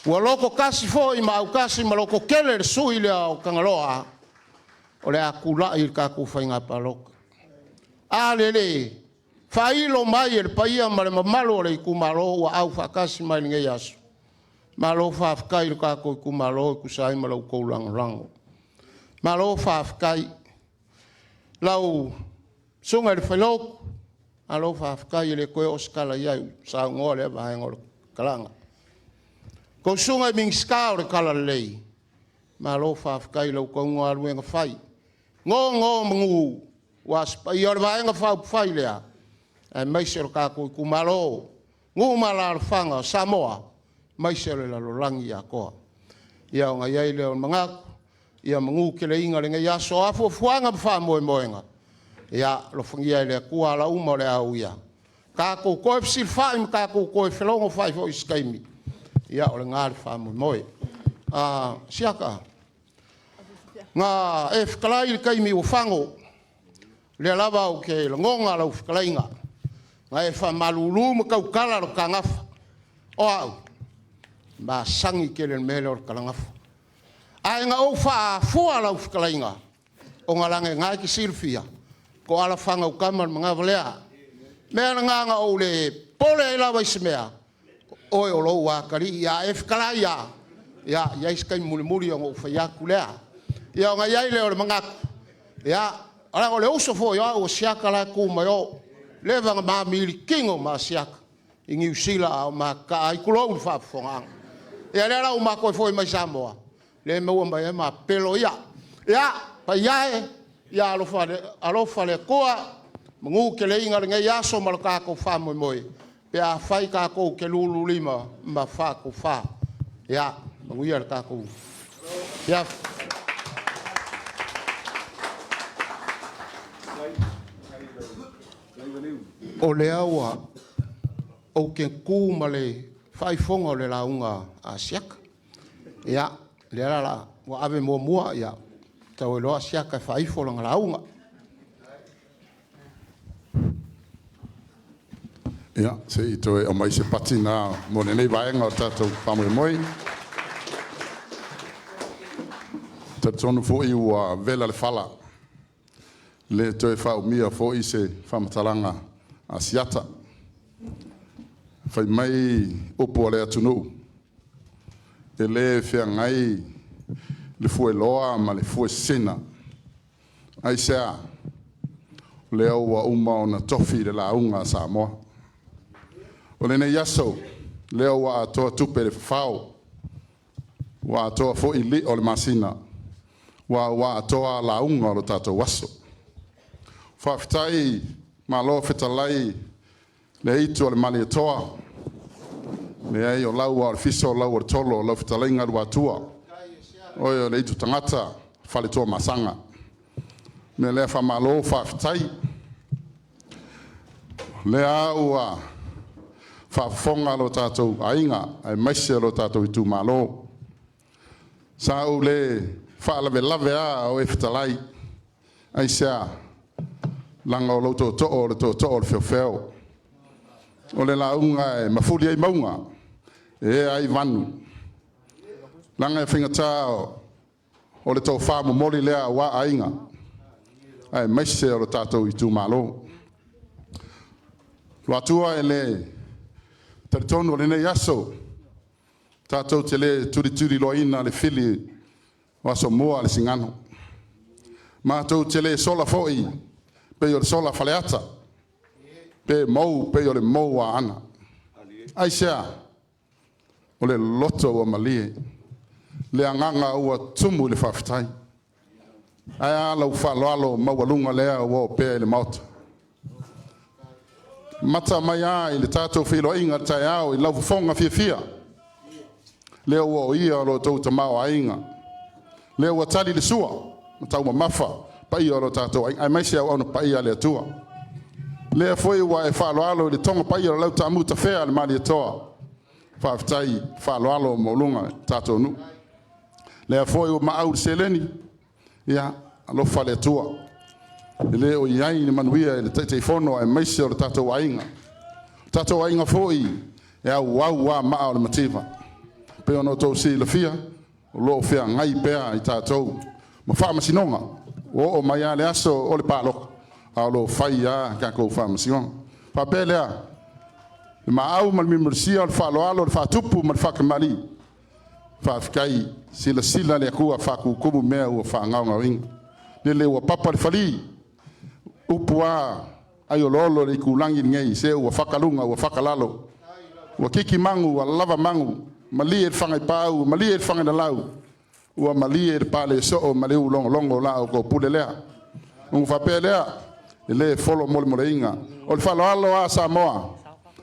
Speaker 2: Ua loto tasi foi ma autasi ma lototele le sui usufono lea o Tagaloa o le a tulai i le tatou faiga palota. A lele faailo mai e le paia ma le mamalu o le itumalo ua aufaatasi mai i lenei aso, malo faafetai i le tatou itumalo e tusa ai ma la outou lagolago. Malo faafetai. Lau Susuga i le Failautu, malo faafetai, e le toe oo se tala i ai ua saunoa lea vaega o le talaga. Tou Susuga i Minisita o le Talalelei, malo faafetai i la outou galuega fai. Nonomanu aua se paia o le Vaega Faaupufai lea, aemaise o le tatou itumalo, nuu ma alaalafaga o Samoa, aemaise o le lalolagi atoa. Ia ona i ai lea o le manatu, ia manuteleina lenei aso. O a fuafuaga ma faamoemoega, ia alofagia e le Atua ala uma o le a uia, tatou toe fesilafai ma tatou toe felogofai foi i se taimi, ia o lena le faamoemoe. Siaka, na e fetalai i le taimi ua fano, o lea lava ou te lagona lau fetalaiga, na e faamalulu ma tautala lo ta gafa. O au, e masani tele i le mea lea o le talagafa. Ae na ou faafua lau fetalaiga, ona leaga o lena e te silafia, toala fanau tama le manava lea. O le mea lena na ou le popole ai lava i se mea, o oe o lou atalii, a e fetalai lava, ia, e i ai se taimi mulimuli ona ou fai atu lea. Ia ona i ai lea o le manatu, ia, leaga o le uso foi o au o Siaka la e tu mai o, ua leva ona ma militino ma Asiata i Niu Sila a o ma tataa ai, tulou le faafofogaaga. Ia lea la ua ma toe foi mai Samoa, lea e maua mai ai ma pepelo ia. Ia, paia e, ia alofa le Atua manuteleina lenei aso ma lo tatou faamoemoe pe afai tatou te lululima ma faatofa. Ia manuia le tatou afiafi.
Speaker 1: O lea ua ou te tu ma le faaifoga o le lauga a Asiata. Ia, lea la la ua ave muamua, ia, tau iloa Asiata e faaifo lana lauga.
Speaker 3: Ia, se i toe aumai se pati na mo lenei vaega o le tatou faamoemoe. Talitonu foi ua vela le fala, le toe faaumia foi se faamatalaga a Asiata. Fai mai upu a le atunuu, e le feagai le fueloa ma le fuesina. Aisea? O lea ua uma ona tofi le lauga a Samoa. O lenei aso, lea ua atoa tupe i le fafao, ua atoa foi lio o le masina, ua atoa lauga o le tatou aso. Faafetai, malo fetalai le aitu o le Malietoa, leai o lau o le fiso o lau o le tolo, o lau fetalaiga Luatua, oe o le aitu tagata faletoa masaga. Mea lea faamalo faafetai. Lea ua faafofoga lo tatou aiga aemaise o lo tatou itumalo. Sa ou le faalavelave a o e fetalai, aisea? Laga o lou tootoo o le tootoo o le feofeo. O le lauga e mafuli ai mauga, e ea ai vanu. Laga e faigata o le tofa momoli lea aua aiga aemaise o lo tatou itumalo. Luatua e le talitonu o lenei aso, tatou te le tulituliloaina le fili o Asomua a le Sigano. Matou te le sola foi pei o le sola Faleata, pe mou pei o le mou a Aana. Aisea? O le loto ua malie, le agaga ua tumu i le faafetai. Ae a lau faaaloalo maualuga lea ua opea i le Maota. Mata mai lava i le tatou feiloaiga i le taeao i lau fofoga fiafia, lea ua oia lo outou tamaoaiga, lea ua tali le sua ma taumamafa paia o lo tatou aiga, aemaise auauna paia a le Atua. Lea foi ua e faaaloalo i le toga paia o lau taamu tafea a le Malietoa, faafetai faaaloalo maualuga i tatou nuu. Lea foi ua maau i le seleni, ia alofa le Atua, e le o i ai le manuia i le Taitaifono aemaise o le tatou aiga. O tatou aiga foi e auau lava maa o le mativa. Pei ona outou silafia, o lo o feagai pea i tatou ma faamasinoga. Ua oo mai lava le aso o le palota, a o lo o fai lava tatou faamasinoga. Faapea lea, le maau ma le milimilisia o le faaaloalo, o le faatupu ma le faatamalii, faafetai, silasila le Atua faatutumu mea ua faagaogaoina. Lele ua papa le fali, upu a aioloolo le itulagi lenei, se ua fakaluga ua fakalalo, ua kiki magu ua lava magu, malie le fagaipaau, malie le fagailalau, ua malie le pale soo ma le ulogologo o la outou pule lea. Ua faapea lea, e le folo molemoleina. O le faaaloalo a Samoa,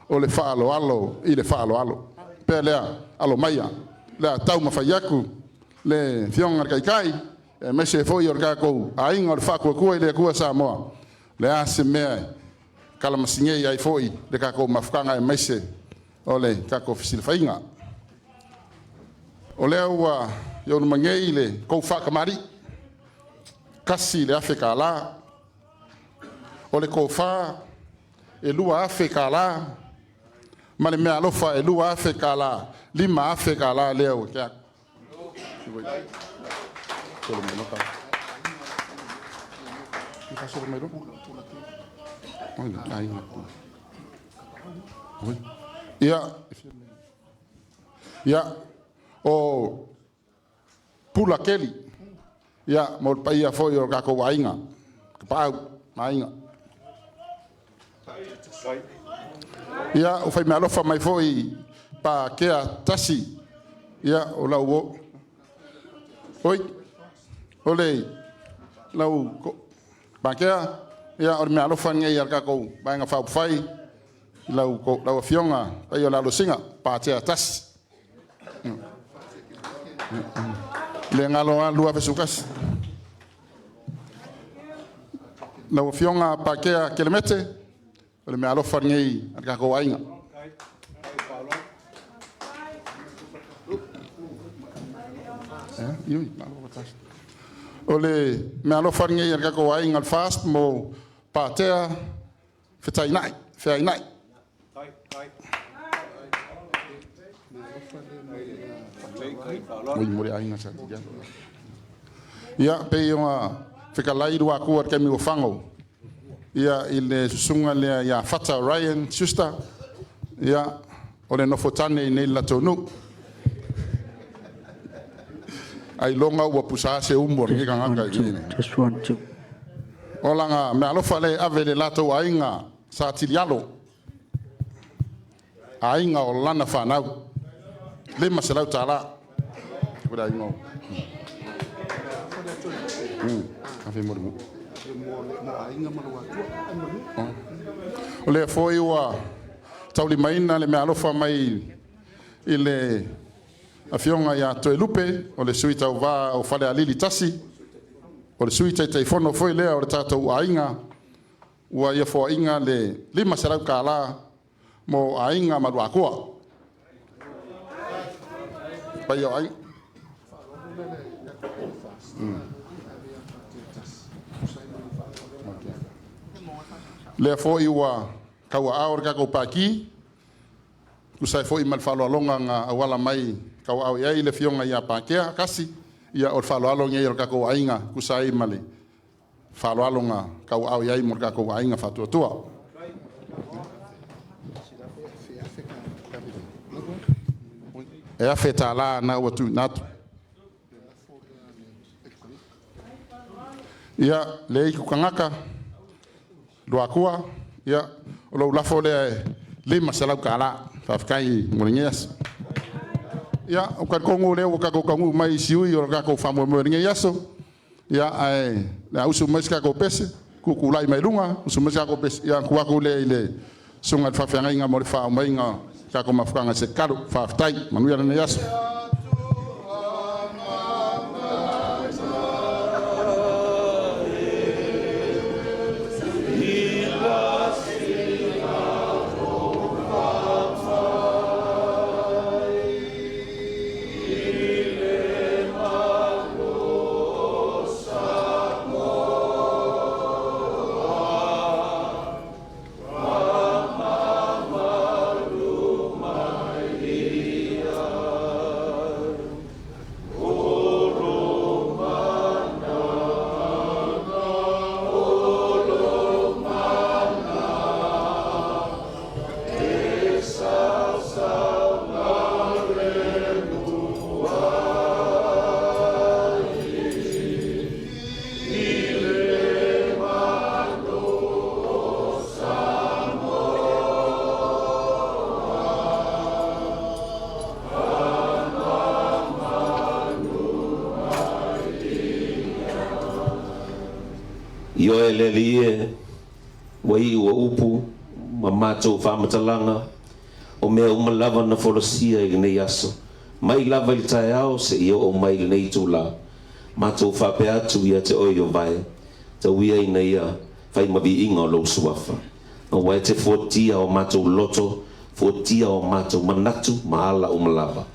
Speaker 3: o le faaaloalo i le faaaloalo. Pea lea, alo maia, lea taumafai atu le afioga i le Taitai, aemaise foi o le tatou aiga o le Faatuatua i le Atua Samoa, le a se mea e kalamasigei ai foi le tatou mafutaga aemaise o le tatou fesilafaiga. O lea ua i ou luma nei le tou faatamalii, $1,000. O le tofa e $2,000 ma le meaalofa e $2,000, $5,000 lea ua tea atu. Ia, o Pula Keli, ia, mo le paia foi o le tatou aiga, Tapaau ma Aiga. Ia, ua fai meaalofa mai foi Pakea Tasi, ia, o lau oi, o le lau Pakea, ia, o le meaalofa lenei a le tatou Vaega Faaupufai, lau afioga, paia o le Alosina, Patea Tasi. Le galo lava 2011. Lau Afioga Pakea Kelemete, o le meaalofa lenei a le tatou aiga. O le meaalofa lenei a le tatou aiga o le FAST mo Patea Fetainai, Feainai. Oi mo le aiga sa Ia, pei ona fetalai Luatua i le taimi ua fano, ia i le susuga lea ia Fata Ryan Schuster, ia o le nofotane i nei le latou nuu. Ailoga ua pusa se umu a lenei tagata i le. O lana meaalofa lea e ave i le latou aiga Sa Tilialo, aiga o lana fanau, $500. O le aiga o O lea foi ua taulimaina le meaalofa mai i le afioga ia Toelupe, o le sui tauva o Falealili 1, o le sui Taitaifono foi lea o le tatou aiga, ua ia foaiina le $500 mo aiga ma Luatua. Paia o aiga. Lea foi ua tauaao le tatou Pati, tusa ai foi ma le faaaloaloga na auala mai tauaao i ai le afioga ia Patea Kasi, ia o le faaaloalo lenei o le tatou aiga, tusa ai ma le faaaloalo na tauaao i ai mo le tatou aiga faatuatua. E $1,000 na ua tuuina atu. Ia, le itu tagata, Luatua, ia, o lou lafo lea e $500. Faafetai mo lenei aso. Ia, ou te talitonu o lea ua tatou taunuu mai i siui o le tatou faamoemoe i lenei aso. Ia, ae o le a usu mai se tatou pese, tutulai mai luga, usu mai se tatou pese, ia ona tuu atu lea i le susuga i le faafeagaiga mo le faaumaiga o le tatou mafutaga i se tatalo. Faafetai, manuia lenei aso.
Speaker 4: Ioe le Alii e, ua iu o upu ma matou faamatalaga, o mea uma lava na folasia i lenei aso, mai lava i le taeao seia oo mai i lenei itula, matou faapea atu ia te Oe Ieova e, tau ia ina ia fai ma viiga o Lou Suafa, aua e te fuatia o matou loto, fuatia o matou manatu ma ala uma lava.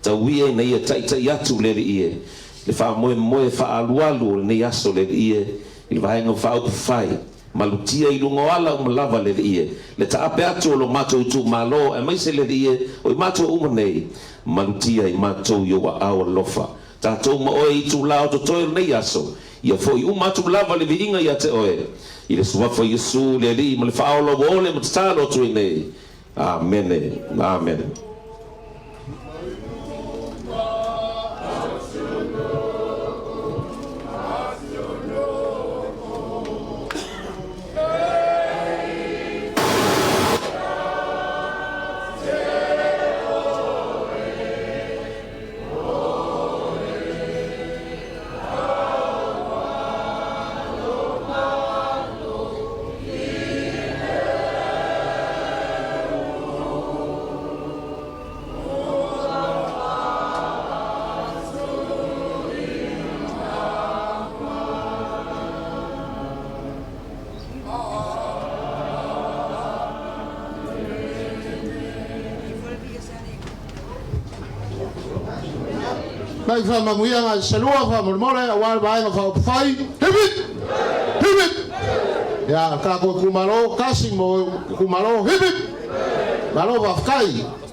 Speaker 4: Tau ia ina ia taitai atu le Alii e, le faamoemoe faaalualu o lenei aso le Alii e, i le Vaega Faaupufai, malutia i luga o ala uma lava le Alii e, le taape atu o lo matou itumalo aemaise le Alii e, o i matou uma nei, malutia i matou i Ou aao alofa. Tatou ma Oe i itula o totoe o lenei aso, ia foi uma atu lava le viiga ia te Oe, i le Suafa o Iesu le Alii ma le Faaola ua ole ma tatalo atu ai nei. Amene. Amene.
Speaker 1: Nai faamanuiaga se lua faamolemole aua le Vaega Faaupufai. Hip hip! Hip hip! Ia, le tatou itumalo, tasi mo itumalo. Hip hip! Malo faafetai.